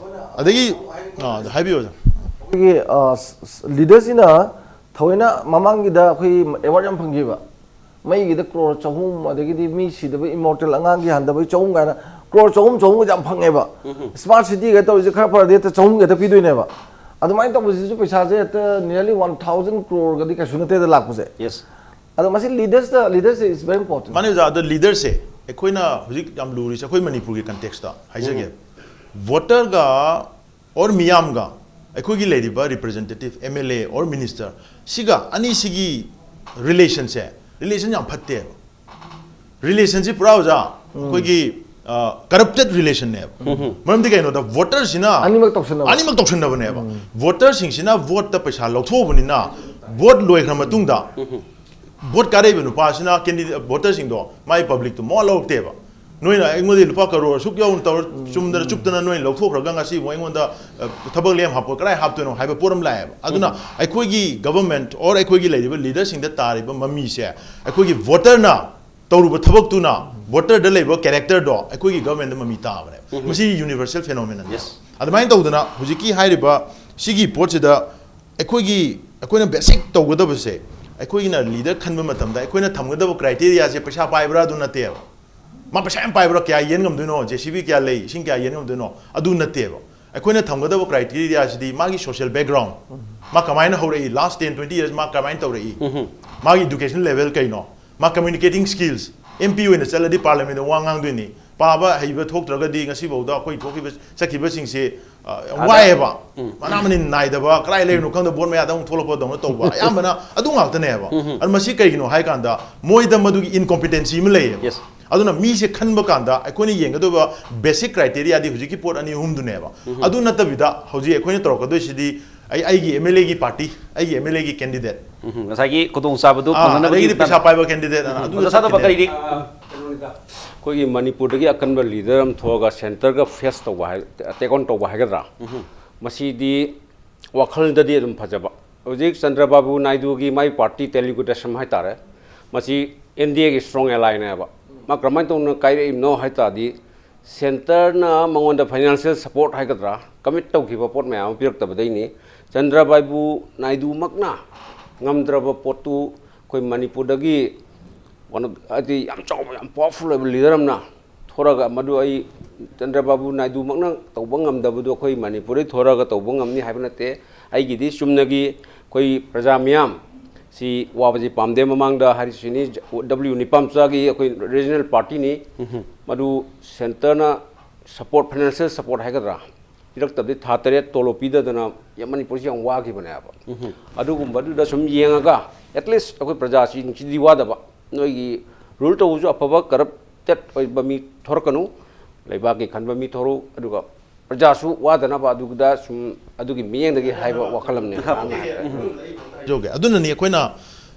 ꯑꯗꯒꯤ, ꯑ, ꯍꯥꯏꯕꯤꯌꯨ ꯑꯣꯖꯥ꯫ ꯑꯩꯈꯣꯏꯒꯤ, ꯑ, ꯁ-, ꯁ-, leaderꯁꯤꯅ ꯊꯑꯣꯏꯅ ꯃꯃꯥꯡꯒꯤꯗ ꯑꯩꯈꯣꯏ award ꯌꯥꯝ ꯐꯪꯈꯤꯕ, ꯃꯩꯒꯤꯗ crore ꯆꯍꯨꯝ, ꯑꯗꯒꯤꯗꯤ ꯃꯤ ꯁꯤꯗꯕ, immortal ꯑꯉꯥꯡꯒꯤ ꯍꯟꯗꯕꯒꯤ ꯆꯍꯨꯝ ꯀꯥꯏꯅ crore ꯆꯍꯨꯝ, ꯆꯍꯨꯝꯒꯁꯦ ꯌꯥꯝ ꯐꯪꯉꯦꯕ꯫ Smart cityꯒ ꯇꯧꯔꯤꯁꯦ ꯈꯔ ꯐꯔꯗꯤ ꯍꯦꯛꯇ ꯆꯍꯨꯝꯒ ꯍꯦꯛꯇ ꯄꯤꯗꯣꯏꯅꯦꯕ꯫ ꯑꯗꯨꯃꯥꯏꯅ ꯇꯧꯕꯁꯤꯁꯨ ꯄꯩꯁꯥꯁꯦ ꯍꯦꯛꯇ nearly one thousand croreꯒꯗꯤ ꯀꯩꯁꯨ ꯅꯠꯇꯦꯗ ꯂꯥꯛꯄꯁꯦ꯫ Yes꯫ ꯑꯗꯣ ꯃꯁꯤ leadersꯇ, leaderꯁꯦ is very important꯫ ꯃꯥꯅꯦ ꯑꯣꯖꯥ, ꯑꯗꯣ leaderꯁꯦ ꯑꯩꯈꯣꯏꯅ ꯍꯧꯖꯤꯛ ꯌꯥꯝ ꯂꯨꯔꯤꯁꯦ ꯑꯩꯈꯣꯏ ꯃꯅꯤꯄꯨꯔꯒꯤ contextꯇ ꯍꯥꯏꯖꯒꯦ꯫ Voterꯒ or ꯃꯤꯌꯥꯝꯒ ꯑꯩꯈꯣꯏꯒꯤ ꯂꯩꯔꯤꯕ representative, MLA or minister, ꯁꯤꯒ ꯑꯅꯤꯁꯤꯒꯤ relationꯁꯦ, relation ꯌꯥꯝ ꯐꯠꯇꯦꯕ꯫ Relationꯁꯤ ꯄꯨꯔꯥ ꯑꯣꯖꯥ, ꯑꯩꯈꯣꯏꯒꯤ, ꯑ, corrupted relationꯅꯦꯕ꯫ ꯃꯔꯝꯗꯤ ꯀꯩꯅꯣꯗ, voterꯁꯤꯅ ꯑꯅꯤꯃꯛ ꯇꯧꯁꯟꯅꯕ꯫ ꯑꯅꯤꯃꯛ ꯇꯧꯁꯟꯅꯕꯅꯦꯕ꯫ Voterꯁꯤꯡꯁꯤꯅ voteꯇ ꯄꯩꯁꯥ ꯂꯧꯊꯣꯛꯑꯕꯅꯤꯅ, vote ꯂꯣꯏꯈ꯭ꯔ ꯃꯇꯨꯡꯗ, vote ꯀꯥꯔꯛꯏꯕ ꯅꯨꯄꯥꯁꯤꯅ candidate, voterꯁꯤꯡꯗꯣ ꯃꯥꯏ publicꯇꯣ ꯃꯋꯥ ꯂꯧꯔꯛꯇꯦꯕ꯫ ꯅꯣꯏꯅ ꯑꯩꯉꯣꯟꯗ ꯂꯨꯄꯥ crore ꯑꯁꯨꯛ ꯌꯧꯅ ꯇꯧꯔ, ꯆꯨꯝꯗꯅ ꯆꯨꯞꯇꯅ ꯅꯣꯏꯅ ꯂꯧꯊꯣꯛꯈ꯭ꯔꯒ ꯉꯁꯤ ꯑꯃꯨꯛ ꯑꯩꯉꯣꯟꯗ, ꯑ, ꯊꯕꯛ ꯂꯦꯝ ꯍꯥꯞꯄꯣ, ꯀꯗꯥꯏ ꯍꯥꯞꯇꯣꯏꯅꯣ ꯍꯥꯏꯕ ꯄꯣꯠ ꯑꯃ ꯂꯥꯛꯑꯦꯕ꯫ ꯑꯗꯨꯅ ꯑꯩꯈꯣꯏꯒꯤ government or ꯑꯩꯈꯣꯏꯒꯤ ꯂꯩꯔꯤꯕ leaderꯁꯤꯡꯗ ꯇꯥꯔꯤꯕ ꯃꯃꯤꯁꯦ ꯑꯩꯈꯣꯏꯒꯤ voterꯅ ꯇꯧꯔꯨꯕ ꯊꯕꯛꯇꯨꯅ ꯚꯣꯇꯔꯗ ꯂꯩꯕ ꯀꯦꯔꯦꯛꯇꯔꯗꯣ ꯑꯩꯈꯣꯏꯒꯤ ꯒꯚꯔꯟꯃꯦꯟꯗ ꯃꯃꯤ ꯇꯥꯕꯅꯦ꯫ ꯃꯁꯤ ꯌꯨꯅꯤꯚꯔꯁꯦꯜ ꯐꯦꯅꯣꯃꯦꯅꯟ꯫ ꯑꯗꯨꯃꯥꯏꯅ ꯇꯧꯗꯅ ꯍꯧꯖꯤꯛꯀꯤ ꯍꯥꯏꯔꯤꯕ ꯁꯤꯒꯤ ꯄꯣꯠꯁꯤꯗ ꯑꯩꯈꯣꯏꯒꯤ ꯑꯩꯈꯣꯏꯅ ꯕꯦꯁꯤꯛ ꯇꯧꯒꯗꯕꯁꯦ, ꯑꯩꯈꯣꯏꯒꯤꯅ ꯂꯤꯗꯔ ꯈꯟꯕ ꯃꯇꯝꯗ ꯑꯩꯈꯣꯏꯅ ꯊꯝꯒꯗꯕ ꯀ꯭ꯔꯥꯏꯇꯦꯔꯤꯌꯥꯁꯦ ꯄꯩꯁꯥ ꯄꯥꯏꯕ꯭ꯔꯥ ꯑꯗꯨ ꯅꯠꯇꯦꯕ꯫ ꯃꯥ ꯄꯩꯁꯥ ꯌꯥꯝ ꯄꯥꯏꯕ꯭ꯔꯥ, ꯀꯌꯥ ꯌꯦꯟ ꯉꯝꯗꯣꯏꯅꯣ, ꯖꯦ ꯁꯤ ꯕꯤ ꯀꯌꯥ ꯂꯩ, ꯏꯁꯤꯡ ꯀꯌꯥ ꯌꯦꯟ ꯉꯝꯗꯣꯏꯅꯣ, ꯑꯗꯨ ꯅꯠꯇꯦꯕ꯫ ꯑꯩꯈꯣꯏꯅ ꯊꯝꯒꯗꯕ ꯀ꯭ꯔꯥꯏꯇꯦꯔꯤꯌꯥꯁꯤꯗꯤ ꯃꯥꯒꯤ ꯁꯣꯁꯤꯌꯦꯜ ꯕꯦꯛꯒ꯭ꯔꯥꯎꯟ, ꯃꯥ ꯀꯃꯥꯏꯅ ꯍꯧꯔꯛꯏ, ꯂꯥꯁ ꯇꯦꯟ ꯇ꯭ꯋꯦꯟꯇꯤ ꯌꯔꯁ ꯃꯥ ꯀꯃꯥꯏꯅ ꯇꯧꯔꯛꯏ, ꯃꯥꯒꯤ ꯏꯗꯨꯀꯦꯁꯟ ꯂꯦꯚꯦꯜ ꯀꯩꯅꯣ, ꯃꯥ ꯀꯝꯃ꯭ꯌꯨꯅꯤꯀꯦꯇꯤꯡ ꯁ꯭ꯀꯤꯜꯁ, ꯑꯦꯝ ꯄꯤ ꯑꯣꯏꯅ ꯆꯠꯂꯗꯤ ꯄꯥꯔꯂꯤꯌꯥꯃꯦꯟꯗ ꯋꯥ ꯉꯥꯡꯗꯣꯏꯅꯤ꯫ ꯄꯥꯕ ꯍꯩꯕ ꯊꯣꯛꯇ꯭ꯔꯒꯗꯤ ꯉꯁꯤꯐꯥꯎꯗ ꯑꯩꯈꯣꯏ ꯊꯣꯛꯈꯤꯕ ꯆꯠꯈꯤꯕꯁꯤꯡꯁꯦ, ꯑ, ꯌꯥꯝ ꯋꯥꯏꯑꯦꯕ꯫ ꯃꯅꯥ ꯃꯅꯤꯟ ꯅꯥꯏꯗꯕ, ꯀꯗꯥꯏ ꯂꯩꯔꯤꯅꯣ ꯈꯪꯗꯕ, ꯕꯣꯠ ꯃꯌꯥꯗ ꯑꯃꯨꯛ ꯊꯣꯛꯂꯛꯄꯗꯧꯅ ꯇꯧꯕ, ꯑꯌꯥꯝꯕꯅ ꯑꯗꯨ ꯉꯥꯛꯇꯅꯦꯕ꯫ ꯑꯗꯨ ꯃꯁꯤ ꯀꯩꯒꯤꯅꯣ ꯍꯥꯏ ꯀꯥꯟꯗ ꯃꯣꯏꯗ ꯃꯗꯨꯒꯤ ꯏꯟꯀꯣꯝꯄꯤꯇꯦꯟꯁꯤ ꯑꯃ ꯂꯩꯌꯦꯕ꯫ ꯑꯗꯨꯅ ꯃꯤꯁꯦ ꯈꯟꯕ ꯀꯥꯟꯗ ꯑꯩꯈꯣꯏꯅ ꯌꯦꯡꯒꯗꯕ ꯕꯦꯁꯤꯛ ꯀ꯭ꯔꯥꯏꯇꯦꯔꯤꯌꯥꯗꯤ ꯍꯧꯖꯤꯛꯀꯤ ꯄꯣꯠ ꯑꯅꯤ ꯑꯍꯨꯝꯗꯨꯅꯦꯕ꯫ ꯑꯗꯨ ꯅꯠꯇꯕꯤꯗ ꯍꯧꯖꯤꯛ ꯑꯩꯈꯣꯏꯅ ꯇꯧꯔꯛꯀꯗꯣꯏꯁꯤꯗꯤ ꯑꯩ, ꯑꯩꯒꯤ ꯑꯦꯝ ꯑꯦꯜ ꯑꯦꯒꯤ ꯄꯥꯔꯇꯤ, ꯑꯩꯒꯤ ꯑꯦꯝ ꯑꯦꯜ ꯑꯦꯒꯤ ꯀꯦꯟꯗꯤꯗꯦꯠ, ꯎꯝ, ꯉꯁꯥꯏꯒꯤ ꯈꯨꯗꯣꯡꯆꯥꯕꯗꯨ ꯑꯥ, ꯐꯪꯅꯅꯕꯒꯤ ꯑꯗꯒꯤꯗꯤ ꯄꯩꯁꯥ ꯄꯥꯏꯕ ꯀꯦꯟꯗꯤꯗꯦꯠ ꯑꯅ ꯑꯗꯨ ꯑꯣꯖꯥ ꯁꯥꯗꯕ ꯀꯔꯤꯗꯤ ꯑꯩꯈꯣꯏꯒꯤ ꯃꯅꯤꯄꯨꯔꯗꯒꯤ ꯑꯀꯟꯕ ꯂꯤꯗꯔ ꯑꯃ ꯊꯣꯛꯑꯒ ꯁꯦꯟꯇꯔꯒ ꯐꯦꯁ ꯇꯧꯕ ꯍꯥꯏ, ꯇꯦꯛ ꯑꯣꯟ ꯇꯧꯕ ꯍꯥꯏꯒꯗ꯭ꯔꯥ, ꯃꯁꯤꯗꯤ ꯋꯥꯈꯜꯗꯗꯤ ꯑꯗꯨꯝ ꯐꯖꯕ꯫ ꯍꯧꯖꯤꯛ ꯆꯟꯗ꯭ꯔꯕꯥꯕꯨ ꯅꯥꯏꯗꯨꯒꯤ ꯃꯥꯏ ꯄꯥꯔꯇꯤ ꯇꯦꯂꯨꯒꯨ ꯗꯦꯁꯝ ꯍꯥꯏꯇꯥꯔꯦ, ꯃꯁꯤ ꯑꯦꯟ ꯗꯤ ꯑꯦꯒꯤ ꯏꯁꯇ꯭ꯔꯣꯡ ꯑꯦꯂꯥꯏꯅꯦꯕ꯫ ꯃꯥ ꯀꯔꯝꯍꯥꯏꯅ ꯇꯧꯅ ꯀꯥꯏꯔꯛꯏꯕꯅꯣ ꯍꯥꯏ ꯇꯥꯔꯗꯤ, ꯁꯦꯟꯇꯔꯅ ꯃꯉꯣꯟꯗ ꯐꯥꯏꯅꯥꯟꯁꯤꯌꯦꯜ ꯁꯄꯣꯔꯠ ꯍꯥꯏꯒꯗ꯭ꯔꯥ, ꯀꯃꯤꯠ ꯇꯧꯈꯤꯕ ꯄꯣꯠ ꯃꯌꯥꯝ ꯑꯃ ꯄꯤꯔꯛꯇꯕꯗꯩꯅꯤ꯫ ꯆꯟꯗ꯭ꯔꯕꯥꯕꯨ ꯅꯥꯏꯗꯨꯃꯛꯅ ꯉꯝꯗ꯭ꯔꯕ ꯄꯣꯠꯇꯨ ꯑꯩꯈꯣꯏ ꯃꯅꯤꯄꯨꯔꯗꯒꯤ ꯋꯥꯅ-, ꯍꯥꯏꯗꯤ ꯌꯥꯝ ꯆꯥꯎꯕ, ꯌꯥꯝ ꯄꯋꯥꯔꯐꯨꯜ ꯑꯣꯏꯕ ꯂꯤꯗꯔ ꯑꯃꯅ ꯊꯣꯔꯒ, ꯃꯗꯨ ꯑꯩ ꯆꯟꯗ꯭ꯔꯕꯥꯕꯨ ꯅꯥꯏꯗꯨꯃꯛꯅ ꯇꯧꯕ ꯉꯝꯗꯕꯗꯨ ꯑꯩꯈꯣꯏ ꯃꯅꯤꯄꯨꯔꯗꯩ ꯊꯣꯔꯒ ꯇꯧꯕ ꯉꯝꯅꯤ ꯍꯥꯏꯕ ꯅꯠꯇꯦ꯫ ꯑꯩꯒꯤꯗꯤ ꯆꯨꯝꯅꯒꯤ ꯑꯩꯈꯣꯏ ꯄ꯭ꯔꯖꯥ ꯃꯤꯌꯥꯝ ꯁꯤ ꯋꯥꯕꯁꯤ ꯄꯥꯝꯗꯦ꯫ ꯃꯃꯥꯡꯗ ꯍꯥꯏꯔꯤꯁꯤꯅꯤ, ꯗꯕ꯭ꯂꯤꯌꯨ ꯅꯤꯄꯥꯝꯆꯥꯒꯤ ꯑꯩꯈꯣꯏ ꯔꯤꯖꯅꯦꯜ ꯄꯥꯔꯇꯤꯅꯤ, ꯃꯗꯨ ꯁꯦꯟꯇꯔꯅ ꯁꯄꯣꯔꯠ, ꯐꯥꯏꯅꯥꯟꯁꯤꯌꯦꯜ ꯁꯄꯣꯔꯠ ꯍꯥꯏꯒꯗ꯭ꯔꯥ, ꯄꯤꯔꯛꯇꯕꯗꯤ ꯊꯥ ꯇꯔꯦꯠ ꯇꯣꯂꯣꯞ ꯄꯤꯗꯗꯅ ꯌꯥꯝ ꯃꯅꯤꯄꯨꯔꯁꯤ ꯌꯥꯝ ꯋꯥꯈꯤꯕꯅꯦꯕ꯫ ꯑꯗꯨꯒꯨꯝꯕꯗꯨꯗ ꯁꯨꯝ ꯌꯦꯡꯉꯒ ꯑꯦꯠꯂꯤꯁ ꯑꯩꯈꯣꯏ ꯄ꯭ꯔꯖꯥꯁꯤꯡꯁꯤꯗꯤ ꯋꯥꯗꯕ, ꯅꯣꯏꯒꯤ ꯔꯨꯜ ꯇꯧꯕꯁꯨ ꯑꯐꯕ, ꯀꯔꯞꯇꯦꯠ ꯑꯣꯏꯕ ꯃꯤ ꯊꯣꯔꯛꯀꯅꯨ, ꯂꯩꯕꯥꯛꯀꯤ ꯈꯟꯕ ꯃꯤ ꯊꯣꯔꯛꯎ, ꯑꯗꯨꯒ ꯄ꯭ꯔꯖꯥꯁꯨ ꯋꯥꯗꯅꯕ ꯑꯗꯨꯗ ꯁꯨꯝ ꯑꯗꯨꯒꯤ ꯃꯤꯠꯌꯦꯡꯗꯒꯤ ꯍꯥꯏꯕ ꯋꯥꯈꯜ ꯑꯃꯅꯦ꯫ ꯌꯧꯒꯦ꯫ ꯑꯗꯨꯅꯅꯤ ꯑꯩꯈꯣꯏꯅ,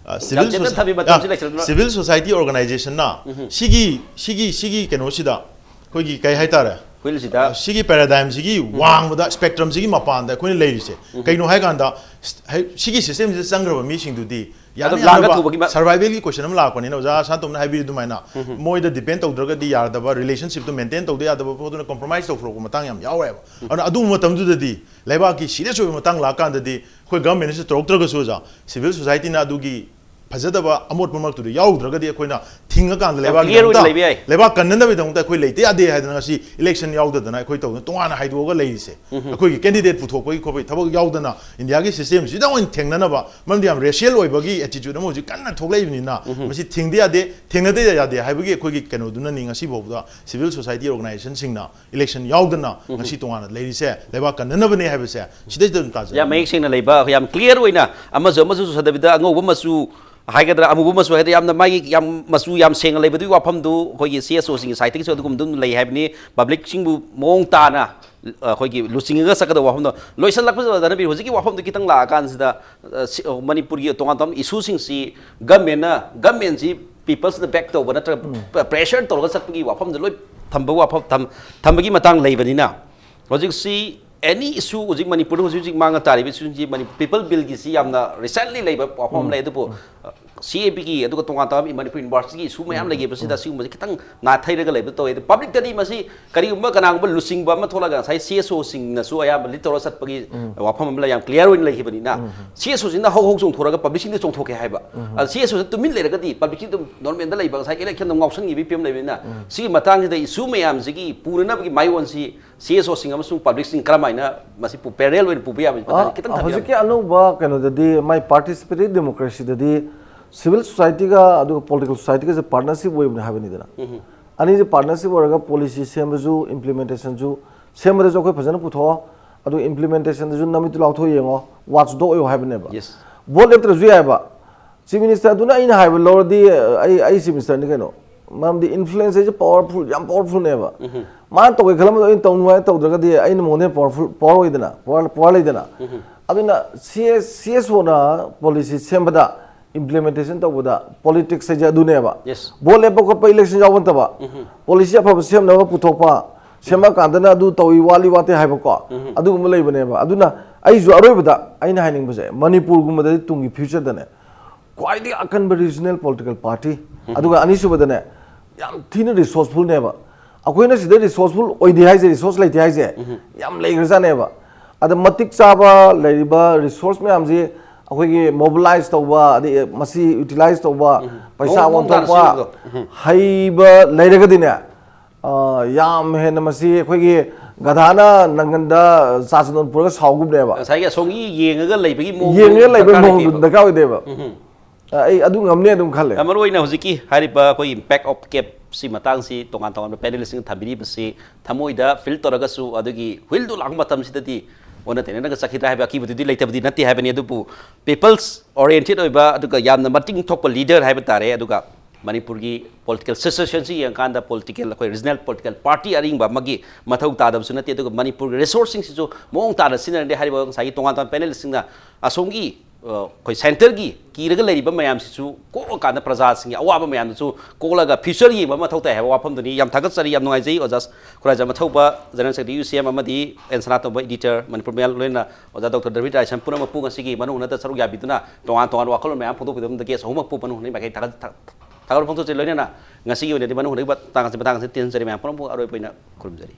ꯑ, ꯁꯤꯚꯤꯜ ꯌꯥꯝ ꯇꯦꯟꯅ ꯁꯣꯁ-, ꯊꯝꯕꯤ, ꯃꯇꯝꯁꯤ ꯑ, ꯂꯩꯁꯤꯜꯂꯛꯇ꯭ꯔꯦ꯫ ꯁꯤꯚꯤꯜ ꯁꯣꯁꯥꯏꯇꯤ ꯑꯣꯔꯒꯅꯥꯏꯖꯦꯁꯟꯅ ꯁꯤꯒꯤ, ꯁꯤꯒꯤ, ꯁꯤꯒꯤ ꯀꯩꯅꯣꯁꯤꯗ ꯑꯩꯈꯣꯏꯒꯤ ꯀꯩ ꯍꯥꯏꯇꯥꯔꯦ, ꯐꯤꯜꯁꯤꯗ ꯑ, ꯁꯤꯒꯤ ꯄꯦꯔꯥꯗꯥꯏꯝꯁꯤꯒꯤ ꯋꯥꯡꯃꯗ, ꯁ꯭ꯄꯦꯛꯇ꯭ꯔꯝꯁꯤꯒꯤ ꯃꯄꯥꯟꯗ ꯑꯩꯈꯣꯏꯅ ꯂꯩꯔꯤꯁꯦ꯫ ꯀꯩꯅꯣ ꯍꯥꯏꯀꯥꯟꯗ, ꯁ-, ꯍꯥꯏ-, ꯁꯤꯒꯤ ꯁꯤꯁꯇꯦꯝꯁꯤꯗ ꯆꯪꯈ꯭ꯔꯕ ꯃꯤꯁꯤꯡꯗꯨꯗꯤ ꯌꯥꯅ ꯑꯗꯨꯝ ꯂꯥꯡꯒ ꯌꯥꯅꯕ ꯊꯨꯕꯒꯤ ꯃ- survivalꯒꯤ question ꯑꯃ ꯂꯥꯛꯄꯅꯤꯅ, ꯑꯣꯖꯥ ꯁꯥꯟꯇꯣꯝꯅ ꯍꯥꯏꯕꯤꯔꯤ ꯑꯗꯨꯃꯥꯏꯅ, ꯃꯣꯏꯗ depend ꯇꯧꯗ꯭ꯔꯒꯗꯤ ꯌꯥꯗꯕ, relationshipꯇꯣ maintain ꯇꯧꯗ ꯌꯥꯗꯕ ꯄꯣꯠꯇꯨꯅ compromise ꯇꯧꯊꯣꯔꯛꯄ ꯃꯇꯥꯡ ꯌꯥꯝ ꯌꯥꯎꯋꯦꯕ꯫ ꯑꯗꯨꯅ ꯑꯗꯨꯒꯨꯝꯕ ꯃꯇꯝꯗꯨꯗꯗꯤ ꯂꯩꯕꯥꯛꯀꯤ serious ꯑꯣꯏꯕ ꯃꯇꯥꯡ ꯂꯥꯛꯑꯀꯥꯟꯗꯗꯤ ꯑꯩꯈꯣꯏ governmentꯅꯁꯨ ꯇꯧꯔꯛꯇ꯭ꯔꯒꯁꯨ, ꯑꯣꯖꯥ, civil societyꯅ ꯑꯗꯨꯒꯤ ꯐꯖꯗꯕ ꯑꯃꯣꯠꯄ ꯃꯔꯛꯇꯨꯗ ꯌꯥꯎꯔꯨꯗ꯭ꯔꯒꯗꯤ ꯑꯩꯈꯣꯏꯅ ꯊꯤꯡꯉꯀꯥꯟꯗ ꯌꯥꯝ ꯂꯩꯕꯥꯛꯀꯤ clear ꯑꯣꯏꯅ ꯂꯩꯕ ꯌꯥꯏ꯫ ꯂꯩꯕꯥꯛ ꯀꯟꯅꯅꯕꯒꯤꯗꯃꯛꯇ ꯑꯩꯈꯣꯏ ꯂꯩꯇ ꯌꯥꯗꯦ ꯍꯥꯏꯗꯅ ꯉꯁꯤ election ꯌꯥꯎꯗꯗꯅ ꯑꯩꯈꯣꯏ ꯇꯧꯗꯅ ꯇꯣꯉꯥꯟꯅ ꯍꯥꯏꯗꯣꯛꯑꯒ ꯂꯩꯔꯤꯁꯦ꯫ ꯑꯩꯈꯣꯏꯒꯤ candidate ꯄꯨꯊꯣꯛꯄꯒꯤ ꯈꯣꯠꯄꯒꯤ ꯊꯕꯛ ꯌꯥꯎꯗꯅ Indiaꯒꯤ systemꯁꯤꯗ ꯑꯣꯏꯅ ꯊꯦꯡꯅꯅꯕ, ꯃꯔꯝꯗꯤ ꯌꯥꯝ racial ꯑꯣꯏꯕꯒꯤ attitude ꯑꯃ ꯍꯧꯖꯤꯛ ꯀꯟꯅ ꯊꯣꯛꯂꯛꯏꯕꯅꯤꯅ, ꯃꯁꯤ ꯊꯤꯡꯗ ꯌꯥꯗꯦ, ꯊꯦꯡꯅꯗ ꯌꯥꯗꯦ ꯍꯥꯏꯕꯒꯤ ꯑꯩꯈꯣꯏꯒꯤ ꯀꯩꯅꯣꯗꯨꯅꯅꯤ ꯉꯁꯤ ꯐꯥꯎꯕꯗ civil society organizationꯁꯤꯡꯅ election ꯌꯥꯎꯗꯅ ꯉꯁꯤ ꯇꯣꯉꯥꯟꯅ ꯂꯩꯔꯤꯁꯦ꯫ ꯂꯩꯕꯥꯛ ꯀꯟꯅꯅꯕꯅꯦ ꯍꯥꯏꯕꯁꯦ ꯁꯤꯗꯩꯁꯤꯗ ꯑꯗꯨꯝ ꯇꯥꯖꯩ꯫ ꯌꯥꯝ ꯃꯌꯦꯛ ꯁꯦꯡꯅ ꯂꯩꯕ, ꯌꯥꯝ clear ꯑꯣꯏꯅ ꯑꯃꯁꯨ ꯑꯃꯁꯨ ꯆꯨꯁꯗꯕꯤꯗ ꯑꯉꯧꯕ ꯃꯆꯨ ꯍꯥꯏꯒꯗ꯭ꯔꯥ, ꯑꯃꯨꯕ ꯃꯆꯨ ꯍꯥꯏꯒꯗ꯭ꯔꯥ, ꯌꯥꯝꯅ ꯃꯥꯒꯤ ꯌꯥꯝ ꯃꯆꯨ ꯌꯥꯝ ꯁꯦꯡꯅ ꯂꯩꯕꯗꯨꯒꯤ ꯋꯥꯐꯝꯗꯨ ꯑꯩꯈꯣꯏꯒꯤ CSOꯁꯤꯡꯒꯤ sideꯇꯒꯤꯁꯨ ꯑꯗꯨꯒꯨꯝꯕ ꯑꯗꯨꯝ ꯂꯩ ꯍꯥꯏꯕꯅꯤ꯫ Publicꯁꯤꯡꯕꯨ ꯃꯑꯣꯡ ꯇꯥꯅ, ꯑ, ꯑꯩꯈꯣꯏꯒꯤ ꯂꯨꯆꯤꯡꯉꯒ ꯆꯠꯀꯗꯕ ꯋꯥꯐꯝꯗꯣ ꯂꯣꯏꯁꯤꯜꯂꯛꯄꯁꯤꯗ, ꯙꯅꯕꯤꯔ, ꯍꯧꯖꯤꯛꯀꯤ ꯋꯥꯐꯝꯗꯨ ꯈꯤꯇꯪ ꯂꯥꯛꯑꯀꯥꯟꯁꯤꯗ, ꯑ, ꯁꯤ-, ꯑ, ꯃꯅꯤꯄꯨꯔꯒꯤ ꯇꯣꯉꯥꯟ ꯇꯣꯉꯥꯟꯕ issueꯁꯤꯡꯁꯤ governmentꯅ, governmentꯁꯤ peopleꯁꯤꯗ back ꯇꯧꯕ ꯅꯠꯇ꯭ꯔꯒ ꯄ-, pressure ꯇꯧꯔꯒ ꯆꯠꯄꯒꯤ ꯋꯥꯐꯝꯗ ꯂꯣꯏ ꯊꯝꯕ ꯋꯥꯐꯝ, ꯊꯝ-, ꯊꯝꯕꯒꯤ ꯃꯇꯥꯡ ꯂꯩꯕꯅꯤꯅ, ꯍꯧꯖꯤꯛꯁꯤ any issue ꯍꯧꯖꯤꯛ ꯃꯅꯤꯄꯨꯔꯗ ꯍꯧꯖꯤꯛ ꯍꯧꯖꯤꯛ ꯃꯥꯡꯉ ꯇꯥꯔꯤꯕ issueꯁꯤ ꯃꯅꯤ-, People Billꯒꯤꯁꯤ ꯌꯥꯝꯅ recently ꯂꯩꯕ ꯋꯥꯐꯝ ꯑꯃ ꯂꯩ, ꯑꯗꯨꯕꯨ, ꯑ, CABꯒꯤ ꯑꯗꯨꯒ ꯇꯣꯉꯥꯟ ꯇꯣꯉꯥꯟꯕ ꯃꯅꯤꯄꯨꯔ Universityꯒꯤ issue ꯃꯌꯥꯝ ꯂꯩꯈꯤꯕꯁꯤꯗ ꯁꯤꯒꯨꯝꯕꯁꯤ ꯈꯤꯇꯪ ꯅꯥꯊꯩꯔꯒ ꯂꯩꯕ ꯇꯧꯋꯦ꯫ ꯑꯗꯨ publicꯇꯗꯤ ꯃꯁꯤ ꯀꯔꯤꯒꯨꯝꯕ ꯀꯅꯥꯒꯨꯝꯕ ꯂꯨꯆꯤꯡꯕ ꯑꯃ ꯊꯣꯛꯂꯒ ꯉꯁꯥꯏ CSOꯁꯤꯡꯅꯁꯨ ꯑꯌꯥꯝꯕ lead ꯇꯧꯔ ꯆꯠꯄꯒꯤ ꯋꯥꯐꯝ ꯑꯃ ꯂꯩ, ꯌꯥꯝ clear ꯑꯣꯏꯅ ꯂꯩꯈꯤꯕꯅꯤꯅ, CSOꯁꯤꯡꯅ ꯍꯧ ꯍꯧ ꯆꯣꯡꯊꯣꯔꯒ publicꯁꯤꯡꯗ ꯆꯣꯡꯊꯣꯛꯀꯦ ꯍꯥꯏꯕ꯫ ꯑꯗ CSOꯁꯤ ꯇꯨꯃꯤꯟ ꯂꯩꯔꯒꯗꯤ publicꯁꯤ ꯑꯗꯨꯝ normalꯗ ꯂꯩꯕ, ꯉꯁꯥꯏ electionꯗ ꯉꯥꯎꯁꯟꯈꯤꯕꯒꯤ ꯐꯤꯕꯝ ꯂꯩꯕꯅꯤꯅ, ꯁꯤꯒꯤ ꯃꯇꯥꯡꯁꯤꯗ issue ꯃꯌꯥꯝꯁꯤꯒꯤ ꯄꯨꯅꯅꯕꯒꯤ ꯃꯥꯏꯑꯣꯟꯁꯤ CSOꯁꯤꯡ ꯑꯃꯁꯨꯡ publicꯁꯤꯡ ꯀꯔꯝꯍꯥꯏꯅ ꯃꯁꯤ ꯄꯨ-, parallel ꯑꯣꯏꯅ ꯄꯨꯕ ꯌꯥꯕꯒꯤ ꯃꯇꯥꯡꯗ ꯈꯤꯇꯪ ꯊꯝꯕꯤꯔꯝꯃꯨ꯫ ꯍꯧꯖꯤꯛꯀꯤ ꯑꯅꯧꯕ ꯀꯩꯅꯣꯗꯗꯤ ꯃꯥꯏ participatory democracyꯗꯗꯤ civil societyꯒ ꯑꯗꯨꯒ political societyꯒꯁꯦ partnership ꯑꯣꯏꯕꯅꯦ ꯍꯥꯏꯕꯅꯤꯗꯅ꯫ ꯑꯅꯤꯁꯦ partnership ꯑꯣꯏꯔꯒ policy ꯁꯦꯝꯕꯁꯨ, implementationꯁꯨ, ꯁꯦꯝꯕꯗꯁꯨ ꯑꯩꯈꯣꯏ ꯐꯖꯅ ꯄꯨꯊꯣꯛꯑꯣ, ꯑꯗꯨꯒ implementationꯗꯁꯨ ꯅꯃꯤꯠꯇꯨ ꯂꯥꯎꯊꯣꯛ ꯌꯦꯡꯉꯣ, watchdog ꯑꯣꯏꯌꯣ ꯍꯥꯏꯕꯅꯦꯕ꯫ Yes꯫ Vote ꯂꯦꯞꯇ꯭ꯔꯁꯨ ꯌꯥꯏꯕ꯫ Chief Minister ꯑꯗꯨꯅ ꯑꯩꯅ ꯍꯥꯏꯕ ꯂꯧꯔꯗꯤ, ꯑꯩ, ꯑꯩ Chief Ministerꯅꯤ ꯀꯩꯅꯣ꯫ ꯃꯔꯝꯗꯤ influence ꯍꯥꯏꯁꯦ powerful, ꯌꯥꯝ powerfulꯅꯦꯕ꯫ ꯃꯥꯅ ꯇꯧꯒꯦ ꯈꯜꯂꯝꯕꯗꯣ ꯑꯩꯅ ꯇꯧꯅꯨ ꯍꯥꯏꯅ ꯇꯧꯗ꯭ꯔꯒꯗꯤ ꯑꯩꯅ ꯃꯉꯣꯟꯗ powerful, power ꯑꯣꯏꯗꯅ, power, power ꯂꯩꯗꯅ꯫ ꯑꯗꯨꯅ C S, CSOꯅ policy ꯁꯦꯝꯕꯗ, implementation ꯇꯧꯕꯗ politics ꯍꯥꯏꯁꯦ ꯑꯗꯨꯅꯦꯕ꯫ Yes꯫ Vote ꯂꯦꯞꯄ ꯈꯣꯠꯄ election ꯌꯥꯎꯕ ꯅꯠꯇꯕ꯫ Policy ꯑꯐꯕ ꯁꯦꯝꯅꯕ ꯄꯨꯊꯣꯛꯄ, ꯁꯦꯝꯃꯀꯥꯟꯗꯅ ꯑꯗꯨ ꯇꯧꯏ, ꯋꯥꯠꯂꯤ, ꯋꯥꯠꯇꯦ ꯍꯥꯏꯕꯀꯣ꯫ ꯑꯗꯨꯒꯨꯝꯕ ꯂꯩꯕꯅꯦꯕ꯫ ꯑꯗꯨꯅ ꯑꯩꯁꯨ ꯑꯔꯣꯏꯕꯗ ꯑꯩꯅ ꯍꯥꯏꯅꯤꯡꯕꯁꯦ, ꯃꯅꯤꯄꯨꯔꯒꯨꯝꯕꯗꯗꯤ ꯇꯨꯡꯒꯤ futureꯗꯅꯦ, ꯈ꯭ꯋꯥꯏꯗꯒꯤ ꯑꯀꯟꯕ ꯔꯤꯖꯅꯦꯜ ꯄꯣꯂꯤꯇꯤꯀꯦꯜ ꯄꯥꯔꯇꯤ꯫ ꯑꯗꯨꯒ ꯑꯅꯤꯁꯨꯕꯗꯅꯦ, ꯌꯥꯝ ꯊꯤꯅ ꯔꯤꯁꯣꯔꯁꯐꯨꯜꯅꯦꯕ꯫ ꯑꯩꯈꯣꯏꯅ ꯁꯤꯗ ꯔꯤꯁꯣꯔꯁꯐꯨꯜ ꯑꯣꯏꯗꯦ ꯍꯥꯏꯁꯦ, ꯔꯤꯁꯣꯔꯁ ꯂꯩꯇꯦ ꯍꯥꯏꯁꯦ ꯌꯥꯝ ꯂꯩꯈ꯭ꯔꯖꯥꯠꯅꯦꯕ꯫ ꯑꯗ ꯃꯇꯤꯛ ꯆꯥꯕ ꯂꯩꯔꯤꯕ ꯔꯤꯁꯣꯔꯁ ꯃꯌꯥꯝꯁꯤ ꯑꯩꯈꯣꯏꯒꯤ ꯃꯣꯕꯤꯂꯥꯏꯁ ꯇꯧꯕ, ꯑꯗꯩ ꯃꯁꯤ ꯌꯨꯇꯤꯂꯥꯏꯁ ꯇꯧꯕ, ꯄꯩꯁꯥ ꯃꯑꯣꯡ ꯃꯑꯣꯡ ꯇꯥꯅ ꯑꯣꯟꯊꯣꯛꯄ, ꯁꯤꯖꯤꯟꯅꯕꯗꯣ꯫ ꯍꯩꯕ ꯂꯩꯔꯒꯗꯤꯅꯦ, ꯑ, ꯌꯥꯝ ꯍꯦꯟꯅ ꯃꯁꯤ ꯑꯩꯈꯣꯏꯒꯤ ꯒꯙꯥꯅ ꯅꯪꯒꯟꯗ ꯆꯥ ꯆꯟꯗꯣꯟ ꯄꯨꯔꯒ ꯁꯥꯎꯒꯨꯝꯅꯦꯕ꯫ ꯉꯁꯥꯏꯒꯤ ꯑꯁꯣꯝꯒꯤ ꯌꯦꯡꯉꯒ ꯂꯩꯕꯒꯤ ꯃꯑꯣꯡꯗꯣ ꯌꯦꯡꯉꯒ ꯂꯩꯕꯒꯤ ꯗꯔꯀꯥꯔ ꯃꯑꯣꯡꯗꯣ ꯂꯩꯇꯦꯕ꯫ ꯗꯔꯀꯥꯔ ꯑꯣꯏꯗꯦꯕ꯫ ꯑ, ꯑꯩ ꯑꯗꯨ ꯉꯝꯅꯤ ꯑꯗꯨꯝ ꯈꯜꯂꯦ꯫ ꯃꯔꯨ ꯑꯣꯏꯅ ꯍꯧꯖꯤꯛꯀꯤ ꯍꯥꯏꯔꯤꯕ ꯑꯩꯈꯣꯏꯒꯤ ꯏꯝꯄꯦꯛ ꯑꯣꯐ ꯀꯦꯞꯁꯤ ꯃꯇꯥꯡꯁꯤ ꯇꯣꯉꯥꯟ ꯇꯣꯉꯥꯟꯕ ꯄꯦꯅꯦꯂꯤꯁꯁꯤꯡꯅ ꯊꯝꯕꯤꯔꯤꯕꯁꯤ ꯊꯃꯣꯏꯗ ꯐꯤꯜ ꯇꯧꯔꯒꯁꯨ, ꯑꯗꯨꯒꯤ ꯋꯤꯜꯗꯨ ꯂꯥꯛꯄ ꯃꯇꯝꯁꯤꯗꯗꯤ ꯑꯣꯟꯅ ꯇꯩꯅꯅꯒ ꯆꯠꯈꯤꯗ꯭ꯔꯥ ꯍꯥꯏꯕ ꯑꯀꯤꯕꯗꯨꯗꯤ ꯂꯩꯇꯕꯗꯤ ꯅꯠꯇꯦ ꯍꯥꯏꯕꯅꯤ꯫ ꯑꯗꯨꯕꯨ ꯄꯤꯄꯜꯁ ꯑꯣꯔꯤꯌꯦꯟꯇꯦꯠ ꯑꯣꯏꯕ, ꯑꯗꯨꯒ ꯌꯥꯝꯅ ꯃꯇꯤꯡ ꯊꯣꯛꯄ ꯂꯤꯗꯔ ꯍꯥꯏꯕ ꯇꯥꯔꯦ꯫ ꯑꯗꯨꯒ ꯃꯅꯤꯄꯨꯔꯒꯤ ꯄꯣꯂꯤꯇꯤꯀꯦꯜ ꯁꯤꯆꯨꯋꯦꯁꯟꯁꯤ ꯌꯦꯡꯉꯀꯥꯟꯗ ꯄꯣꯂꯤꯇꯤꯀꯦꯜ, ꯑꯩꯈꯣꯏ ꯔꯤꯖꯅꯦꯜ ꯄꯣꯂꯤꯇꯤꯀꯦꯜ ꯄꯥꯔꯇꯤ ꯑꯔꯤꯡꯕ ꯑꯃꯒꯤ ꯃꯊꯧ ꯇꯥꯗꯕꯁꯨ ꯅꯠꯇꯦ꯫ ꯑꯗꯨꯒ ꯃꯅꯤꯄꯨꯔꯒꯤ ꯔꯤꯁꯣꯔꯁꯁꯤꯡꯁꯤꯁꯨ ꯃꯑꯣꯡ ꯇꯥꯅ ꯁꯤꯖꯤꯟꯅꯔꯗꯤ ꯍꯥꯏꯔꯤꯕ ꯉꯁꯥꯏꯒꯤ ꯇꯣꯉꯥꯟ ꯇꯣꯉꯥꯟꯕ ꯄꯦꯅꯦꯂꯤꯁꯁꯤꯡꯅ ꯑꯁꯣꯝꯒꯤ, ꯑ, ꯑꯩꯈꯣꯏ ꯁꯦꯟꯇꯔꯒꯤ ꯀꯤꯔꯒ ꯂꯩꯔꯤꯕ ꯃꯌꯥꯝꯁꯤꯁꯨ ꯀꯣꯛꯑꯀꯥꯟꯗ ꯄ꯭ꯔꯖꯥꯁꯤꯡꯒꯤ ꯑꯋꯥꯕ ꯃꯌꯥꯝꯗꯨꯁꯨ ꯀꯣꯛꯂꯒ ꯐ꯭ꯌꯨꯆꯔ ꯌꯦꯡꯕ ꯑꯃ ꯃꯊꯧ ꯇꯥꯏ ꯍꯥꯏꯕ ꯋꯥꯐꯝꯗꯨꯅꯤ꯫ ꯌꯥꯝ ꯊꯥꯒꯠꯆꯔꯤ, ꯌꯥꯝ ꯅꯨꯡꯉꯥꯏꯖꯩ ꯑꯣꯖꯥ ꯈꯨꯔꯥꯏꯖꯝ ꯑꯊꯧꯕ, ꯖꯦꯅꯔꯦꯜ ꯁꯦꯀ꯭ꯔꯦꯇꯔꯤ ꯌꯨ ꯁꯤ ꯑꯦꯝ, ꯑꯃꯗꯤ ꯑꯦꯟ ꯁꯅꯥꯇꯣꯝꯕ, ꯏꯗꯤꯇꯔ, ꯃꯅꯤꯄꯨꯔ ꯃꯦꯜ, ꯂꯣꯏꯅ ꯑꯣꯖꯥ ꯗꯣꯛꯇꯔ ꯗꯔꯕꯤꯇ ꯔꯥꯏꯁꯝ ꯄꯨꯝꯅꯃꯛꯄꯨ ꯉꯁꯤꯒꯤ ꯃꯅꯨꯡ ꯍꯨꯠꯅꯗ ꯁꯔꯨꯛ ꯌꯥꯕꯤꯗꯨꯅ ꯇꯣꯉꯥꯟ ꯇꯣꯉꯥꯟꯕ ꯋꯥꯈꯜꯂꯣꯟ ꯃꯌꯥꯝ ꯐꯣꯡꯗꯣꯛꯄꯤꯗꯕꯗ ꯒꯦꯁ ꯑꯍꯨꯝꯃꯛꯄꯨ ꯃꯅꯨꯡ ꯍꯨꯠꯅ ꯃꯥꯏꯀꯩ ꯊꯥꯒꯠ-, ꯊꯥ-, ꯊꯥꯒꯠꯄ ꯐꯣꯡꯗꯣꯛꯆꯔꯤ꯫ ꯂꯣꯏꯅꯅ ꯉꯁꯤꯒꯤ ꯑꯣꯏꯅꯗꯤ ꯃꯅꯨꯡ ꯍꯨꯠꯅꯕ ꯃꯇꯥꯡ ꯑꯁꯤ, ꯃꯇꯥꯡ ꯑꯁꯤꯗ ꯇꯦꯟꯖꯔꯤ꯫ ꯃꯌꯥꯝ ꯄꯨꯝꯅꯃꯛꯄꯨ ꯑꯔꯣꯏꯕ ꯑꯣꯏꯅ ꯈꯨꯔꯨꯝꯖꯔꯤ꯫